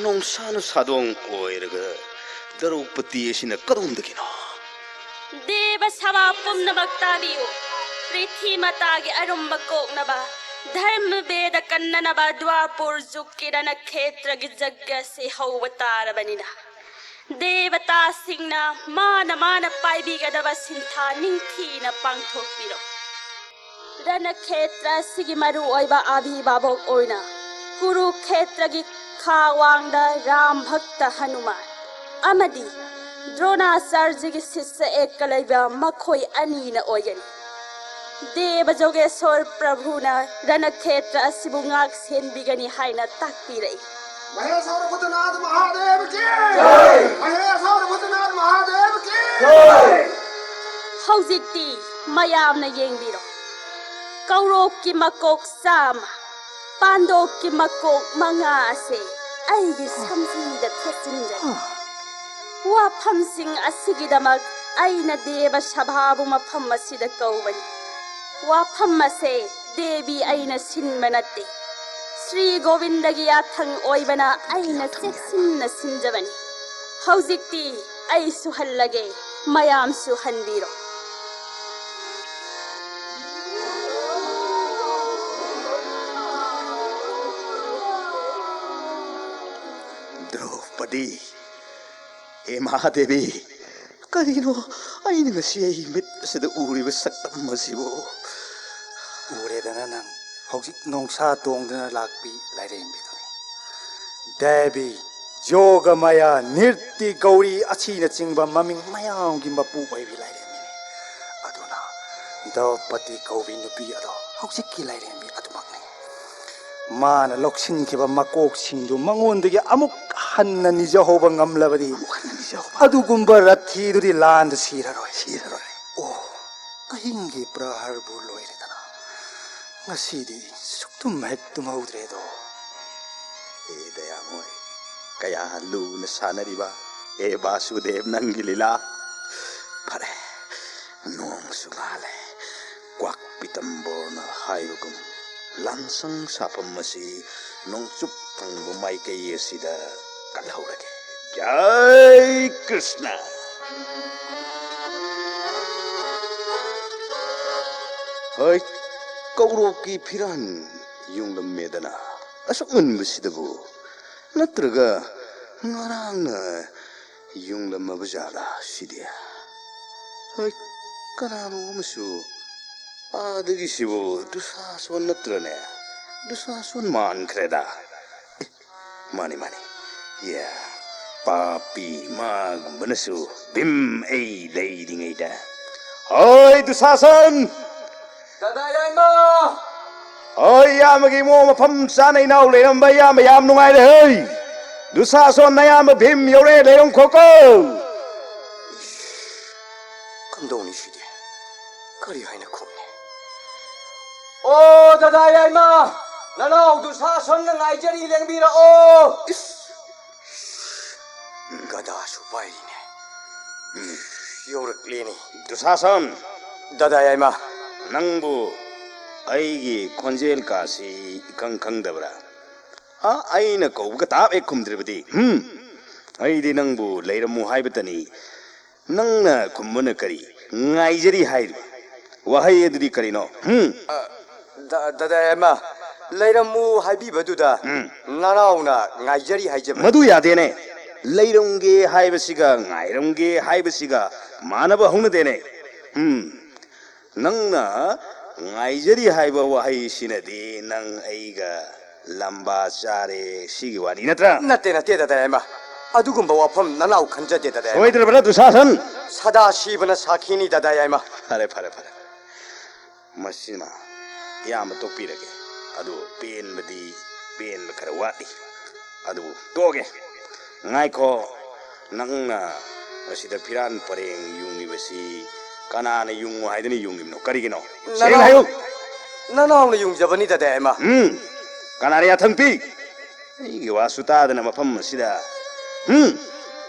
ꯅꯣꯡꯁꯥꯅ ꯁꯥꯗꯣꯡ ꯑꯣꯏꯔꯒ ꯗ꯭ꯔꯧꯄꯗꯤ ꯑꯁꯤꯅ ꯀꯗꯣꯝꯗꯒꯤꯅꯣ? ꯗꯦꯕ ꯁꯚꯥ ꯄꯨꯝꯅꯃꯛ ꯇꯥꯕꯤꯌꯨ꯫ ꯄ꯭ꯔꯤꯊꯤ ꯃꯇꯥꯒꯤ ꯑꯔꯨꯝꯕ ꯀꯣꯛꯅꯕ ꯙꯔꯃ ꯚꯦꯗ ꯀꯟꯅꯅꯕ ꯗ꯭ꯋꯥꯄꯨꯔ ꯖꯨꯒꯀꯤ ꯔꯅꯈꯦꯇ꯭ꯔꯒꯤ ꯖꯒ꯭ꯌ ꯑꯁꯤ ꯍꯧꯕ ꯇꯥꯔꯕꯅꯤꯅ, ꯗꯦꯕꯇꯥꯁꯤꯡꯅ ꯃꯥꯅ ꯃꯥꯅ ꯄꯥꯏꯕꯤꯒꯗꯕ ꯁꯤꯟꯊꯥ ꯅꯤꯡꯊꯤꯅ ꯄꯥꯡꯊꯣꯛꯄꯤꯔꯣ꯫ ꯔꯅꯈꯦꯇ꯭ꯔ ꯑꯁꯤꯒꯤ ꯃꯔꯨ ꯑꯣꯏꯕ ꯑꯚꯤꯚꯥꯕꯣꯛ ꯑꯣꯏꯅ ꯀꯨꯔꯨꯈꯦꯇ꯭ꯔꯒꯤ ꯈꯥ ꯋꯥꯡꯗ ꯔꯥꯝ ꯚꯛꯇ ꯍꯅꯨꯃꯥꯟ ꯑꯃꯗꯤ ꯗ꯭ꯔꯣꯅꯥꯆꯥꯔꯖꯒꯤ ꯁꯤꯁ꯭ꯌ ꯑꯦꯛꯀ ꯂꯩꯕ ꯃꯈꯣꯏ ꯑꯅꯤꯅ ꯑꯣꯏꯒꯅꯤ꯫ ꯗꯦꯕ ꯖꯣꯒꯦꯁꯣꯔ ꯄ꯭ꯔꯚꯨꯅ ꯔꯅꯈꯦꯇ꯭ꯔ ꯑꯁꯤꯕꯨ ꯉꯥꯛ ꯁꯦꯟꯕꯤꯒꯅꯤ ꯍꯥꯏꯅ ꯇꯥꯛꯄꯤꯔꯛꯏ꯫ ꯃꯍꯦꯁ꯭ꯋꯔ ꯚꯨꯇꯅꯥꯊ ꯃꯍꯥꯗꯦꯕ ꯀꯤ! ꯃꯍꯦꯁ꯭ꯋꯔ ꯚꯨꯇꯅꯥꯊ ꯃꯍꯥꯗꯦꯕ ꯀꯤ! ꯍꯧꯖꯤꯛꯇꯤ ꯃꯌꯥꯝꯅ ꯌꯦꯡꯕꯤꯔꯣ꯫ ꯀꯧꯔꯣꯛꯀꯤ ꯃꯀꯣꯛ ꯆꯥꯝꯃ, ꯄꯥꯟꯗꯣꯛꯀꯤ ꯃꯀꯣꯛ ꯃꯉꯥ ꯑꯁꯦ ꯑꯩꯒꯤ ꯁꯝꯖꯤꯗ ꯊꯦꯠꯆꯤꯟꯖꯔꯤ꯫ ꯋꯥꯐꯝꯁꯤꯡ ꯑꯁꯤꯒꯤꯗꯃꯛ ꯑꯩꯅ ꯗꯦꯕ ꯁꯚꯥꯕꯨ ꯃꯐꯝ ꯑꯁꯤꯗ ꯀꯧꯕꯅꯤ꯫ ꯋꯥꯐꯝ ꯑꯁꯦ ꯗꯦꯕꯤ ꯑꯩꯅ ꯁꯤꯟꯕ ꯅꯠꯇꯦ꯫ ꯁ꯭ꯔꯤ ꯒꯣꯕꯤꯟꯗꯒꯤ ꯌꯥꯊꯪ ꯑꯣꯏꯕꯅ ꯑꯩꯅ ꯆꯦꯛꯁꯤꯟꯅ ꯁꯤꯟꯖꯕꯅꯤ꯫ ꯍꯧꯖꯤꯛꯇꯤ ꯑꯩ ꯁꯨꯍꯜꯂꯒꯦ, ꯃꯌꯥꯝꯁꯨ ꯍꯟꯕꯤꯔꯣ꯫ ꯗ꯭ꯔꯧꯄꯗꯤ, ꯍꯦ ꯃꯍꯥꯗꯦꯕꯤ, ꯀꯔꯤꯅꯣ ꯑꯩꯅ ꯉꯁꯤ ꯑꯩ ꯃꯤꯠ ꯑꯁꯤꯗ ꯎꯔꯤꯕ ꯁꯛꯇꯝ ꯑꯁꯤꯕꯨ? ꯎꯔꯦꯗꯅ ꯅꯪ, ꯍꯧꯖꯤꯛ ꯅꯣꯡꯁꯥ ꯇꯣꯡꯗꯨꯅ ꯂꯥꯛꯄꯤ ꯂꯥꯏꯔꯦꯝꯕꯤꯗꯨꯅꯤ꯫ ꯗꯦꯕꯤ, ꯌꯣꯒ ꯃꯌꯥ, ꯅꯤꯔꯇꯤ ꯒꯧꯔꯤ ꯑꯁꯤꯅꯆꯤꯡꯕ ꯃꯃꯤꯡ ꯃꯌꯥꯝꯒꯤ ꯃꯄꯨ ꯑꯣꯏꯕꯤ ꯂꯥꯏꯔꯦꯝꯕꯤꯅꯤ꯫ ꯑꯗꯨꯅ ꯗ꯭ꯔꯧꯄꯗꯤ ꯀꯧꯕꯤ ꯅꯨꯄꯤ ꯑꯗꯣ ꯍꯧꯖꯤꯛꯀꯤ ꯂꯥꯏꯔꯦꯝꯕꯤ ꯑꯗꯨꯃꯛꯅꯤ꯫ ꯃꯥꯅ ꯂꯧꯁꯤꯟꯈꯤꯕ ꯃꯀꯣꯛꯁꯤꯡꯗꯨ ꯃꯉꯣꯟꯗꯒꯤ ꯑꯃꯨꯛ ꯍꯟꯅ ꯅꯤꯖꯍꯧꯕ ꯉꯝꯂꯕꯗꯤ, ꯑꯃꯨꯛ ꯍꯟꯅ ꯅꯤꯖꯍꯧꯕ꯫ ꯑꯗꯨꯒꯨꯝꯕ ꯔꯊꯤꯗꯨꯗꯤ ꯂꯥꯟꯗ ꯁꯤꯔꯔꯣꯏ꯫ ꯁꯤꯔꯔꯣꯏ꯫ ꯑꯣ, ꯑꯍꯤꯡꯒꯤ ꯄ꯭ꯔꯍꯔꯕꯨ ꯂꯣꯏꯔꯦꯗꯅ꯫ ꯉꯁꯤꯗꯤ ꯁꯨꯛꯇꯨꯝ ꯍꯦꯛ ꯇꯨꯝꯍꯧꯗ꯭ꯔꯦꯗꯣ꯫ ꯍꯦ ꯗꯌꯥꯃꯣꯏ, ꯀꯌꯥ ꯂꯨꯅ ꯁꯥꯟꯅꯔꯤꯕ, ꯍꯦ ꯕꯥꯁꯨꯗꯦꯕ, ꯅꯪꯒꯤ ꯂꯤꯂꯥ꯫ ꯐꯔꯦ, ꯅꯣꯡꯁꯨ ꯉꯥꯜꯂꯦ꯫ ꯀ꯭ꯋꯥꯛ ꯄꯤꯇꯝꯕꯣꯔꯅ ꯍꯥꯏꯕꯒꯨꯝ, ꯂꯥꯟꯁꯪ ꯁꯥꯐꯝ ꯑꯁꯤ ꯅꯣꯡꯆꯨꯞ ꯊꯪꯕ ꯃꯥꯏꯀꯩ ꯑꯁꯤꯗ ꯀꯜꯍꯧꯔꯒꯦ꯫ ꯖꯥꯏ ꯀ꯭ꯔꯤꯁꯅ꯫ ꯍꯣꯏ, ꯀꯧꯔꯣꯞꯀꯤ ꯐꯤꯔꯥꯟ ꯌꯨꯡꯂꯝꯃꯦꯗꯅ꯫ ꯑꯁꯨꯛ ꯉꯟꯕꯁꯤꯗꯕꯨ? ꯅꯠꯇ꯭ꯔꯒ ꯉꯔꯥꯡꯅ ꯌꯨꯡꯂꯝꯃꯕ ꯖꯥꯠꯂꯥ ꯁꯤꯗꯤ? ꯍꯣꯏ, ꯀꯅꯥꯅꯣ ꯑꯃꯁꯨ ꯑꯥꯗꯒꯤꯁꯤꯕꯨ ꯗꯨꯁꯥꯁꯣꯟ ꯅꯠꯇ꯭ꯔꯅꯦ? ꯗꯨꯁꯥꯁꯣꯟ ꯃꯥꯟꯈ꯭ꯔꯦꯗ꯫ ꯑꯦ, ꯃꯥꯅꯤ, ꯃꯥꯅꯤ꯫ ꯌꯥ, ꯄꯥꯄꯤ ꯃꯥꯒꯨꯝꯕꯅꯁꯨ ꯚꯤꯝ ꯑꯩ ꯂꯩꯔꯤꯉꯩꯗ꯫ ꯍꯣꯏ, ꯗꯨꯁꯥꯁꯟ! ꯗꯗꯥ ꯌꯥꯏꯃ! ꯍꯣꯏ, ꯏꯌꯥꯝꯕꯒꯤ ꯏꯃꯣ ꯃꯐꯝ ꯆꯥꯅ ꯏꯅꯥꯎ ꯂꯩꯔꯝꯕ ꯏꯌꯥꯝꯕ ꯌꯥꯝ ꯅꯨꯡꯉꯥꯏꯔꯦ ꯍꯣꯏ꯫ ꯗꯨꯁꯥꯁꯣꯟ ꯅꯌꯥꯝꯕ ꯚꯤꯝ ꯌꯧꯔꯦ, ꯂꯩꯔꯝꯈꯣꯀꯣ꯫ ꯀꯝꯗꯧꯅꯤ ꯁꯤꯗꯤ? ꯀꯔꯤ ꯍꯥꯏꯅ ꯈꯨꯝꯅꯤ? ꯑꯣ, ꯗꯗꯥ ꯌꯥꯏꯃ! ꯅꯅꯥꯎ ꯗꯨꯁꯥꯁꯟꯅ ꯉꯥꯏꯖꯔꯤ, ꯂꯦꯡꯕꯤꯔꯛꯑꯣ! ꯏꯁ! ꯒꯗꯥꯁꯨ ꯄꯥꯏꯔꯤꯅꯦ꯫ ꯎꯝ, ꯌꯧꯔꯛꯂꯦꯅꯦ꯫ ꯗꯨꯁꯥꯁꯟ! ꯗꯗꯥ ꯌꯥꯏꯃ! ꯅꯪꯕꯨ ꯑꯩꯒꯤ ꯈꯣꯟꯖꯦꯜ ꯀꯥꯁꯤ ꯏꯈꯪ ꯈꯪꯗꯕ꯭ꯔꯥ? ꯑ, ꯑꯩꯅ ꯀꯧꯕꯒ ꯇꯥꯞ ꯍꯦꯛ ꯈꯨꯝꯗ꯭ꯔꯕꯗꯤ, ꯍꯨꯝ? ꯑꯩꯗꯤ ꯅꯪꯕꯨ ꯂꯩꯔꯝꯃꯨ ꯍꯥꯏꯕꯇꯅꯤ꯫ ꯅꯪꯅ ꯈꯨꯝꯕꯅ ꯀꯔꯤ? ꯉꯥꯏꯖꯔꯤ ꯍꯥꯏꯔꯤꯕ ꯋꯥꯍꯩ ꯑꯗꯨꯗꯤ ꯀꯔꯤꯅꯣ? ꯍꯨꯝ? ꯑ, ꯗ-, ꯗꯗꯥ ꯌꯥꯏꯃ, ꯂꯩꯔꯝꯃꯨ ꯍꯥꯏꯕꯤꯕꯗꯨꯗ ꯎꯝ꯫ ꯅꯅꯥꯎꯅ ꯉꯥꯏꯖꯔꯤ ꯍꯥꯏꯖꯕꯅꯤ꯫ ꯃꯗꯨ ꯌꯥꯗꯦꯅꯦ꯫ ꯂꯩꯔꯝꯒꯦ ꯍꯥꯏꯕꯁꯤꯒ ꯉꯥꯏꯔꯝꯒꯦ ꯍꯥꯏꯕꯁꯤꯒ ꯃꯥꯟꯅꯕ ꯍꯧꯅꯗꯦꯅꯦ꯫ ꯎꯝ꯫ ꯅꯪꯅ ꯉꯥꯏꯖꯔꯤ ꯍꯥꯏꯕ ꯋꯥꯍꯩꯁꯤꯅꯗꯤ ꯅꯪ ꯑꯩꯒ ꯂꯝꯕꯥ ꯆꯥꯔꯦ ꯁꯤꯒꯤ ꯋꯥꯔꯤ ꯅꯠꯇ꯭ꯔꯥ? ꯅꯠꯇꯦ, ꯅꯠꯇꯦ, ꯗꯗꯥ ꯌꯥꯏꯃ꯫ ꯑꯗꯨꯒꯨꯝꯕ ꯋꯥꯐꯝ ꯅꯅꯥꯎ ꯈꯟꯖꯗꯦ, ꯗꯗꯥ ꯌꯥꯏꯃ꯫ ꯁꯣꯏꯗ꯭ꯔꯕ꯭ꯔꯥ, ꯗꯨꯁꯥꯁꯟ? ꯁꯗꯥ ꯁꯤꯕꯅ ꯁꯥꯈꯤꯅꯤ, ꯗꯗꯥ ꯌꯥꯏꯃ꯫ ꯐꯔꯦ, ꯐꯔꯦ, ꯐꯔꯦ꯫ ꯃꯁꯤꯃ ꯏꯌꯥꯝꯕ ꯇꯣꯛꯄꯤꯔꯒꯦ꯫ ꯑꯗꯨ ꯄꯦꯟꯕꯗꯤ, ꯄꯦꯟꯕ ꯈꯔ ꯋꯥꯠꯂꯤ꯫ ꯑꯗꯨꯕꯨ ꯇꯣꯛꯑꯒꯦ꯫ ꯉꯥꯏꯈꯣ, ꯅꯪꯅ ꯑꯁꯤꯗ ꯐꯤꯔꯥꯟ ꯄꯔꯦꯡ ꯌꯨꯡꯉꯤꯕꯁꯤ ꯀꯅꯥꯅ ꯌꯨꯡꯉꯨ ꯍꯥꯏꯗꯅ ꯌꯨꯡꯉꯤꯕꯅꯣ? ꯀꯔꯤꯒꯤꯅꯣ? ꯁꯦꯡꯅ ꯅꯅꯥꯎ-, ꯍꯥꯏꯌꯨ꯫ ꯅꯅꯥꯎꯅ ꯌꯨꯡꯖꯕꯅꯤ, ꯗꯗꯥ ꯌꯥꯏꯃ꯫ ꯎꯝ, ꯀꯅꯥꯅ ꯌꯥꯊꯪ ꯄꯤ? ꯑꯩꯒꯤ ꯋꯥꯁꯨ ꯇꯥꯗꯅ ꯃꯐꯝ ꯑꯁꯤꯗ, ꯍꯨꯝ?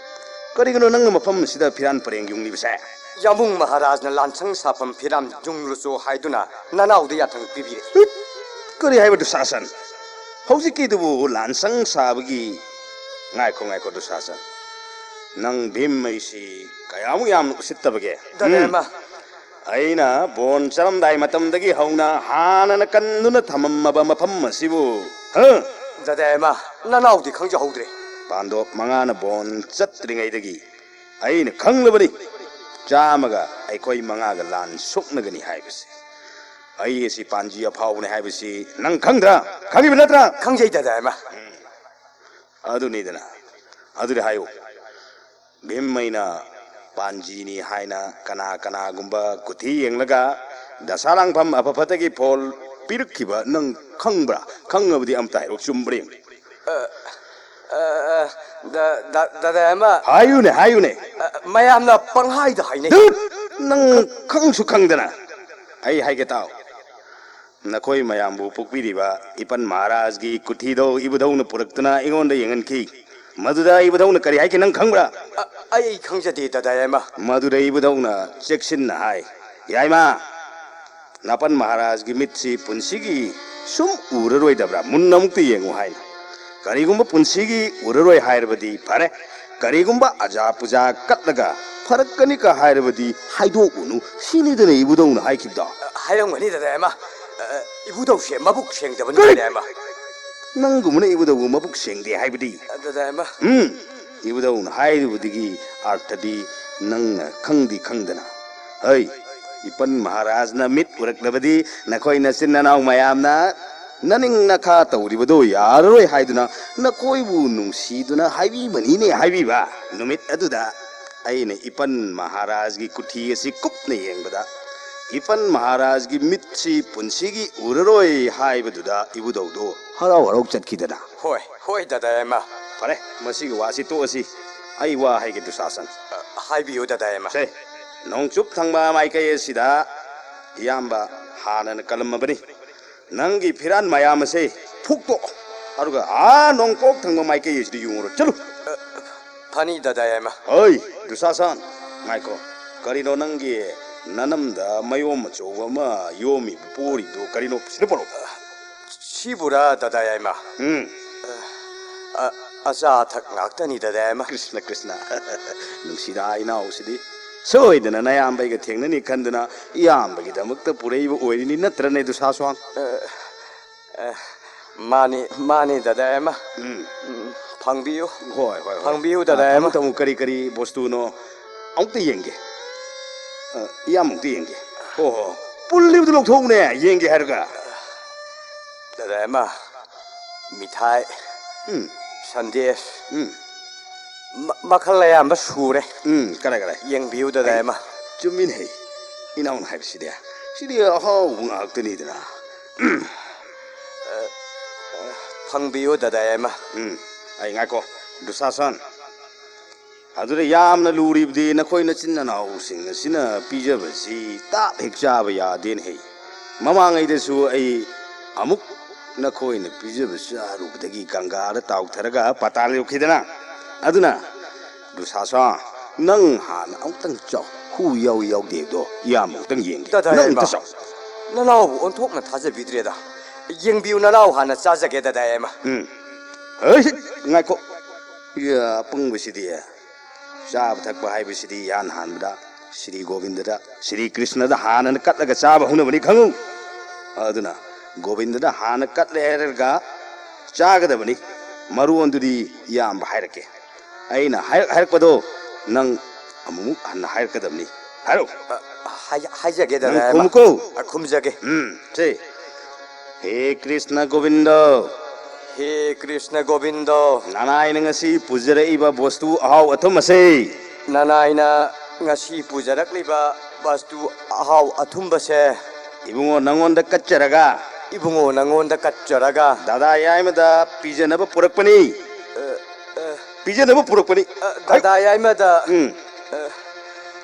ꯀꯔꯤꯒꯤꯅꯣ ꯅꯪꯅ ꯃꯐꯝ ꯑꯁꯤꯗ ꯐꯤꯔꯥꯟ ꯄꯔꯦꯡ ꯌꯨꯡꯂꯤꯕꯁꯦ? ꯌꯥꯝꯕꯨꯡ ꯃꯍꯥꯔꯥꯖꯅ ꯂꯥꯟꯁꯪ ꯁꯥꯐꯝ ꯐꯤꯔꯥꯟ ꯌꯨꯡꯂꯨꯆꯣ ꯍꯥꯏꯗꯨꯅ ꯅꯅꯥꯎꯗ ꯌꯥꯊꯪ ꯄꯤꯕꯤꯔꯦ꯫ ꯍꯨꯏꯠ! ꯀꯔꯤ ꯍꯥꯏꯕ ꯗꯨꯁꯥꯁꯟ? ꯍꯧꯖꯤꯛꯀꯤꯗꯨꯕꯨ ꯂꯥꯟꯁꯪ ꯁꯥꯕꯒꯤ? ꯉꯥꯏꯈꯣ, ꯉꯥꯏꯈꯣ, ꯗꯨꯁꯥꯁꯟ꯫ ꯅꯪ ꯚꯤꯝ ꯑꯩꯁꯤ ꯀꯌꯥꯃꯨꯛ ꯌꯥꯝꯅ ꯎꯁꯤꯠꯇꯕꯒꯦ? ꯗꯗꯥ ꯎꯝ? ꯌꯥꯏꯃ, ꯑꯩꯅ ꯕꯣꯟ ꯆꯠꯂꯝꯗꯥꯏ ꯃꯇꯝꯗꯒꯤ ꯍꯧꯅ ꯍꯥꯟꯅꯅ ꯀꯟꯗꯨꯅ ꯊꯝꯃꯝꯃꯕ ꯃꯐꯝ ꯑꯁꯤꯕꯨ, ꯍ? ꯗꯗꯥ ꯑꯃ, ꯅꯅꯥꯎꯗꯤ ꯈꯪꯖꯍꯧꯗ꯭ꯔꯦ꯫ ꯄꯥꯟꯗꯣꯞ ꯃꯉꯥꯅ ꯕꯣꯟ ꯆꯠꯇ꯭ꯔꯤꯉꯩꯗꯒꯤ ꯑꯩꯅ ꯈꯪꯂꯕꯅꯤ, ꯆꯥꯝꯃꯒ ꯑꯩꯈꯣꯏ ꯃꯉꯥꯒ ꯂꯥꯟ ꯁꯣꯛꯅꯒꯅꯤ ꯍꯥꯏꯕꯁꯤ꯫ ꯑꯩ ꯑꯁꯤ ꯄꯥꯟꯖꯤ ꯑꯐꯥꯎꯕꯅꯤ ꯍꯥꯏꯕꯁꯤ ꯅꯪ ꯈꯪꯗ꯭ꯔꯥ? ꯈꯪꯉꯤꯕ ꯅꯠꯇ꯭ꯔꯥ? ꯈꯪꯖꯩ, ꯗꯗꯥ ꯑꯃ꯫ ꯑꯗꯨꯅꯤꯗꯅ꯫ ꯑꯗꯨꯗꯤ ꯍꯥꯏꯌꯨ, ꯚꯤꯝ ꯑꯩꯅ ꯄꯥꯟꯖꯤꯅꯤ ꯍꯥꯏꯅ ꯀꯅꯥ ꯀꯅꯥꯒꯨꯝꯕ ꯀꯨꯊꯤ ꯌꯦꯡꯂꯒ ꯗꯁꯥ ꯂꯥꯡꯐꯝ ꯑꯐ ꯐꯠꯇꯒꯤ ꯐꯣꯜ ꯄꯤꯔꯛꯈꯤꯕ ꯅꯪ ꯈꯪꯕ꯭ꯔꯥ? ꯈꯪꯉꯕꯗꯤ ꯑꯝꯇ ꯍꯥꯏꯔꯛꯑꯣ, ꯆꯨꯝꯕ꯭ꯔꯥ ꯌꯦꯡꯒꯦ꯫ ꯑ, ꯑ, ꯗ-, ꯗ-, ꯗꯗꯥ ꯑꯃ꯫ ꯍꯥꯏꯌꯨꯅꯦ, ꯍꯥꯏꯌꯨꯅꯦ꯫ ꯑ, ꯃꯌꯥꯝꯅ ꯄꯪꯍꯥꯏꯗ ꯍꯥꯏꯅꯩ꯫ ꯗꯨꯠ! ꯅꯪ ꯈꯪꯁꯨ ꯈꯪꯗꯅ꯫ ꯑꯩ ꯍꯥꯏꯒꯦ ꯇꯥꯎ꯫ ꯅꯈꯣꯏ ꯃꯌꯥꯝꯕꯨ ꯄꯣꯛꯄꯤꯔꯤꯕ ꯏꯄꯟ ꯃꯍꯥꯔꯥꯖꯒꯤ ꯀꯨꯊꯤꯗꯣ ꯏꯕꯨꯙꯧꯅ ꯄꯨꯔꯛꯇꯨꯅ ꯑꯩꯉꯣꯟꯗ ꯌꯦꯡꯍꯟꯈꯤ꯫ ꯃꯗꯨꯗ ꯏꯕꯨꯙꯧꯅ ꯀꯔꯤ ꯍꯥꯏꯈꯤ ꯅꯪ ꯈꯪꯕ꯭ꯔꯥ? ꯑ, ꯑꯩ ꯈꯪꯖꯗꯦ, ꯗꯗꯥ ꯌꯥꯏꯃ꯫ ꯃꯗꯨꯗ ꯏꯕꯨꯙꯧꯅ ꯆꯦꯛꯁꯤꯟꯅ ꯍꯥꯏ, "ꯌꯥꯏꯃ, ꯅꯥꯄꯟ ꯃꯍꯥꯔꯥꯖꯒꯤ ꯃꯤꯠꯁꯤ ꯄꯨꯟꯁꯤꯒꯤ ꯁꯨꯝ ꯎꯔꯔꯣꯏꯗꯕ꯭ꯔꯥ? ꯃꯨꯟꯅ ꯑꯃꯨꯛꯇ ꯌꯦꯡꯉꯨ" ꯍꯥꯏꯅ꯫ ꯀꯔꯤꯒꯨꯝꯕ ꯄꯨꯟꯁꯤꯒꯤ ꯎꯔꯔꯣꯏ ꯍꯥꯏꯔꯕꯗꯤ ꯐꯔꯦ, ꯀꯔꯤꯒꯨꯝꯕ ꯑꯖꯥ ꯄꯨꯖꯥ ꯀꯠꯂꯒ ꯐꯔꯛꯀꯅꯤꯀ ꯍꯥꯏꯔꯕꯗꯤ ꯍꯥꯏꯗꯣꯛꯎꯅꯨ, ꯁꯤꯅꯤꯗꯅ ꯏꯕꯨꯙꯧꯅ ꯍꯥꯏꯈꯤꯕꯗꯣ꯫ ꯑ, ꯍꯥꯏꯔꯝꯒꯅꯤ, ꯗꯗꯥ ꯌꯥꯏꯃ꯫ ꯑ, ꯏꯕꯨꯙꯧꯁꯦ ꯃꯕꯨꯛ ꯁꯦꯡꯗꯕꯅꯤ, ꯀꯔꯤ? ꯗꯗꯥ ꯌꯥꯏꯃ꯫ ꯅꯪꯒꯨꯝꯕꯅ ꯏꯕꯨꯙꯧꯕꯨ ꯃꯕꯨꯛ ꯁꯦꯡꯗꯦ ꯍꯥꯏꯕꯗꯤ? ꯑ, ꯗꯗꯥ ꯌꯥꯏꯃ꯫ ꯎꯝ, ꯏꯕꯨꯙꯧꯅ ꯍꯥꯏꯔꯤꯕꯗꯨꯒꯤ ꯑꯥꯔꯊꯗꯤ ꯅꯪꯅ ꯈꯪꯗꯤ ꯈꯪꯗꯅ꯫ ꯍꯩ, ꯏꯄꯟ ꯃꯍꯥꯔꯥꯖꯅ ꯃꯤꯠ ꯎꯔꯛꯂꯕꯗꯤ ꯅꯈꯣꯏ ꯅꯆꯤꯟ ꯅꯅꯥꯎ ꯃꯌꯥꯝꯅ ꯅꯅꯤꯡ ꯅꯈꯥ ꯇꯧꯔꯤꯕꯗꯣ ꯌꯥꯔꯔꯣꯏ ꯍꯥꯏꯗꯨꯅ ꯅꯈꯣꯏꯕꯨ ꯅꯨꯡꯁꯤꯗꯨꯅ ꯍꯥꯏꯕꯤꯕꯅꯤꯅꯦ ꯍꯥꯏꯕꯤꯕ꯫ ꯅꯨꯃꯤꯠ ꯑꯗꯨꯗ ꯑꯩꯅ ꯏꯄꯟ ꯃꯍꯥꯔꯥꯖꯒꯤ ꯀꯨꯊꯤ ꯑꯁꯤ ꯀꯨꯞꯅ ꯌꯦꯡꯕꯗ, ꯏꯄꯟ ꯃꯍꯥꯔꯥꯖꯒꯤ ꯃꯤꯠꯁꯤ ꯄꯨꯟꯁꯤꯒꯤ ꯎꯔꯔꯣꯏ ꯍꯥꯏꯕꯗꯨꯗ ꯏꯕꯨꯙꯧꯗꯨ ꯍꯔꯥꯎ ꯍꯔꯥꯎ ꯆꯠꯈꯤꯗꯅ꯫ ꯍꯣꯏ, ꯍꯣꯏ, ꯗꯗꯥ ꯌꯥꯏꯃ꯫ ꯐꯔꯦ, ꯃꯁꯤꯒꯤ ꯋꯥꯁꯤ ꯇꯣꯛꯑꯁꯤ꯫ ꯑꯩ ꯋꯥ ꯍꯥꯏꯒꯦ, ꯗꯨꯁꯥꯁꯟ꯫ ꯑ, ꯍꯥꯏꯕꯤꯌꯨ, ꯗꯗꯥ ꯌꯥꯏꯃ꯫ ꯁꯦ, ꯅꯣꯡꯆꯨꯞ ꯊꯪꯕ ꯃꯥꯏꯀꯩ ꯑꯁꯤꯗ ꯏꯌꯥꯝꯕ ꯍꯥꯟꯅꯅ ꯀꯜꯂꯝꯃꯕꯅꯤ꯫ ꯅꯪꯒꯤ ꯐꯤꯔꯥꯟ ꯃꯌꯥꯝ ꯑꯁꯦ ꯐꯨꯛꯇꯣꯛꯑꯣ꯫ ꯑꯗꯨꯒ ꯑꯥ ꯅꯣꯡꯄꯣꯛ ꯊꯪꯕ ꯃꯥꯏꯀꯩ ꯑꯁꯤꯗ ꯌꯨꯡꯉꯨꯔꯣ꯫ ꯆꯠꯂꯨ꯫ ꯑ, ꯐꯅꯤ, ꯗꯗꯥ ꯌꯥꯏꯃ꯫ ꯍꯣꯏ, ꯗꯨꯁꯥꯁꯟ, ꯉꯥꯏꯈꯣ꯫ ꯀꯔꯤꯅꯣ ꯅꯪꯒꯤ ꯅꯅꯝꯗ ꯃꯌꯣꯝ ꯑꯆꯧꯕ ꯑꯃ ꯌꯣꯝꯃꯤꯕ ꯄꯣꯔꯤꯗꯣ? ꯀꯔꯤꯅꯣ? ꯁꯤꯗ ꯄꯨꯔꯛꯑꯣ꯫ ꯁꯤꯕꯨꯔꯥ, ꯗꯗꯥ ꯌꯥꯏꯃ? ꯎꯝ꯫ ꯑ, ꯑ, ꯑꯆꯥ ꯑꯊꯛ ꯉꯥꯛꯇꯅꯤ, ꯗꯗꯥ ꯌꯥꯏꯃ꯫ ꯀ꯭ꯔꯤꯁꯅ, ꯀ꯭ꯔꯤꯁꯅ꯫ ꯅꯨꯡꯁꯤꯗ ꯏꯅꯥꯎꯁꯤꯗꯤ꯫ ꯁꯣꯏꯗꯅ ꯅꯌꯥꯝꯕꯩꯒ ꯊꯦꯡꯅꯅꯤ ꯈꯟꯗꯨꯅ ꯏꯌꯥꯝꯕꯒꯤꯗꯃꯛꯇ ꯄꯨꯔꯛꯏꯕ ꯑꯣꯏꯔꯤꯅꯤ, ꯅꯠꯇ꯭ꯔꯅꯦ, ꯗꯨꯁꯥꯁꯣꯟ? ꯑ, ꯑ, ꯃꯥꯅꯤ, ꯃꯥꯅꯤ, ꯗꯗꯥ ꯌꯥꯏꯃ꯫ ꯎꯝ꯫ ꯎꯝ, ꯐꯪꯕꯤꯌꯨ꯫ ꯍꯣꯏ, ꯍꯣꯏ, ꯍꯣꯏ꯫ ꯐꯪꯕꯤꯌꯨ, ꯑ, ꯗꯗꯥ ꯊꯝꯃꯨ, ꯌꯥꯏꯃ꯫ ꯊꯝꯃꯨ, ꯀꯔꯤ ꯀꯔꯤ ꯕꯣꯁꯇꯨꯅꯣ? ꯑꯃꯨꯛꯇ ꯌꯦꯡꯒꯦ꯫ ꯑ, ꯏꯌꯥꯝꯕ ꯑꯃꯨꯛꯇ ꯌꯦꯡꯒꯦ꯫ ꯍꯣ, ꯍꯣ꯫ ꯄꯨꯜꯂꯤꯕꯗꯨ ꯂꯧꯊꯣꯛꯎꯅꯦ, ꯌꯦꯡꯒꯦ ꯍꯥꯏꯔꯒ꯫ ꯗꯗꯥ ꯌꯥꯏꯃ, ꯃꯤꯊꯥꯏ, ꯎꯝ꯫ ꯁꯟꯗꯦꯁ, ꯎꯝ꯫ ꯃ-, ꯃꯈꯜ ꯑꯌꯥꯝꯕ ꯁꯨꯔꯦ꯫ ꯎꯝ, ꯀꯔꯥꯏ, ꯀꯔꯥꯏ? ꯌꯦꯡꯕꯤꯌꯨ, ꯗꯗꯥ ꯍꯩ, ꯌꯥꯏꯃ꯫ ꯆꯨꯝꯃꯤꯅꯦ, ꯍꯩ꯫ ꯏꯅꯥꯎꯅ ꯍꯥꯏꯕꯁꯤꯗꯤ꯫ ꯁꯤꯗꯤ ꯑꯍꯥꯎꯕ ꯉꯥꯛꯇꯅꯤꯗꯅ꯫ ꯐꯪꯕꯤꯌꯨ, ꯗꯗꯥ ꯌꯥꯏꯃ꯫ ꯎꯝ, ꯑꯩ ꯉꯥꯏꯈꯣ, ꯗꯨꯁꯥꯁꯟ꯫ ꯑꯗꯨꯗ ꯌꯥꯝꯅ ꯂꯨꯔꯤꯕꯗꯤ ꯅꯈꯣꯏ ꯅꯆꯤꯟ ꯅꯅꯥꯎꯁꯤꯡ ꯑꯁꯤꯅ ꯄꯤꯖꯕꯁꯤ ꯇꯥꯞ ꯍꯦꯛ ꯆꯥꯕ ꯌꯥꯗꯦꯅꯦ꯫ ꯃꯃꯥꯡꯉꯩꯗꯁꯨ ꯑꯩ ꯑꯃꯨꯛ ꯅꯈꯣꯏꯅ ꯄꯤꯖꯕ ꯆꯥꯔꯨꯕꯗꯒꯤ ꯒꯪꯒꯥꯗ ꯇꯥꯎꯊꯔꯒ ꯄꯇꯥꯜ ꯌꯧꯈꯤꯗꯅ꯫ ꯑꯗꯨꯅ, ꯗꯨꯁꯥꯁꯟ, ꯅꯪ ꯍꯥꯟꯅ ꯑꯃꯨꯛꯇꯪ ꯆꯥꯎ꯫ ꯍꯨ ꯌꯥꯎꯏ ꯌꯥꯎꯗꯦꯗꯣ ꯏꯌꯥꯝꯕ ꯑꯃꯨꯛꯇꯪ ꯌꯦꯡꯒꯦ꯫ ꯗꯗꯥ ꯅꯪ ꯌꯥꯏꯃ, ꯑꯝꯇ ꯆꯥꯎ꯫ ꯅꯅꯥꯎꯕꯨ ꯑꯣꯟꯊꯣꯛꯅ ꯊꯥꯖꯕꯤꯗ꯭ꯔꯦꯗ꯫ ꯌꯦꯡꯕꯤꯌꯨ, ꯅꯅꯥꯎ ꯍꯥꯟꯅ ꯆꯥꯖꯒꯦ, ꯗꯗꯥ ꯌꯥꯏꯃ꯫ ꯎꯝ꯫ ꯍꯩ, ꯉꯥꯏꯈꯣ꯫ ꯏꯌꯥ, ꯑꯄꯪꯕꯁꯤꯗꯤ꯫ ꯆꯥꯕ ꯊꯛꯄ ꯍꯥꯏꯕꯁꯤꯗꯤ ꯏꯍꯥꯟ ꯍꯥꯟꯕꯗ ꯁ꯭ꯔꯤ ꯒꯣꯕꯤꯟꯗꯗ, ꯁ꯭ꯔꯤ ꯀ꯭ꯔꯤꯁꯅꯗ ꯍꯥꯟꯅꯅ ꯀꯠꯂꯒ ꯆꯥꯕ ꯍꯧꯅꯕꯅꯤ, ꯈꯪꯉꯨ꯫ ꯑꯗꯨꯅ ꯒꯣꯕꯤꯟꯗꯗ ꯍꯥꯟꯅ ꯀꯠꯂꯦ ꯍꯥꯏꯔꯒ ꯆꯥꯒꯗꯕꯅꯤ꯫ ꯃꯔꯣꯟꯗꯨꯗꯤ ꯏꯌꯥꯝꯕ ꯍꯥꯏꯔꯛꯀꯦ꯫ ꯑꯩꯅ ꯍꯥꯏꯔꯛ-, ꯍꯥꯏꯔꯛꯄꯗꯣ ꯅꯪ ꯑꯃꯨꯛ ꯍꯟꯅ ꯍꯥꯏꯔꯛꯀꯗꯕꯅꯤ꯫ ꯍꯥꯏꯔꯣ꯫ ꯑ, ꯍꯥꯏ-, ꯍꯥꯏꯖꯒꯦ, ꯅꯪ ꯗꯗꯥ ꯌꯥꯏꯃ꯫ ꯈꯨꯝꯃꯨꯀꯣ꯫ ꯑ, ꯈꯨꯝꯖꯒꯦ꯫ ꯎꯝ, ꯁꯦ꯫ ꯍꯦ ꯀ꯭ꯔꯤꯁꯅ ꯒꯣꯕꯤꯟꯗ꯫ ꯍꯦ ꯀ꯭ꯔꯤꯁꯅ ꯒꯣꯕꯤꯟꯗ꯫ ꯅꯅꯥꯏꯅ ꯉꯁꯤ ꯄꯨꯖꯔꯛꯏꯕ ꯕꯣꯁꯇꯨ ꯑꯍꯥꯎ ꯑꯊꯨꯝ ꯑꯁꯦ꯫ ꯅꯅꯥꯏꯅ ꯉꯁꯤ ꯄꯨꯖꯔꯛꯂꯤꯕ ꯕꯣꯁꯇꯨ ꯑꯍꯥꯎ ꯑꯊꯨꯝꯕꯁꯦ꯫ ꯏꯕꯨꯡꯉꯣ ꯅꯪꯉꯣꯟꯗ ꯀꯠꯆꯔꯒ꯫ ꯏꯕꯨꯡꯉꯣ ꯅꯪꯉꯣꯟꯗ ꯀꯠꯆꯔꯒ꯫ ꯗꯥꯗꯥ ꯌꯥꯏꯃꯗ ꯄꯤꯖꯅꯕ ꯄꯨꯔꯛꯄꯅꯤ꯫ ꯑ, ꯑ, ꯄꯤꯖꯅꯕ ꯄꯨꯔꯛꯄꯅꯤ꯫ ꯑ, ꯍꯥꯏ꯫ ꯗꯥꯗꯥ ꯌꯥꯏꯃꯗ, ꯎꯝ꯫ ꯑ,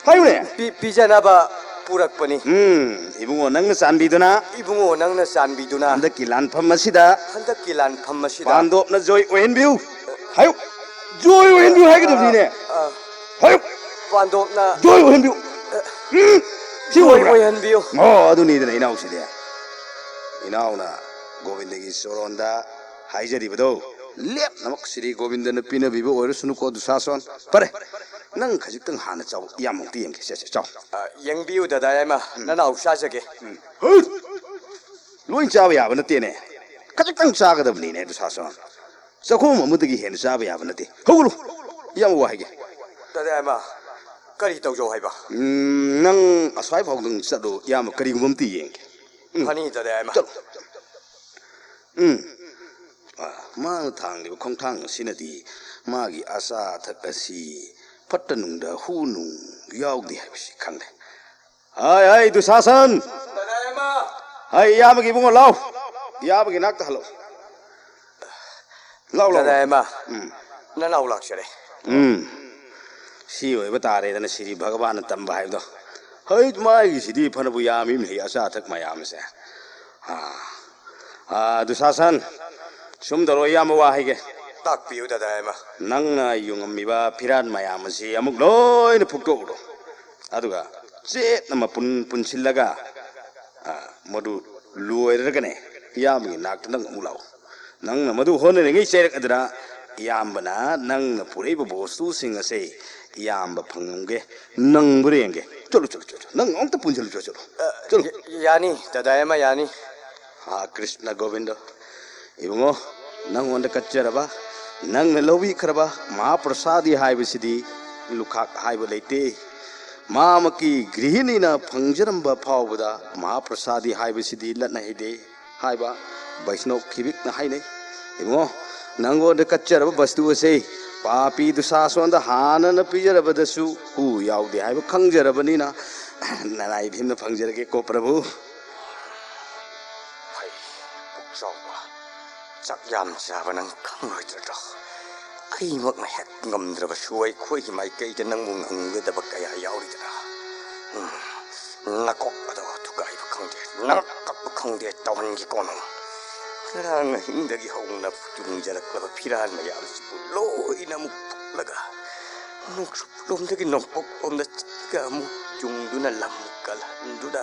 ꯍꯥꯏꯌꯨꯅꯦ꯫ ꯄꯤ-, ꯄꯤꯖꯅꯕ ꯄꯨꯔꯛꯄꯅꯤ꯫ ꯎꯝ, ꯏꯕꯨꯡꯉꯣ ꯅꯪꯅ ꯆꯥꯟꯕꯤꯗꯨꯅ ꯏꯕꯨꯡꯉꯣ ꯅꯪꯅ ꯆꯥꯟꯕꯤꯗꯨꯅ ꯍꯟꯗꯛꯀꯤ ꯂꯥꯟꯐꯝ ꯑꯁꯤꯗ ꯍꯟꯗꯛꯀꯤ ꯂꯥꯟꯐꯝ ꯑꯁꯤꯗ ꯄꯥꯟꯗꯣꯞꯅ ꯖꯣꯏ ꯑꯣꯏꯍꯟꯕꯤꯌꯨ꯫ ꯍꯥꯏꯌꯨ꯫ ꯖꯣꯏ ꯑꯣꯏꯍꯟꯕꯤꯌꯨ ꯍꯥꯏꯒꯗꯕꯅꯤꯅꯦ꯫ ꯑ, ꯍꯥꯏꯌꯨ꯫ ꯄꯥꯟꯗꯣꯞꯅ ꯖꯣꯏ ꯑꯣꯏꯍꯟꯕꯤꯌꯨ꯫ ꯎꯝ, ꯁꯤ ꯖꯣꯏ ꯑꯣꯏꯕ꯭ꯔꯥ? ꯑꯣꯏꯍꯟꯕꯤꯌꯨ꯫ ꯑꯣ, ꯑꯗꯨꯅꯤꯗꯅ ꯏꯅꯥꯎꯁꯤꯗꯤ꯫ ꯏꯅꯥꯎꯅ ꯒꯣꯕꯤꯟꯗꯒꯤ ꯆꯣꯔꯣꯟꯗ ꯍꯥꯏꯖꯔꯤꯕꯗꯣ ꯂꯦꯞꯅꯃꯛ ꯁ꯭ꯔꯤ ꯒꯣꯕꯤꯟꯗꯅ ꯄꯤꯅꯕꯤꯕ ꯑꯣꯏꯔꯁꯅꯨꯀꯣ, ꯗꯨꯁꯥꯁꯣꯟ꯫ ꯐꯔꯦ꯫ ꯅꯪ ꯈꯖꯤꯛꯇꯪ ꯍꯥꯟꯅ ꯆꯥꯎ, ꯏꯌꯥꯝꯕ ꯑꯃꯨꯛꯇ ꯌꯦꯡꯒꯦ꯫ ꯁꯦ, ꯁꯦ, ꯆꯥꯎ꯫ ꯑ, ꯌꯦꯡꯕꯤꯌꯨ, ꯗꯗꯥ ꯌꯥꯏꯃ, ꯅꯅꯥꯎ ꯆꯥꯖꯒꯦ꯫ ꯎꯝ꯫ ꯍꯩꯠ! ꯂꯣꯏ ꯆꯥꯕ ꯌꯥꯕ ꯅꯠꯇꯦꯅꯦ꯫ ꯈꯖꯤꯛꯇꯪ ꯆꯥꯒꯗꯕꯅꯤꯅꯦ, ꯗꯨꯁꯥꯁꯟ꯫ ꯆꯥꯛꯈꯣꯝ ꯑꯃꯗꯒꯤ ꯍꯦꯟꯅ ꯆꯥꯕ ꯌꯥꯕ ꯅꯠꯇꯦ꯫ ꯍꯧꯒꯠꯂꯨ, ꯏꯌꯥꯝꯕ ꯋꯥ ꯍꯥꯏꯒꯦ꯫ ꯗꯗꯥ ꯌꯥꯏꯃ, ꯀꯔꯤ ꯇꯧꯖꯧ ꯍꯥꯏꯕ? ꯎꯝ, ꯅꯪ ꯑꯁ꯭ꯋꯥꯏ ꯐꯥꯎꯗꯪ ꯆꯠꯂꯨ, ꯏꯌꯥꯝꯕ ꯀꯔꯤꯒꯨꯝꯕ ꯑꯝꯇ ꯌꯦꯡꯒꯦ꯫ ꯎꯝ꯫ ꯐꯅꯤ, ꯗꯗꯥ ꯌꯥꯏꯃ꯫ ꯆꯠꯂꯨ꯫ ꯎꯝ꯫ ꯑ, ꯃꯥꯅ ꯊꯥꯡꯂꯤꯕ ꯈꯣꯡꯊꯥꯡ ꯑꯁꯤꯅꯗꯤ ꯃꯥꯒꯤ ꯑꯆꯥ ꯑꯊꯛ ꯑꯁꯤ ꯐꯠꯇ ꯅꯨꯡꯗ ꯍꯨ ꯅꯨꯡ ꯌꯥꯎꯗꯦ ꯍꯥꯏꯕꯁꯤ ꯈꯪꯂꯦ꯫ ꯍꯥꯏ, ꯍꯥꯏ, ꯗꯨꯁꯥꯁꯟ! ꯗꯗꯥ ꯌꯥꯏꯃ! ꯍꯥꯏ, ꯏꯌꯥꯝꯕꯒꯤ ꯏꯕꯨꯡꯉꯣ, ꯂꯥꯎ! ꯏꯌꯥꯝꯕꯒꯤ ꯅꯥꯛꯇ ꯍꯜꯂꯛꯑꯣ꯫ ꯂꯥꯎ, ꯂꯥꯎ, ꯗꯗꯥ ꯂꯥꯎ꯫ ꯌꯥꯏꯃ, ꯎꯝ꯫ ꯅꯅꯥꯎ ꯂꯥꯛꯆꯔꯦ꯫ ꯎꯝ꯫ ꯁꯤ ꯑꯣꯏꯕ ꯇꯥꯔꯦꯗꯅ, ꯁꯤꯗꯤ ꯚꯒꯕꯥꯟꯅ ꯇꯝꯕ ꯍꯥꯏꯕꯗꯣ꯫ ꯍꯩꯠ, ꯃꯥꯒꯤꯁꯤꯗꯤ ꯐꯅꯕꯨ ꯌꯥꯝꯃꯤꯕꯅꯤ, ꯑꯆꯥ ꯑꯊꯛ ꯃꯌꯥꯝꯁꯦ꯫ ꯑꯥ, ꯑꯥ, ꯗꯨꯁꯥꯁꯟ, ꯁꯨꯝ ꯇꯧꯔꯣ, ꯏꯌꯥꯝꯕ ꯋꯥ ꯍꯥꯏꯒꯦ꯫ ꯇꯥꯛꯄꯤꯌꯨ, ꯗꯗꯥ ꯌꯥꯏꯃ꯫ ꯅꯪꯅ ꯌꯨꯡꯉꯝꯃꯤꯕ ꯐꯤꯔꯥꯟ ꯃꯌꯥꯝ ꯑꯁꯤ ꯑꯃꯨꯛ ꯂꯣꯏꯅ ꯐꯨꯛꯇꯣꯛꯎꯔꯣ꯫ ꯑꯗꯨꯒ ꯆꯦꯠꯅ ꯃꯄꯨꯟ ꯄꯨꯟꯁꯤꯜꯂꯒ, ꯑꯥ, ꯃꯗꯨ ꯂꯣꯏꯔꯒꯅꯦ, ꯏꯌꯥꯝꯕꯒꯤ ꯅꯥꯛꯇ ꯅꯪ ꯑꯃꯨꯛ ꯂꯥꯛꯎ꯫ ꯅꯪꯅ ꯃꯗꯨ ꯍꯣꯠꯅꯔꯤꯉꯩ ꯆꯩꯔꯛ ꯑꯗꯨꯅ ꯏꯌꯥꯝꯕꯅ ꯅꯪꯅ ꯄꯨꯔꯛꯏꯕ ꯕꯣꯁꯇꯨꯁꯤꯡ ꯑꯁꯦ ꯏꯌꯥꯝꯕ ꯐꯪꯉꯝꯒꯦ, ꯅꯪꯕꯨ ꯌꯦꯡꯒꯦ꯫ ꯆꯠꯂꯨ, ꯆꯠꯂꯨ, ꯆꯠꯂꯨ, ꯆꯠꯂꯨ꯫ ꯅꯪ ꯑꯃꯨꯛꯇ ꯄꯨꯟꯁꯤꯜꯂꯨ, ꯆꯠꯂꯨ, ꯆꯠꯂꯨ꯫ ꯑ, ꯆꯠꯂꯨ꯫ ꯌꯥ-, ꯌꯥꯅꯤ, ꯗꯗꯥ ꯌꯥꯏꯃ, ꯌꯥꯅꯤ꯫ ꯍꯥ ꯀ꯭ꯔꯤꯁꯅ ꯒꯣꯕꯤꯟꯗ, ꯏꯕꯨꯡꯉꯣ, ꯅꯪꯉꯣꯟꯗ ꯀꯠꯆꯔꯕ, ꯅꯪꯅ ꯂꯧꯕꯤꯈ꯭ꯔꯕ ꯃꯍꯥꯄ꯭ꯔꯁꯥꯗꯤ ꯍꯥꯏꯕꯁꯤꯗꯤ ꯂꯨꯈꯥꯛ ꯍꯥꯏꯕ ꯂꯩꯇꯦ꯫ ꯃꯥꯃꯛꯀꯤ ꯒ꯭ꯔꯤꯍꯤꯅꯤꯅ ꯐꯪꯖꯔꯝꯕ ꯐꯥꯎꯕꯗ ꯃꯍꯥꯄ꯭ꯔꯁꯥꯗꯤ ꯍꯥꯏꯕꯁꯤꯗꯤ ꯂꯠꯅ ꯍꯩꯗꯦ ꯍꯥꯏꯕ ꯕꯩꯁꯅꯣꯞ ꯈꯤꯕꯤꯛꯅ ꯍꯥꯏꯅꯩ꯫ ꯏꯕꯨꯡꯉꯣ, ꯅꯪꯉꯣꯟꯗ ꯀꯠꯆꯔꯕ ꯕꯁꯇꯨ ꯑꯁꯦ ꯄꯥꯄꯤ ꯗꯨꯁꯥꯁꯣꯟꯗ ꯍꯥꯟꯅꯅ ꯄꯤꯖꯔꯕꯗꯁꯨ ꯍꯨ ꯌꯥꯎꯗꯦ ꯍꯥꯏꯕ ꯈꯪꯖꯔꯕꯅꯤꯅ, ꯅꯅꯥꯏ ꯚꯤꯝꯅ ꯐꯪꯖꯔꯒꯦꯀꯣ ꯄ꯭ꯔꯚꯨ꯫ ꯍꯩ, ꯄꯨꯛꯆꯥꯎꯕ, ꯆꯥꯛ ꯌꯥꯝ ꯆꯥꯕ ꯅꯪ ꯈꯪꯂꯣꯏꯗ꯭ꯔꯗꯣ? ꯑꯩꯃꯛꯅ ꯍꯦꯛ ꯉꯝꯗ꯭ꯔꯕꯁꯨ ꯑꯩꯈꯣꯏꯒꯤ ꯃꯥꯏꯀꯩꯗ ꯅꯪꯕꯨ ꯉꯝꯒꯗꯕ ꯀꯌꯥ ꯌꯥꯎꯔꯤꯗꯅ꯫ ꯎꯝ, ꯅꯀꯣꯛ ꯑꯗꯣ ꯊꯨꯒꯥꯏꯕ ꯈꯪꯗꯦ, ꯅꯪ ꯀꯞꯄ ꯈꯪꯗꯦ ꯇꯧꯍꯟꯒꯦꯀꯣ ꯅꯪ꯫ ꯉꯔꯥꯡ ꯑꯍꯤꯡꯗꯒꯤ ꯍꯧꯅ ꯌꯨꯡꯖꯔꯛꯂꯕ ꯐꯤꯔꯥꯜ ꯃꯌꯥꯝꯁꯤꯕꯨ ꯂꯣꯏꯅ ꯑꯃꯨꯛ ꯐꯨꯛꯂꯒ, ꯅꯣꯡꯆꯨꯞꯂꯣꯝꯗꯒꯤ ꯅꯣꯡꯄꯣꯛꯂꯣꯝꯗ ꯆꯠꯂꯒ ꯑꯃꯨꯛ ꯌꯨꯡꯗꯨꯅ ꯂꯝ ꯀꯜꯍꯟꯗꯨꯅ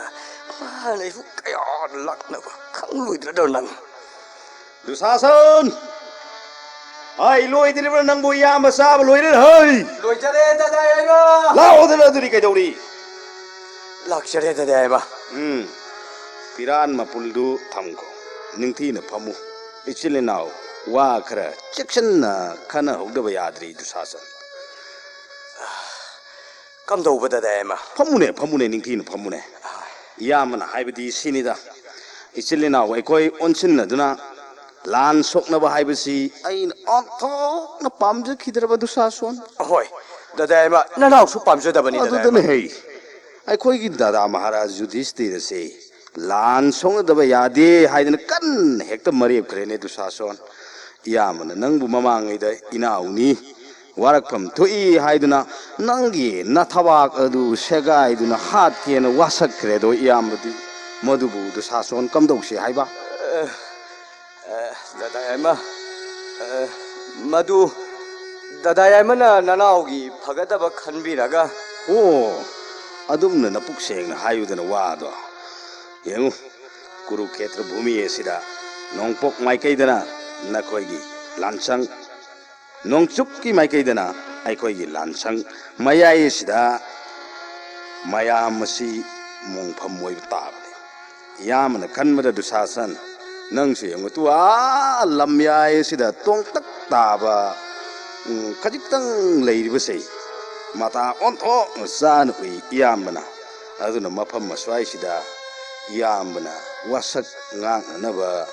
ꯃꯥꯅ ꯑꯩꯕꯨ ꯀꯌꯥ ꯂꯥꯛꯅꯕ ꯈꯪꯂꯣꯏꯗ꯭ꯔꯗꯣ ꯅꯪ? ꯗꯨꯁꯥꯁꯟ! ꯍꯩ, ꯂꯣꯏꯗ꯭ꯔꯤꯕ꯭ꯔꯥ ꯅꯪꯕꯨ? ꯏꯌꯥꯝꯕ ꯆꯥꯕ ꯂꯣꯏꯔꯦ, ꯍꯩ! ꯂꯣꯏꯖꯔꯦ, ꯗꯥꯗꯥ ꯌꯥꯏꯃ! ꯂꯥꯛꯑꯣꯗꯅ ꯑꯗꯨꯗꯤ ꯀꯩꯗꯧꯔꯤ? ꯂꯥꯛꯆꯔꯦ, ꯗꯥꯗꯥ ꯌꯥꯏꯃ꯫ ꯎꯝ, ꯐꯤꯔꯥꯟ ꯃꯄꯨꯜꯗꯨ ꯊꯝꯈꯣ꯫ ꯅꯤꯡꯊꯤꯅ ꯐꯝꯃꯨ꯫ ꯏꯆꯤꯜ ꯏꯅꯥꯎ ꯋꯥ ꯈꯔ ꯆꯦꯛꯁꯤꯟꯅ ꯈꯟꯅꯍꯧꯗꯕ ꯌꯥꯗ꯭ꯔꯤ, ꯗꯨꯁꯥꯁꯟ꯫ ꯀꯝꯗꯧꯕ, ꯗꯥꯗꯥ ꯌꯥꯏꯃ? ꯐꯝꯃꯨꯅꯦ, ꯐꯝꯃꯨꯅꯦ, ꯅꯤꯡꯊꯤꯅ ꯐꯝꯃꯨꯅꯦ꯫ ꯏꯌꯥꯝꯕꯅ ꯍꯥꯏꯕꯗꯤ ꯁꯤꯅꯤꯗ, ꯏꯆꯤꯜ ꯏꯅꯥꯎ ꯑꯩꯈꯣꯏ ꯑꯣꯟꯁꯤꯟꯅꯗꯨꯅ ꯂꯥꯟ ꯁꯣꯛꯅꯕ ꯍꯥꯏꯕꯁꯤ ꯑꯩꯅ ꯑꯣꯟꯊꯣꯛꯅ ꯄꯥꯝꯖꯈꯤꯗ꯭ꯔꯕ, ꯗꯨꯁꯥꯁꯣꯟ꯫ ꯍꯣꯏ, ꯗꯥꯗꯥ ꯌꯥꯏꯃ, ꯅꯅꯥꯎꯁꯨ ꯄꯥꯝꯖꯗꯕꯅꯤ, ꯗꯥꯗꯥ ꯑꯗꯨꯗꯅꯦ ꯌꯥꯏꯃ꯫ ꯍꯩ, ꯑꯩꯈꯣꯏꯒꯤ ꯗꯥꯗꯥ ꯃꯍꯥꯔꯥꯖ ꯌꯨꯙꯤꯁꯇꯤꯔ ꯑꯁꯤ ꯂꯥꯟ ꯁꯣꯛꯅꯗꯕ ꯌꯥꯗꯦ ꯍꯥꯏꯗꯅ ꯀꯟꯅ ꯍꯦꯛꯇ ꯃꯔꯦꯞꯈ꯭ꯔꯦꯅꯦ, ꯗꯨꯁꯥꯁꯣꯟ꯫ ꯏꯌꯥꯝꯕꯅ ꯅꯪꯕꯨ ꯃꯃꯥꯡꯉꯩꯗ ꯏꯅꯥꯎꯅꯤ, ꯋꯥꯔꯛꯐꯝ ꯊꯣꯛꯏ ꯍꯥꯏꯗꯨꯅ ꯅꯪꯒꯤ ꯅꯊꯕꯥꯛ ꯑꯗꯨ ꯁꯦꯒꯥꯏꯗꯨꯅ ꯍꯥꯠꯀꯦꯅ ꯋꯥꯁꯛꯈ꯭ꯔꯦꯗꯣ, ꯏꯌꯥꯝꯕꯗꯤ ꯃꯗꯨꯕꯨ ꯗꯨꯁꯥꯁꯣꯟ ꯀꯝꯗꯧꯁꯤ ꯍꯥꯏꯕ? ꯑ, ꯑ, ꯗꯥꯗꯥ ꯌꯥꯏꯃ, ꯑ, ꯃꯗꯨ ꯗꯥꯗꯥ ꯌꯥꯏꯃꯅ ꯅꯅꯥꯎꯒꯤ ꯐꯒꯗꯕ ꯈꯟꯕꯤꯔꯒ꯫ ꯑꯣ, ꯑꯗꯨꯝꯅ ꯅꯄꯨꯛ ꯁꯦꯡꯅ ꯍꯥꯏꯌꯨꯗꯅ ꯋꯥꯗꯣ꯫ ꯌꯦꯡꯉꯨ, ꯀꯨꯔꯨꯈꯦꯇ꯭ꯔ ꯚꯨꯃꯤ ꯑꯁꯤꯗ ꯅꯣꯡꯄꯣꯛ ꯃꯥꯏꯀꯩꯗꯅ ꯅꯈꯣꯏꯒꯤ ꯂꯥꯟꯁꯪ, ꯅꯣꯡꯆꯨꯞꯀꯤ ꯃꯥꯏꯀꯩꯗꯅ ꯑꯩꯈꯣꯏꯒꯤ ꯂꯥꯟꯁꯪ, ꯃꯌꯥꯏ ꯑꯁꯤꯗ ꯃꯌꯥꯝ ꯑꯁꯤ ꯃꯣꯡꯐꯝ ꯑꯣꯏꯕ ꯇꯥꯕꯅꯤ꯫ ꯏꯌꯥꯝꯕꯅ ꯈꯟꯕꯗ, ꯗꯨꯁꯥꯁꯟ, ꯅꯪꯁꯨ ꯌꯦꯡꯉꯨ ꯇꯨ, ꯑꯥ ꯂꯝꯌꯥꯏ ꯑꯁꯤꯗ ꯇꯣꯡꯇꯛ ꯇꯥꯕ, ꯎꯝ, ꯈꯖꯤꯛꯇꯪ ꯂꯩꯔꯤꯕꯁꯦ ꯃꯇꯥ ꯑꯣꯟꯊꯣꯛꯅ ꯆꯥꯅ ꯎꯏ, ꯏꯌꯥꯝꯕꯅ꯫ ꯑꯗꯨꯅ ꯃꯐꯝ ꯑꯁ꯭ꯋꯥꯏꯁꯤꯗ ꯏꯌꯥꯝꯕꯅ ꯋꯥꯁꯛ ꯉꯥꯡꯅꯅꯕ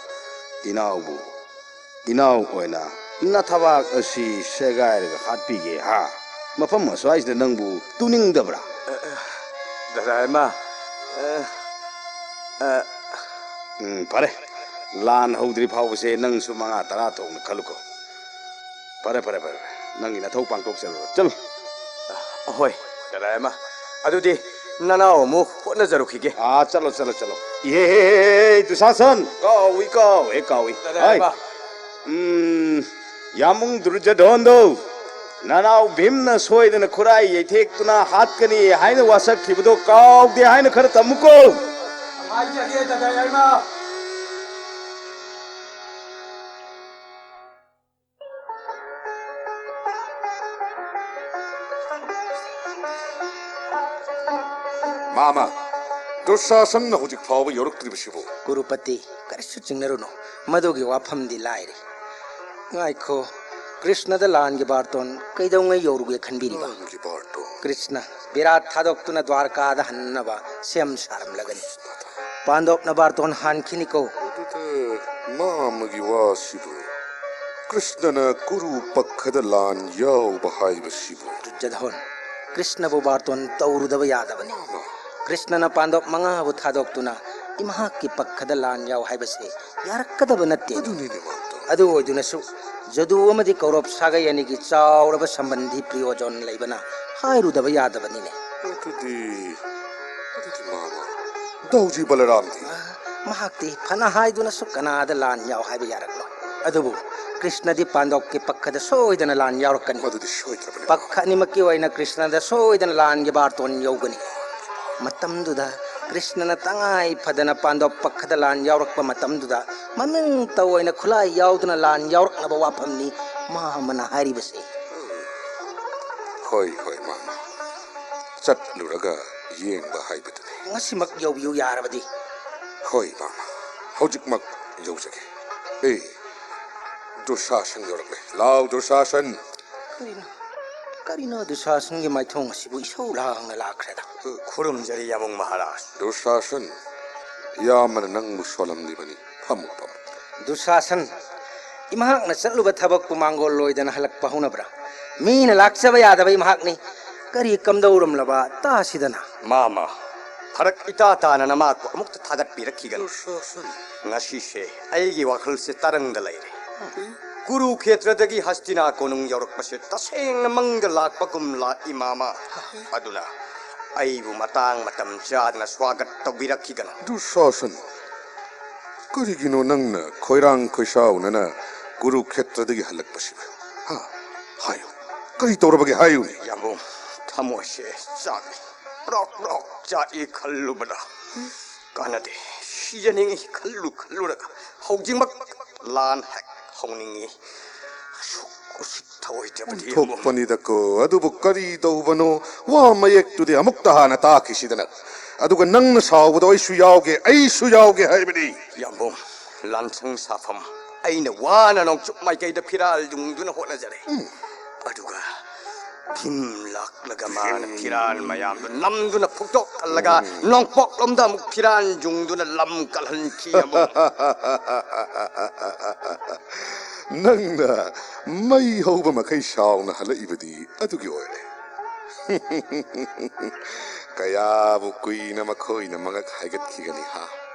ꯏꯅꯥꯎꯕꯨ, ꯏꯅꯥꯎ ꯑꯣꯏꯅ ꯅꯊꯕꯥꯛ ꯑꯁꯤ ꯁꯦꯒꯥꯏꯔꯒ ꯍꯥꯠꯄꯤꯒꯦ ꯍꯥ? ꯃꯐꯝ ꯑꯁ꯭ꯋꯥꯏꯁꯤꯗ ꯅꯪꯕꯨ ꯇꯨꯅꯤꯡꯗꯕ꯭ꯔꯥ? ꯗꯥꯗꯥ ꯏꯃꯥ, ꯑ, ꯑ, ꯎꯝ, ꯐꯔꯦ꯫ ꯂꯥꯟ ꯍꯧꯗ꯭ꯔꯤ ꯐꯥꯎꯕꯁꯦ ꯅꯪꯁꯨ ꯃꯉꯥ ꯇꯔꯥ ꯊꯣꯛꯅ ꯈꯜꯂꯨꯀꯣ꯫ ꯐꯔꯦ, ꯐꯔꯦ, ꯐꯔꯦ, ꯐꯔꯦ꯫ ꯅꯪꯒꯤ ꯅꯊꯧ ꯄꯥꯡꯊꯣꯛꯆꯔꯨꯔꯣ꯫ ꯆꯠꯂꯣ꯫ ꯑꯍꯣꯏ, ꯗꯥꯗꯥ ꯏꯃꯥ꯫ ꯑꯗꯨꯗꯤ ꯅꯅꯥꯎ ꯑꯃꯨꯛ ꯍꯣꯠꯅꯖꯔꯨꯈꯤꯒꯦ꯫ ꯑꯥ, ꯆꯠꯂꯣ, ꯆꯠꯂꯣ, ꯆꯠꯂꯣ꯫ ꯏꯍꯦ, ꯍꯦ, ꯍꯦ, ꯍꯦ, ꯗꯨꯁꯥꯁꯟ! ꯀꯥꯎꯏ, ꯀꯥꯎꯏ, ꯀꯥꯎꯏ꯫ ꯗꯥꯗꯥ ꯍꯥꯏ꯫ ꯏꯃꯥ꯫ ꯎꯝ, ꯌꯥꯝꯕꯨꯡ ꯗꯨꯔꯖꯣꯙꯣꯟꯗꯣ ꯅꯅꯥꯎ ꯚꯤꯝꯅ ꯁꯣꯏꯗꯅ ꯈꯨꯔꯥꯏ ꯌꯩꯊꯦꯛꯇꯨꯅ ꯍꯥꯠꯀꯅꯤ ꯍꯥꯏꯅ ꯋꯥꯁꯛꯈꯤꯕꯗꯣ ꯀꯥꯎꯗꯦ ꯍꯥꯏꯅ ꯈꯔ ꯇꯝꯃꯨꯀꯣ꯫ ꯍꯥꯏꯖꯒꯦ, ꯗꯥꯗꯥ ꯌꯥꯏꯃ꯫ ꯃꯥꯃ, ꯗꯨꯁꯥꯁꯟꯅ ꯍꯧꯖꯤꯛ ꯐꯥꯎꯕ ꯌꯧꯔꯛꯇ꯭ꯔꯤꯕꯁꯤꯕꯨ? ꯀꯨꯔꯨꯄꯇꯤ, ꯀꯔꯤꯁꯨ ꯆꯤꯡꯅꯔꯨꯅꯨ꯫ ꯃꯗꯨꯒꯤ ꯋꯥꯐꯝꯗꯤ ꯂꯥꯏꯔꯤ꯫ ꯉꯥꯏꯈꯣ, ꯀ꯭ꯔꯤꯁꯅꯗ ꯂꯥꯟꯒꯤ ꯕꯥꯔꯇꯣꯟ ꯀꯩꯗꯧꯉꯩ ꯌꯧꯔꯨꯒꯦ ꯈꯟꯕꯤꯔꯤꯕ? ꯂꯥꯟꯒꯤ ꯕꯥꯔꯇꯣꯟ? ꯀ꯭ꯔꯤꯁꯅ ꯕꯤꯔꯥꯠ ꯊꯥꯗꯣꯛꯇꯨꯅ ꯗ꯭ꯋꯥꯔꯀꯥꯗ ꯍꯟꯅꯕ ꯁꯦꯝ ꯁꯥꯔꯝꯂꯒꯅꯤ꯫ ꯄꯥꯟꯗꯣꯞꯅ ꯕꯥꯔꯇꯣꯟ ꯍꯥꯟꯈꯤꯅꯤꯀꯣ꯫ ꯑꯗꯨꯗ ꯃꯥꯃꯒꯤ ꯋꯥꯁꯤꯕꯨ? ꯀ꯭ꯔꯤꯁꯅꯅ ꯀꯨꯔꯨ ꯄꯛꯈꯗ ꯂꯥꯟ ꯌꯥꯎꯕ ꯍꯥꯏꯕꯁꯤꯕꯨ? ꯗꯨꯔꯖꯣꯙꯣꯟ, ꯀ꯭ꯔꯤꯁꯅꯕꯨ ꯕꯥꯔꯇꯣꯟ ꯇꯧꯔꯨꯗꯕ ꯌꯥꯗꯕꯅꯤ꯫ ꯀ꯭ꯔꯤꯁꯅꯅ ꯄꯥꯟꯗꯣꯞ ꯃꯉꯥꯕꯨ ꯊꯥꯗꯣꯛꯇꯨꯅ ꯏꯃꯍꯥꯛꯀꯤ ꯄꯛꯈꯗ ꯂꯥꯟ ꯌꯥꯎ ꯍꯥꯏꯕꯁꯤ ꯌꯥꯔꯛꯀꯗꯕ ꯅꯠꯇꯦ꯫ ꯑꯗꯨꯅꯤꯅꯦ ꯃꯥꯝꯇꯣ꯫ ꯑꯗꯨ ꯑꯣꯏꯗꯨꯅꯁꯨ ꯖꯗꯨ ꯑꯃꯗꯤ ꯀꯧꯔꯕ ꯁꯥꯒꯩ ꯑꯅꯤꯒꯤ ꯆꯥꯎꯔꯕ ꯁꯝꯕꯟꯗꯤ ꯄ꯭ꯔꯤꯌꯣꯖꯟ ꯂꯩꯕꯅ ꯍꯥꯏꯔꯨꯗꯕ ꯌꯥꯗꯕꯅꯤꯅꯦ꯫ ꯑꯗꯨꯗꯤ, ꯑꯗꯨꯗꯤ ꯃꯥꯃ, ꯗꯧꯖꯤ ꯕꯂꯔꯥꯝꯗꯤ? ꯃꯍꯥꯛꯇꯤ ꯐꯅ ꯍꯥꯏꯗꯨꯅꯁꯨ ꯀꯅꯥꯗ ꯂꯥꯟ ꯌꯥꯎ ꯍꯥꯏꯕ ꯌꯥꯔꯛꯂꯣꯏ꯫ ꯑꯗꯨꯕꯨ ꯀ꯭ꯔꯤꯁꯅꯗꯤ ꯄꯥꯟꯗꯣꯞꯀꯤ ꯄꯛꯈꯗ ꯁꯣꯏꯗꯅ ꯂꯥꯟ ꯌꯥꯎꯔꯛꯀꯅꯤ꯫ ꯃꯗꯨꯗꯤ ꯁꯣꯏꯗ꯭ꯔꯕꯅꯤ꯫ ꯄꯛꯈ ꯑꯅꯤꯃꯛꯀꯤ ꯑꯣꯏꯅ ꯀ꯭ꯔꯤꯁꯅꯗ ꯁꯣꯏꯗꯅ ꯂꯥꯟꯒꯤ ꯕꯥꯔꯇꯣꯟ ꯌꯧꯒꯅꯤ꯫ ꯃꯇꯝꯗꯨꯗ ꯀ꯭ꯔꯤꯁꯅꯅ ꯇꯉꯥꯏ ꯐꯗꯅ ꯄꯥꯟꯗꯣꯞ ꯄꯛꯈꯗ ꯂꯥꯟ ꯌꯥꯎꯔꯛꯄ ꯃꯇꯝꯗꯨꯗ ꯃꯃꯤꯡꯇ ꯑꯣꯏꯅ ꯈꯨꯠꯂꯥꯏ ꯌꯥꯎꯗꯨꯅ ꯂꯥꯟ ꯌꯥꯎꯔꯛꯅꯕ ꯋꯥꯐꯝꯅꯤ ꯃꯥꯃꯅ ꯍꯥꯏꯔꯤꯕꯁꯦ꯫ ꯍꯣꯏ, ꯍꯣꯏ, ꯃꯥꯃ꯫ ꯆꯠꯂꯨꯔꯒ ꯌꯦꯡꯕ ꯍꯥꯏꯕꯗꯨꯅꯤ꯫ ꯉꯁꯤꯃꯛ ꯌꯧꯕꯤꯌꯨ ꯌꯥꯔꯕꯗꯤ꯫ ꯍꯣꯏ, ꯃꯥꯃ꯫ ꯍꯧꯖꯤꯛꯃꯛ ꯌꯧꯖꯒꯦ꯫ ꯑꯦ, ꯗꯨꯁꯥꯁꯟ ꯌꯧꯔꯛꯂꯦ꯫ ꯂꯥꯎ, ꯗꯨꯁꯥꯁꯟ꯫ ꯀꯔꯤꯅꯣ? ꯀꯔꯤꯅꯣ ꯗꯨꯁꯥꯁꯟꯒꯤ ꯃꯥꯏꯊꯣꯡ ꯑꯁꯤꯕꯨ ꯏꯁꯧ ꯂꯥꯡꯅ ꯂꯥꯛꯈ꯭ꯔꯦꯗ? ꯈꯨꯔꯨꯝꯖꯔꯤ ꯌꯥꯃꯨꯡ ꯃꯍꯥꯔꯥꯖ꯫ ꯗꯨꯁꯥꯁꯟ, ꯌꯥꯝꯕꯅ ꯅꯪꯕꯨ ꯁꯣꯜꯂꯝꯂꯤꯕꯅꯤ꯫ ꯐꯝꯃꯨ, ꯐꯝꯃꯨ꯫ ꯗꯨꯁꯥꯁꯟ, ꯏꯃꯍꯥꯛꯅ ꯆꯠꯂꯨꯕ ꯊꯕꯛꯄꯨ ꯃꯥꯡꯒꯣꯜ ꯂꯣꯏꯗꯅ ꯍꯜꯂꯛꯄ ꯍꯧꯅꯕ꯭ꯔꯥ? ꯃꯤꯅ ꯂꯥꯛꯆꯕ ꯌꯥꯗꯕ ꯏꯃꯍꯥꯛꯅꯤ꯫ ꯀꯔꯤ ꯀꯝꯗꯧꯔꯝꯂꯕ ꯇꯥꯁꯤꯗꯅ꯫ ꯃꯥꯃ, ꯐꯔꯛ ꯏꯇꯥ ꯇꯥꯅ ꯅꯃꯥꯛꯄꯨ ꯑꯃꯨꯛꯇ ꯊꯥꯒꯠꯄꯤꯔꯛꯈꯤꯒꯅꯨ꯫ ꯗꯨꯁꯥꯁꯟ꯫ ꯉꯁꯤꯁꯦ ꯑꯩꯒꯤ ꯋꯥꯈꯜꯁꯦ ꯇꯔꯪꯗ ꯂꯩꯔꯦ꯫ ꯀꯨꯔꯨꯈꯦꯇ꯭ꯔꯗꯒꯤ ꯍꯁꯇꯤꯅꯥ ꯀꯣꯅꯨꯡ ꯌꯧꯔꯛꯄꯁꯦ ꯇꯁꯦꯡꯅ ꯃꯪꯗ ꯂꯥꯛꯄꯒꯨꯝ ꯂꯥꯛꯏ ꯃꯥꯃ꯫ ꯑꯗꯨꯅ ꯑꯩꯕꯨ ꯃꯇꯥꯡ ꯃꯇꯝ ꯆꯥꯗꯅ ꯁ꯭ꯋꯥꯒꯠ ꯇꯧꯕꯤꯔꯛꯈꯤꯒꯅꯨ꯫ ꯗꯨꯁꯥꯁꯟ, ꯀꯔꯤꯒꯤꯅꯣ ꯅꯪꯅ ꯈꯣꯏꯔꯥꯡ ꯈꯣꯏꯁꯥꯎꯅꯅ ꯀꯨꯔꯨꯈꯦꯇ꯭ꯔꯗꯒꯤ ꯍꯜꯂꯛꯄꯁꯤꯕꯨ? ꯍꯥ? ꯍꯥꯏꯌꯨ꯫ ꯀꯔꯤ ꯇꯧꯔꯕꯒꯦ ꯍꯥꯏꯌꯨꯅꯦ꯫ ꯌꯥꯝꯕꯨꯡ, ꯊꯃꯣꯏꯁꯦ ꯆꯥꯛꯏ꯫ ꯄ꯭ꯔꯣꯛ ꯄ꯭ꯔꯣꯛ ꯆꯥꯛꯏ ꯈꯜꯂꯨꯕꯗ꯫ ꯀꯥꯟꯅꯗꯦ꯫ ꯁꯤꯖꯅꯤꯡꯏ ꯈꯜꯂꯨ ꯈꯜꯂꯨꯔꯒ ꯍꯧꯖꯤꯛꯃꯛ ꯂꯥꯟ ꯍꯦꯛ ꯍꯧꯅꯤꯡꯏ꯫ ꯑꯁꯨꯛ ꯎꯁꯤꯠ ꯊꯧꯑꯣꯏꯗꯕꯗꯤ ꯑꯃꯨꯛ꯫ ꯊꯣꯛꯄꯅꯤꯗꯀꯣ, ꯑꯗꯨꯕꯨ ꯀꯔꯤ ꯇꯧꯕꯅꯣ? ꯋꯥ ꯃꯌꯦꯛꯇꯨꯗꯤ ꯑꯃꯨꯛꯇ ꯍꯥꯟꯅ ꯇꯥꯈꯤꯁꯤꯗꯅ꯫ ꯑꯗꯨꯒ ꯅꯪꯅ ꯁꯥꯎꯕꯗꯣ ꯑꯩꯁꯨ ꯌꯥꯎꯒꯦ, ꯑꯩꯁꯨ ꯌꯥꯎꯒꯦ ꯍꯥꯏꯕꯅꯤ꯫ ꯌꯥꯝꯕꯨꯡ, ꯂꯥꯟꯁꯪ ꯁꯥꯐꯝ ꯑꯩꯅ ꯋꯥꯅ ꯅꯣꯡꯆꯨꯞ ꯃꯥꯏꯀꯩꯗ ꯐꯤꯔꯥꯜ ꯌꯨꯡꯗꯨꯅ ꯍꯣꯠꯅꯖꯔꯦ꯫ ꯎꯝ꯫ ꯑꯗꯨꯒ ꯚꯤꯝ ꯂꯥꯛꯂꯒ ꯃꯥꯅ ꯚꯤꯝ꯫ ꯐꯤꯔꯥꯜ ꯃꯌꯥꯝꯗꯨ ꯅꯝꯗꯨꯅ ꯐꯨꯛꯇꯣꯛꯍꯜꯂꯒ ꯎꯝ꯫ ꯅꯣꯡꯄꯣꯛꯂꯣꯝꯗ ꯑꯃꯨꯛ ꯐꯤꯔꯥꯜ ꯌꯨꯡꯗꯨꯅ ꯂꯝ ꯀꯜꯍꯟꯈꯤ ꯑꯃꯨꯛ꯫ ꯅꯪꯅ ꯃꯩ ꯍꯧꯕ ꯃꯈꯩ ꯁꯥꯎꯅ ꯍꯜꯂꯛꯏꯕꯗꯤ ꯑꯗꯨꯒꯤ ꯑꯣꯏꯔꯦ꯫ ꯀꯌꯥꯕꯨ ꯀꯨꯏꯅ ꯃꯈꯣꯏꯅ ꯃꯉꯛ ꯍꯥꯏꯒꯠꯈꯤꯒꯅꯤ ꯍꯥ?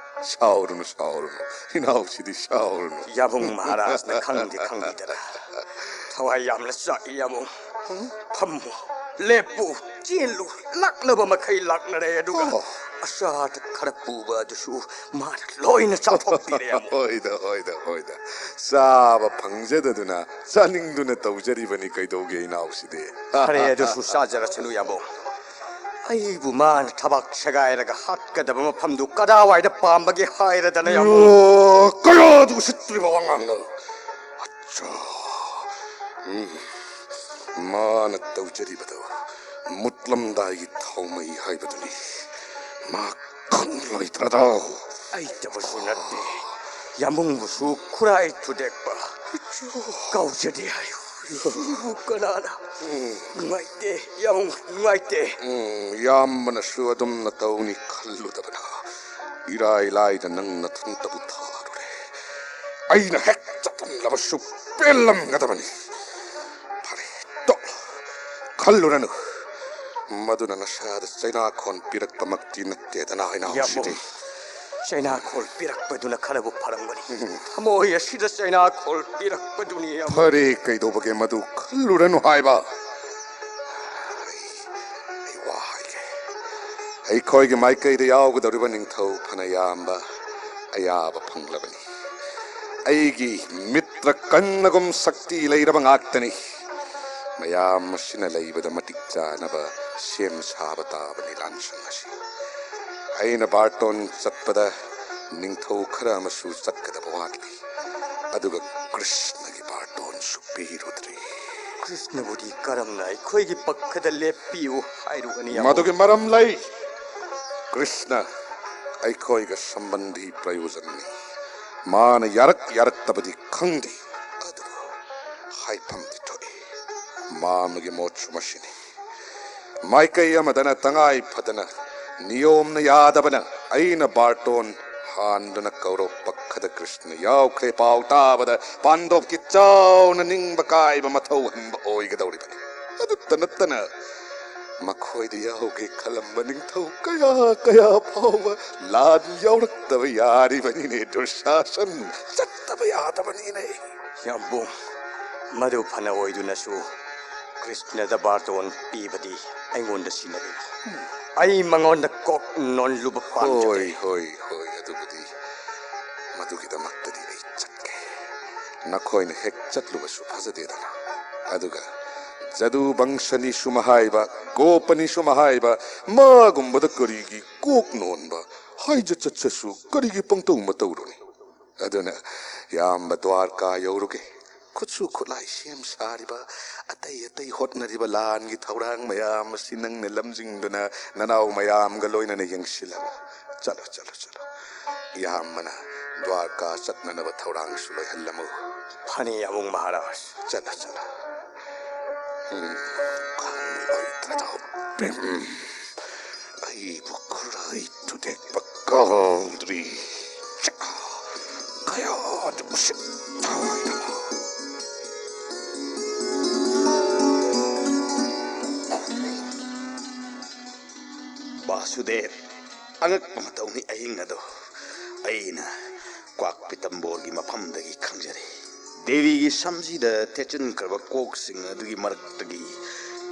ꯁꯥꯎꯔꯨꯅꯨ, ꯁꯥꯎꯔꯨꯅꯨ, ꯏꯅꯥꯎꯁꯤꯗꯤ ꯁꯥꯎꯔꯨꯅꯨ꯫ ꯌꯥꯕꯨꯡ ꯃꯍꯥꯔꯥꯖꯅ ꯈꯪꯗꯦ ꯈꯪꯕꯤꯗꯅ ꯊꯋꯥꯏ ꯌꯥꯝꯅ ꯆꯥꯛꯏ ꯌꯥꯕꯨꯡ꯫ ꯐꯝꯃꯨ, ꯂꯦꯞꯄꯨ, ꯆꯦꯜꯂꯨ, ꯂꯥꯛꯅꯕ ꯃꯈꯩ ꯂꯥꯛꯅꯔꯦ, ꯑꯗꯨꯒ ꯑꯣ꯫ ꯑꯆꯥ ꯑꯊꯛ ꯈꯔ ꯄꯨꯕ ꯑꯗꯨꯁꯨ ꯃꯥꯅ ꯂꯣꯏꯅ ꯆꯥꯊꯣꯛꯄꯤꯔꯦ ꯑꯃꯨꯛ꯫ ꯍꯣꯏꯗ, ꯍꯣꯏꯗ, ꯍꯣꯏꯗ꯫ ꯆꯥꯕ ꯐꯪꯖꯗꯗꯨꯅ, ꯆꯥꯅꯤꯡꯗꯨꯅ ꯇꯧꯖꯔꯤꯕꯅꯤ ꯀꯩꯗꯧꯒꯦ ꯏꯅꯥꯎꯁꯤꯗꯤ꯫ ꯐꯔꯦ, ꯑꯗꯨꯁꯨ ꯆꯥꯖꯔꯁꯅꯨ ꯌꯥꯕꯨꯡ꯫ ꯑꯩꯕꯨ ꯃꯥꯅ ꯊꯕꯥꯛ ꯁꯦꯒꯥꯏꯔꯒ ꯍꯥꯠꯀꯗꯕ ꯃꯐꯝꯗꯨ ꯀꯗꯥꯋꯥꯏꯗ ꯄꯥꯝꯕꯒꯦ ꯍꯥꯏꯔꯗꯅ ꯌꯥꯕꯨꯡ꯫ ꯑꯣ, ꯀꯌꯥꯗ ꯎꯁꯤꯠꯇ꯭ꯔꯤꯕ ꯋꯥꯉꯥꯡꯅꯣ! ꯑꯠꯆꯥ꯫ ꯎꯝ꯫ ꯃꯥꯅ ꯇꯧꯖꯔꯤꯕꯗꯨ ꯃꯨꯠꯂꯝꯗꯥꯏꯒꯤ ꯊꯥꯎꯃꯩ ꯍꯥꯏꯕꯗꯨꯅꯤ꯫ ꯃꯥ ꯈꯪꯂꯣꯏꯗ꯭ꯔꯗꯣ꯫ ꯑꯩꯇꯕꯁꯨ ꯅꯠꯇꯦ, ꯌꯥꯝꯕꯨꯡꯕꯨꯁꯨ ꯈꯨꯔꯥꯏ ꯊꯨꯗꯦꯛꯄ ꯀꯥꯎꯖꯗꯦ ꯍꯥꯏꯌꯨ꯫ ꯁꯤꯕꯨ ꯀꯅꯥꯅ? ꯎꯝ꯫ ꯅꯨꯡꯉꯥꯏꯇꯦ, ꯌꯥꯝꯕꯨꯡ, ꯅꯨꯡꯉꯥꯏꯇꯦ꯫ ꯎꯝ, ꯏꯌꯥꯝꯕꯅꯁꯨ ꯑꯗꯨꯝꯅ ꯇꯧꯅꯤ ꯈꯜꯂꯨꯗꯕꯅ꯫ ꯏꯔꯥꯏ ꯂꯥꯏꯗ ꯅꯪ ꯅꯊꯟꯇꯕꯨ ꯊꯥꯔꯨꯔꯦ꯫ ꯑꯩꯅ ꯍꯦꯛ ꯆꯠꯂꯝꯂꯕꯁꯨ ꯄꯦꯜꯂꯝꯒꯗꯕꯅꯤ꯫ ꯐꯔꯦ, ꯇꯣꯛꯂꯣ꯫ ꯈꯜꯂꯨꯔꯅꯨ꯫ ꯃꯗꯨꯅ ꯅꯁꯥꯗ ꯆꯩꯅꯥꯈꯣꯟ ꯄꯤꯔꯛꯄꯃꯛꯇꯤ ꯅꯠꯇꯦꯗꯅ, ꯏꯅꯥꯎꯁꯤꯗꯤ꯫ ꯌꯥꯝꯕꯨꯡ, ꯆꯩꯅꯥꯈꯣꯜ ꯄꯤꯔꯛꯄꯗꯨꯅ ꯈꯔꯕꯨ ꯐꯔꯝꯒꯅꯤ꯫ ꯎꯝ꯫ ꯊꯃꯣꯏ ꯑꯁꯤꯗ ꯆꯩꯅꯥꯈꯣꯜ ꯄꯤꯔꯛꯄꯗꯨꯅꯤ, ꯌꯥꯝꯕꯨꯡ꯫ ꯐꯔꯦ, ꯀꯩꯗꯧꯕꯒꯦ ꯃꯗꯨ ꯈꯜꯂꯨꯔꯅꯨ ꯍꯥꯏꯕ? ꯑꯩ, ꯑꯩ ꯋꯥ ꯍꯥꯏꯒꯦ꯫ ꯑꯩꯈꯣꯏꯒꯤ ꯃꯥꯏꯀꯩꯗ ꯌꯥꯎꯒꯗꯧꯔꯤꯕ ꯅꯤꯡꯊꯧ ꯐꯅ ꯌꯥꯝꯕ ꯑꯌꯥꯕ ꯐꯪꯂꯕꯅꯤ꯫ ꯑꯩꯒꯤ ꯃꯤꯇ꯭ꯔ ꯀꯔꯅꯒꯨꯝ ꯁꯛꯇꯤ ꯂꯩꯔꯕ ꯉꯥꯛꯇꯅꯤ꯫ ꯃꯌꯥꯝ ꯑꯁꯤꯅ ꯂꯩꯕꯗ ꯃꯇꯤꯛ ꯆꯥꯅꯕ ꯁꯦꯝ ꯁꯥꯕ ꯇꯥꯕꯅꯤ ꯂꯥꯟꯁꯪ ꯑꯁꯤ꯫ ꯑꯩꯅ ꯕꯥꯔꯇꯣꯟ ꯆꯠꯄꯗ ꯅꯤꯡꯊꯧ ꯈꯔ ꯑꯃꯁꯨ ꯆꯠꯀꯗꯕ ꯋꯥꯠꯂꯤ꯫ ꯑꯗꯨꯒ ꯀ꯭ꯔꯤꯁꯅꯒꯤ ꯕꯥꯔꯇꯣꯟꯁꯨ ꯄꯤꯔꯨꯗ꯭ꯔꯤ꯫ ꯀ꯭ꯔꯤꯁꯅꯕꯨꯗꯤ ꯀꯔꯝꯅ ꯑꯩꯈꯣꯏꯒꯤ ꯄꯛꯈꯗ ꯂꯦꯞꯄꯤꯌꯨ ꯍꯥꯏꯔꯨꯒꯅꯤ? ꯑꯃꯨꯛ ꯃꯗꯨꯒꯤ ꯃꯔꯝ ꯂꯩ꯫ ꯀ꯭ꯔꯤꯁꯅ ꯑꯩꯈꯣꯏꯒ ꯁꯝꯕꯟꯙꯤ ꯄ꯭ꯔꯌꯣꯖꯟꯅꯤ꯫ ꯃꯥꯅ ꯌꯥꯔꯛ ꯌꯥꯔꯛꯇꯕꯗꯤ ꯈꯪꯗꯦ, ꯑꯗꯨꯕꯨ ꯍꯥꯏꯐꯝꯗꯤ ꯊꯣꯛꯏ꯫ ꯃꯥ ꯑꯃꯒꯤ ꯃꯣꯠꯁꯨ ꯃꯁꯤꯅꯤ꯫ ꯃꯥꯏꯀꯩ ꯑꯃꯗꯅ ꯇꯉꯥꯏ ꯐꯗꯅ ꯅꯤꯌꯣꯝꯅ ꯌꯥꯗꯕꯅ ꯑꯩꯅ ꯕꯥꯔꯇꯣꯟ ꯍꯥꯟꯗꯨꯅ ꯀꯧꯔꯧ ꯄꯛꯈꯗ ꯀ꯭ꯔꯤꯁꯅ ꯌꯥꯎꯈ꯭ꯔꯦ ꯄꯥꯎ ꯇꯥꯕꯗ ꯄꯥꯟꯗꯣꯞꯀꯤ ꯆꯥꯎꯅ ꯅꯤꯡꯕ ꯀꯥꯏꯕ ꯃꯊꯧ ꯍꯟꯕ ꯑꯣꯏꯒꯗꯧꯔꯤꯕꯅꯤ꯫ ꯑꯗꯨꯇ ꯅꯠꯇꯅ ꯃꯈꯣꯏꯗ ꯌꯥꯎꯒꯦ ꯈꯜꯂꯝꯕ ꯅꯤꯡꯊꯧ ꯀꯌꯥ ꯀꯌꯥ ꯐꯥꯎꯕ ꯂꯥꯟ ꯌꯥꯎꯔꯛꯇꯕ ꯌꯥꯔꯤꯕꯅꯤꯅꯦ ꯗꯨꯔꯁꯥꯁꯟ꯫ ꯆꯠꯇꯕ ꯌꯥꯗꯕꯅꯤꯅꯦ꯫ ꯌꯥꯝꯕꯨꯡ, ꯃꯗꯨ ꯐꯅ ꯑꯣꯏꯗꯨꯅꯁꯨ ꯀ꯭ꯔꯤꯁꯅꯗ ꯕꯥꯔꯇꯣꯟ ꯄꯤꯕꯗꯤ ꯑꯩꯉꯣꯟꯗ ꯁꯤꯟꯅꯕꯤꯔꯣ꯫ ꯑꯩ ꯃꯉꯣꯟꯗ ꯀꯣꯛ ꯅꯣꯟꯂꯨꯕ ꯄꯥꯝꯖꯗꯦ꯫ ꯍꯣꯏ ꯍꯣꯏ ꯍꯣꯏ, ꯑꯗꯨꯕꯨꯗꯤ ꯃꯗꯨꯒꯤꯗꯃꯛꯇꯗꯤ ꯑꯩ ꯆꯠꯀꯦ꯫ ꯅꯈꯣꯏꯅ ꯍꯦꯛ ꯆꯠꯂꯨꯕꯁꯨ ꯐꯖꯗꯦꯗꯅ꯫ ꯑꯗꯨꯒ ꯖꯗꯨ ꯕꯪꯁꯅꯤꯁꯨ ꯃꯍꯥꯏꯕ, ꯒꯣꯄꯅꯤꯁꯨ ꯃꯍꯥꯏꯕ, ꯃꯥꯒꯨꯝꯕꯗ ꯀꯔꯤꯒꯤ ꯀꯣꯛ ꯅꯣꯟꯕ? ꯍꯥꯏꯖ ꯆꯠꯆꯁꯨ ꯀꯔꯤꯒꯤ ꯄꯪꯇꯧ ꯃꯇꯧꯔꯨꯅꯤ? ꯑꯗꯨꯅ ꯌꯥꯝꯕ ꯗ꯭ꯋꯥꯔꯀꯥ ꯌꯧꯔꯨꯒꯦ꯫ ꯈꯨꯠꯁꯨ ꯈꯨꯠꯂꯥꯏ ꯁꯦꯝ ꯁꯥꯔꯤꯕ, ꯑꯇꯩ ꯑꯇꯩ ꯍꯣꯠꯅꯔꯤꯕ ꯂꯥꯟꯒꯤ ꯊꯧꯔꯥꯡ ꯃꯌꯥꯝ ꯑꯁꯤ ꯅꯪꯅ ꯂꯝꯖꯤꯡꯗꯨꯅ ꯅꯅꯥꯎ ꯃꯌꯥꯝꯒ ꯂꯣꯏꯅꯅ ꯌꯦꯡꯁꯤꯜꯂꯝꯃꯨ꯫ ꯆꯠꯂꯣ ꯆꯠꯂꯣ ꯆꯠꯂꯣ꯫ ꯏꯌꯥꯝꯕꯅ ꯗ꯭ꯋꯥꯔꯀꯥ ꯆꯠꯅꯅꯕ ꯊꯧꯔꯥꯡꯁꯨ ꯂꯣꯏꯍꯜꯂꯝꯃꯨ꯫ ꯐꯅꯤ ꯌꯥꯝꯕꯨꯡ ꯃꯍꯥꯔꯥꯖ꯫ ꯆꯠꯂꯣ ꯆꯠꯂꯣ꯫ ꯎꯝ, ꯈꯪꯂꯣꯏꯗ꯭ꯔꯗꯣ꯫ ꯎꯝ, ꯑꯩꯕꯨ ꯈꯨꯔꯥꯏ ꯊꯨꯗꯦꯛꯄ ꯀꯥꯎꯗ꯭ꯔꯤ꯫ ꯀꯌꯥꯗ ꯎꯁꯤꯠꯇꯕ꯫ ꯕꯥꯁꯨꯗꯦꯕ, ꯑꯉꯛꯄ ꯃꯇꯧꯅꯤ ꯑꯍꯤꯡ ꯑꯗꯣ꯫ ꯑꯩꯅ ꯀ꯭ꯋꯥꯛ ꯄꯤꯇꯝꯕꯣꯔꯒꯤ ꯃꯐꯝꯗꯒꯤ ꯈꯪꯖꯔꯦ꯫ ꯗꯦꯕꯤꯒꯤ ꯁꯝꯁꯤꯗ ꯊꯦꯠꯆꯤꯟꯈ꯭ꯔꯕ ꯀꯣꯛꯁꯤꯡ ꯑꯗꯨꯒꯤ ꯃꯔꯛꯇꯒꯤ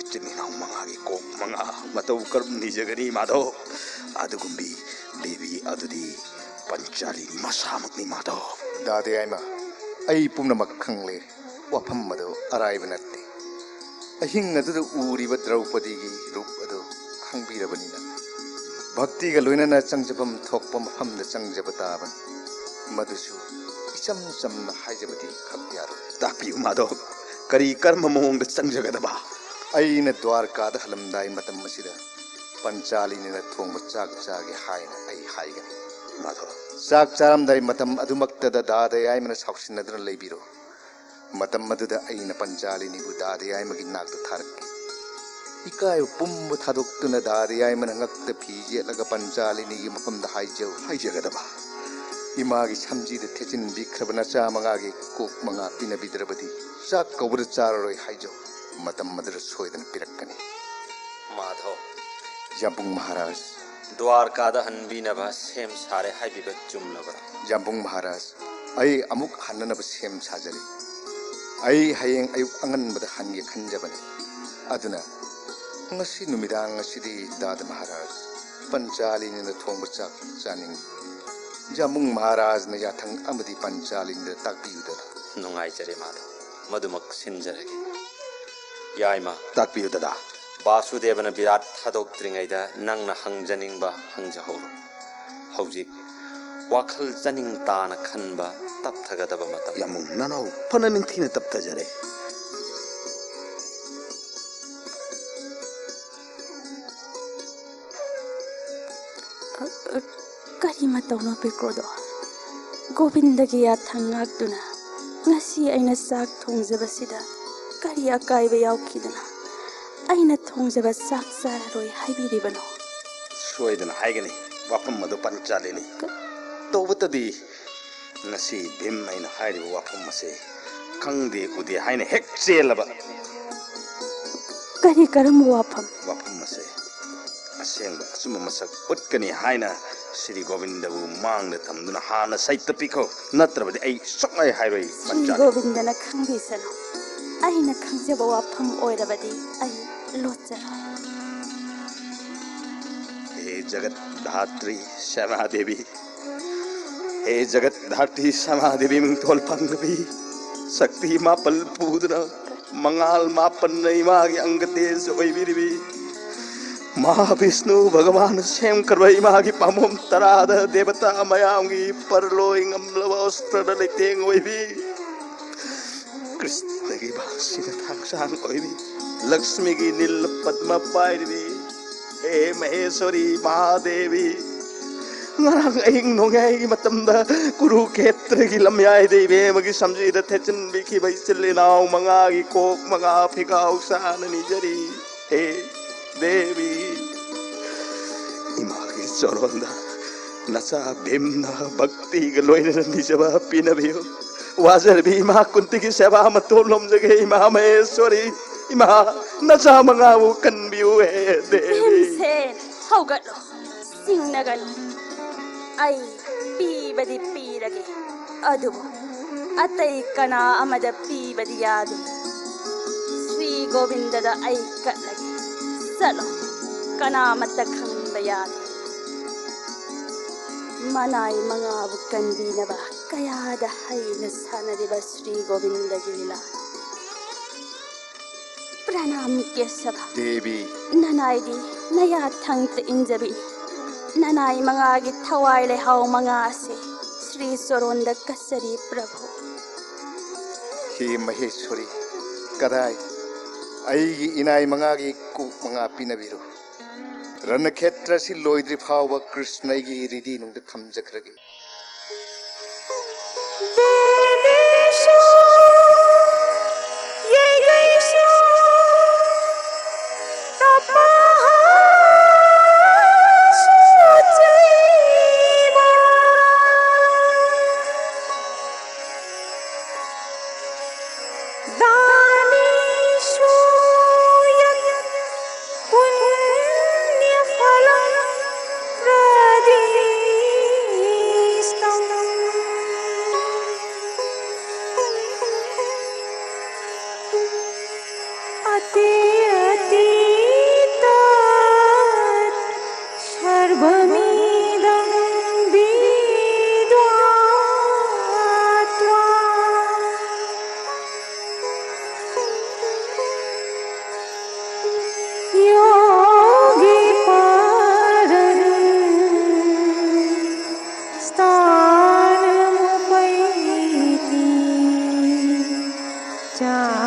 ꯏꯆꯤꯟ ꯏꯅꯥꯎ ꯃꯉꯥꯒꯤ ꯀꯣꯛ ꯃꯉꯥ ꯃꯇꯧ ꯀꯔꯝ ꯅꯤꯖꯒꯅꯤ ꯃꯥꯙꯕ? ꯑꯗꯨꯒꯨꯝꯕꯤ ꯗꯦꯕꯤ ꯑꯗꯨꯗꯤ ꯄꯟꯆꯥꯂꯤꯅꯤ ꯃꯁꯥꯃꯛꯅꯤ ꯃꯥꯙꯕ꯫ ꯗꯥꯗꯦ ꯌꯥꯏꯃ, ꯑꯩ ꯄꯨꯝꯅꯃꯛ ꯈꯪꯂꯦ꯫ ꯋꯥꯐꯝ ꯑꯗꯨ ꯑꯔꯥꯏꯕ ꯅꯠꯇꯦ꯫ ꯑꯍꯤꯡ ꯑꯗꯨꯗ ꯎꯔꯤꯕ ꯗ꯭ꯔꯧꯄꯗꯤꯒꯤ ꯔꯨꯞ ꯑꯗꯨ ꯈꯪꯕꯤꯔꯕꯅꯤꯅ, ꯚꯛꯇꯤꯒ ꯂꯣꯏꯅꯅ ꯆꯪꯖꯐꯝ ꯊꯣꯛꯄ ꯃꯐꯝꯗ ꯆꯪꯖꯕ ꯇꯥꯕꯅꯤ꯫ ꯃꯗꯨꯁꯨ ꯏꯆꯝ ꯆꯝꯅ ꯍꯥꯏꯖꯕꯗꯤ ꯈꯛ ꯌꯥꯔꯣꯏ꯫ ꯇꯥꯛꯄꯤꯌꯨ ꯃꯥꯙꯕ꯫ ꯀꯔꯤ, ꯀꯔꯝꯕ ꯃꯑꯣꯡꯗ ꯆꯪꯖꯒꯗꯕ? ꯑꯩꯅ ꯗ꯭ꯋꯥꯔꯀꯥꯗ ꯍꯜꯂꯝꯗꯥꯏ ꯃꯇꯝ ꯑꯁꯤꯗ ꯄꯟꯆꯥꯂꯤꯅꯤꯅ ꯊꯣꯡꯕ ꯆꯥꯛ ꯆꯥꯒꯦ ꯍꯥꯏꯅ ꯑꯩ ꯍꯥꯏꯒꯅꯤ꯫ ꯃꯥꯙꯣ꯫ ꯆꯥꯛ ꯆꯥꯔꯝꯗꯥꯏ ꯃꯇꯝ ꯑꯗꯨꯃꯛꯇꯗ ꯗꯥꯗ ꯌꯥꯏꯃꯅ ꯁꯥꯎꯁꯤꯟꯅꯗꯨꯅ ꯂꯩꯕꯤꯔꯣ꯫ ꯃꯇꯝ ꯑꯗꯨꯗ ꯑꯩꯅ ꯄꯟꯆꯥꯂꯤꯅꯤꯕꯨ ꯗꯥꯗ ꯌꯥꯏꯃꯒꯤ ꯅꯥꯛꯇ ꯊꯥꯔꯛꯀꯦ꯫ ꯏꯀꯥꯏꯕ ꯄꯨꯝꯕ ꯊꯥꯗꯣꯛꯇꯨꯅ ꯗꯥꯗ ꯌꯥꯏꯃꯅ ꯉꯛꯇ ꯐꯤ ꯌꯦꯠꯂꯒ ꯄꯟꯆꯥꯂꯤꯅꯤꯒꯤ ꯃꯐꯝꯗ ꯍꯥꯏꯖꯧ꯫ ꯍꯥꯏꯖꯒꯗꯕ꯫ ꯏꯃꯥꯒꯤ ꯁꯝꯖꯤꯗ ꯊꯦꯠꯆꯤꯟꯕꯤꯈ꯭ꯔꯕ ꯅꯆꯥ ꯃꯉꯥꯒꯤ ꯀꯣꯛ ꯃꯉꯥ ꯄꯤꯅꯕꯤꯗ꯭ꯔꯕꯗꯤ ꯆꯥꯛ ꯀꯧꯕꯗ ꯆꯥꯔꯔꯣꯏ ꯍꯥꯏꯖꯧ꯫ ꯃꯇꯝ ꯑꯗꯨꯗ ꯁꯣꯏꯗꯅ ꯄꯤꯔꯛꯀꯅꯤ꯫ ꯃꯥꯙꯣ꯫ ꯌꯥꯝꯕꯨꯡ ꯃꯍꯥꯔꯥꯖ꯫ ꯗ꯭ꯋꯥꯔꯀꯥꯗ ꯍꯟꯕꯤꯅꯕ ꯁꯦꯝ ꯁꯥꯔꯦ ꯍꯥꯏꯕꯤꯕ ꯆꯨꯝꯂꯕ꯭ꯔꯥ? ꯌꯥꯝꯕꯨꯡ ꯃꯍꯥꯔꯥꯖ, ꯑꯩ ꯑꯃꯨꯛ ꯍꯟꯅꯅꯕ ꯁꯦꯝ ꯁꯥꯖꯔꯤ꯫ ꯑꯩ ꯍꯌꯦꯡ ꯑꯌꯨꯛ ꯑꯉꯟꯕꯗ ꯍꯟꯒꯦ ꯈꯟꯖꯕꯅꯤ꯫ ꯑꯗꯨꯅ ꯉꯁꯤ ꯅꯨꯃꯤꯗꯥꯡ ꯑꯁꯤꯗꯤ ꯗꯥꯗ ꯃꯍꯥꯔꯥꯖ, ꯄꯟꯆꯥꯂꯤꯅꯤꯅ ꯊꯣꯡꯕ ꯆꯥꯛ ꯆꯥꯅꯤꯡꯏ꯫ ꯌꯥꯝꯕꯨꯡ ꯃꯍꯥꯔꯥꯖꯅ ꯌꯥꯊꯪ ꯑꯃꯗꯤ ꯄꯟꯆꯥꯂꯤꯅꯤꯗ ꯇꯥꯛꯄꯤꯌꯨꯗꯅ꯫ ꯅꯨꯡꯉꯥꯏꯖꯔꯦ ꯃꯥꯙꯣ, ꯃꯗꯨꯃꯛ ꯁꯤꯟꯖꯔꯒꯦ꯫ ꯌꯥꯏꯃ꯫ ꯇꯥꯛꯄꯤꯌꯨ ꯗꯗꯥ꯫ ꯕꯥꯁꯨꯗꯦꯕꯅ ꯕꯤꯔꯥꯠ ꯊꯥꯗꯣꯛꯇ꯭ꯔꯤꯉꯩꯗ ꯅꯪꯅ ꯍꯪꯖꯅꯤꯡꯕ ꯍꯪꯖꯍꯧꯔꯣ꯫ ꯍꯧꯖꯤꯛ ꯋꯥꯈꯜ ꯆꯅꯤꯡ ꯇꯥꯅ ꯈꯟꯕ ꯇꯞꯊꯒꯗꯕ ꯃꯇꯝ꯫ ꯌꯥꯝꯕꯨꯡ ꯅꯅꯥꯎ ꯐꯅ ꯅꯤꯡꯊꯤꯅ ꯇꯞꯊꯖꯔꯦ꯫ ꯀꯔꯤ ꯃꯇꯧꯅꯣ ꯄꯤꯀ꯭ꯔꯣꯗꯣ? ꯒꯣꯕꯤꯟꯗꯒꯤ ꯌꯥꯊꯪ ꯉꯥꯛꯇꯨꯅ ꯉꯁꯤ ꯑꯩꯅ ꯆꯥꯛ ꯊꯣꯡꯖꯕꯁꯤꯗ ꯀꯔꯤ ꯑꯀꯥꯏꯕ ꯌꯥꯎꯈꯤꯗꯅ ꯑꯩꯅ ꯊꯣꯡꯖꯕ ꯆꯥꯛ ꯆꯥꯔꯔꯣꯏ ꯍꯥꯏꯕꯤꯔꯤꯕꯅꯣ? ꯁꯣꯏꯗꯅ ꯍꯥꯏꯒꯅꯤ ꯋꯥꯐꯝ ꯑꯗꯨ ꯄꯟꯆꯥꯂꯤꯅꯤ꯫ ꯇꯧꯕꯇꯗꯤ ꯉꯁꯤ ꯚꯤꯝ ꯑꯩꯅ ꯍꯥꯏꯔꯤꯕ ꯋꯥꯐꯝ ꯑꯁꯤ ꯈꯪꯗꯦ ꯎꯗꯦ ꯍꯥꯏꯅ ꯍꯦꯛ ꯆꯦꯜꯂꯕ꯫ ꯀꯔꯤ ꯀꯔꯝꯕ ꯋꯥꯐꯝ? ꯋꯥꯐꯝ ꯑꯁꯤ ꯑꯁꯦꯡꯕ ꯑꯆꯨꯝꯕ ꯃꯁꯛ ꯎꯠꯀꯅꯤ ꯍꯥꯏꯅ ꯁ꯭ꯔꯤ ꯒꯣꯕꯤꯟꯗꯕꯨ ꯃꯥꯡꯗ ꯊꯝꯗꯨꯅ ꯍꯥꯟꯅ ꯁꯩꯇ ꯄꯤꯈꯣ, ꯅꯠꯇ꯭ꯔꯕꯗꯤ ꯑꯩ ꯁꯨꯡꯍꯥꯏ ꯍꯥꯏꯔꯣꯏ ꯁ꯭ꯔꯤ ꯄꯟꯆꯥꯂꯤ꯫ ꯒꯣꯕꯤꯟꯗꯅ ꯈꯪꯕꯤꯁꯅꯨ, ꯑꯩꯅ ꯈꯪꯖꯕ ꯋꯥꯐꯝ ꯑꯣꯏꯔꯕꯗꯤ ꯑꯩ ꯂꯣꯠꯆꯔꯣꯏ꯫ ꯍꯦ ꯖꯒꯠ ꯙꯥꯇ꯭ꯔꯤ ꯁ꯭ꯌꯥꯃꯥ ꯗꯦꯕꯤ, ꯍꯦ ꯖꯒꯠ ꯙꯥꯇ꯭ꯔꯤ ꯁ꯭ꯌꯥꯃꯥ ꯗꯦꯕꯤ ꯃꯤꯡꯊꯣꯜ ꯄꯥꯡꯂꯕꯤ, ꯁꯛꯇꯤ ꯃꯥꯄꯜ ꯄꯨꯗꯨꯅ ꯃꯉꯥꯜ ꯃꯥꯄꯟꯅ ꯏꯃꯥꯒꯤ ꯑꯪꯒ ꯇꯦꯖ ꯑꯣꯏꯕꯤꯔꯤꯕꯤ, ꯃꯍꯥꯕꯤꯁꯅꯨ ꯚꯒꯕꯥꯟꯅ ꯁꯦꯝꯈ꯭ꯔꯕ ꯏꯃꯥꯒꯤ ꯄꯥꯝꯕꯣꯝ ꯇꯔꯥꯗ ꯗꯦꯕꯇꯥ ꯃꯌꯥꯝꯒꯤ ꯄꯔꯂꯣꯏ ꯉꯝꯂꯕ ꯑꯁꯇ꯭ꯔꯗ ꯂꯩꯇꯦꯡ ꯑꯣꯏꯕꯤ, ꯀ꯭ꯔꯤꯁꯅꯒꯤ ꯕꯥꯁꯤꯅ ꯊꯥꯡꯁꯥꯡ ꯑꯣꯏꯕꯤ, ꯂꯛꯁꯃꯤꯒꯤ ꯅꯤꯜ ꯄꯗꯃ ꯄꯥꯏꯔꯤꯕꯤ, ꯍꯦ ꯃꯍꯦꯁ꯭ꯋꯔꯤ ꯃꯍꯥꯗꯦꯕꯤ, ꯉꯔꯥꯡ ꯑꯍꯤꯡ ꯅꯣꯡꯌꯥꯏꯒꯤ ꯃꯇꯝꯗ ꯀꯨꯔꯨꯈꯦꯇ꯭ꯔꯒꯤ ꯂꯝꯌꯥꯏꯗ ꯏꯕꯦꯝꯃꯒꯤ ꯁꯝꯖꯤꯗ ꯊꯦꯠꯆꯤꯟꯕꯤꯈꯤꯕ ꯏꯆꯤꯜ ꯏꯅꯥꯎ ꯃꯉꯥꯒꯤ ꯀꯣꯛ ꯃꯉꯥ ꯐꯤꯒꯥꯎ ꯆꯥꯅ ꯅꯤꯖꯔꯤ꯫ ꯍꯦ ꯗꯦꯕꯤ, ꯏꯃꯥꯒꯤ ꯆꯣꯔꯣꯟꯗ ꯅꯆꯥ ꯚꯤꯝꯅ ꯚꯛꯇꯤꯒ ꯂꯣꯏꯅꯅ ꯅꯤꯖꯕ ꯄꯤꯅꯕꯤꯌꯨ꯫ ꯋꯥꯖꯔꯕꯤ ꯏꯃꯥ ꯀꯨꯟꯇꯤꯒꯤ ꯁꯦꯕꯥ ꯃꯇꯣꯟ ꯂꯣꯝꯖꯒꯦ ꯏꯃꯥ ꯃꯍꯦꯁ꯭ꯋꯔꯤ꯫ ꯏꯃꯥ, ꯅꯆꯥ ꯃꯉꯥꯕꯨ ꯀꯟꯕꯤꯌꯨ ꯍꯦ ꯗꯦꯕꯤ꯫ ꯚꯤꯝꯁꯦꯟ, ꯍꯧꯒꯠꯂꯣ, ꯆꯤꯡꯅꯒꯅꯨ꯫ ꯑꯩ ꯄꯤꯕꯗꯤ ꯄꯤꯔꯒꯦ, ꯑꯗꯨꯕꯨ ꯑꯇꯩ ꯀꯅꯥ ꯑꯃꯗ ꯄꯤꯕꯗꯤ ꯌꯥꯗꯦ꯫ ꯁ꯭ꯔꯤ ꯒꯣꯕꯤꯟꯗꯗ ꯑꯩ ꯀꯠꯂꯒꯦ꯫ ꯆꯠꯂꯣ, ꯀꯅꯥꯃꯠꯇ ꯈꯪꯍꯟꯕ ꯌꯥꯗꯦ꯫ ꯃꯅꯥꯏ ꯃꯉꯥꯕꯨ ꯀꯟꯕꯤꯅꯕ ꯀꯌꯥꯗ ꯍꯩꯅ ꯁꯥꯟꯅꯔꯤꯕ ꯁ꯭ꯔꯤ ꯒꯣꯕꯤꯟꯗꯒꯤ ꯂꯤꯂꯥ꯫ ꯄ꯭ꯔꯅꯥꯝ ꯀꯦꯁꯕ꯫ ꯗꯦꯕꯤ꯫ ꯅꯅꯥꯏꯗꯤ ꯅꯌꯥ ꯊꯪꯇ ꯏꯟꯖꯕꯤꯅꯤ꯫ ꯅꯅꯥꯏ ꯃꯉꯥꯒꯤ ꯊꯋꯥꯏ ꯂꯩꯍꯥꯎ ꯃꯉꯥ ꯑꯁꯤ ꯁ꯭ꯔꯤ ꯆꯣꯔꯣꯟꯗ ꯀꯠꯆꯔꯤ ꯄ꯭ꯔꯚꯨ꯫ ꯍꯦ ꯃꯍꯦꯁ꯭ꯋꯔꯤ, ꯀꯗꯥꯏ ꯑꯩꯒꯤ ꯏꯅꯥꯏ ꯃꯉꯥꯒꯤ ꯀꯣꯛ ꯃꯉꯥ ꯄꯤꯅꯕꯤꯔꯣ꯫ ꯔꯅꯈꯦꯇ꯭ꯔ ꯑꯁꯤ ꯂꯣꯏꯗ꯭ꯔꯤ ꯐꯥꯎꯕ ꯀ꯭ꯔꯤꯁꯅ ꯑꯩꯒꯤ ꯔꯤꯗꯤ ꯅꯨꯡꯗ ꯊꯝꯖꯈ꯭ꯔꯒꯦ꯫ ꯗꯦꯕꯤꯁꯨ ꯌꯩꯒꯩꯁꯨ ꯇꯄꯥꯍꯥꯁꯨ ꯆꯩꯕ ꯗꯥꯅꯤꯁꯨ ꯌꯠ ꯄꯨꯟꯌ ꯐꯂꯝ ꯄ꯭ꯔꯗꯤ ꯆꯥ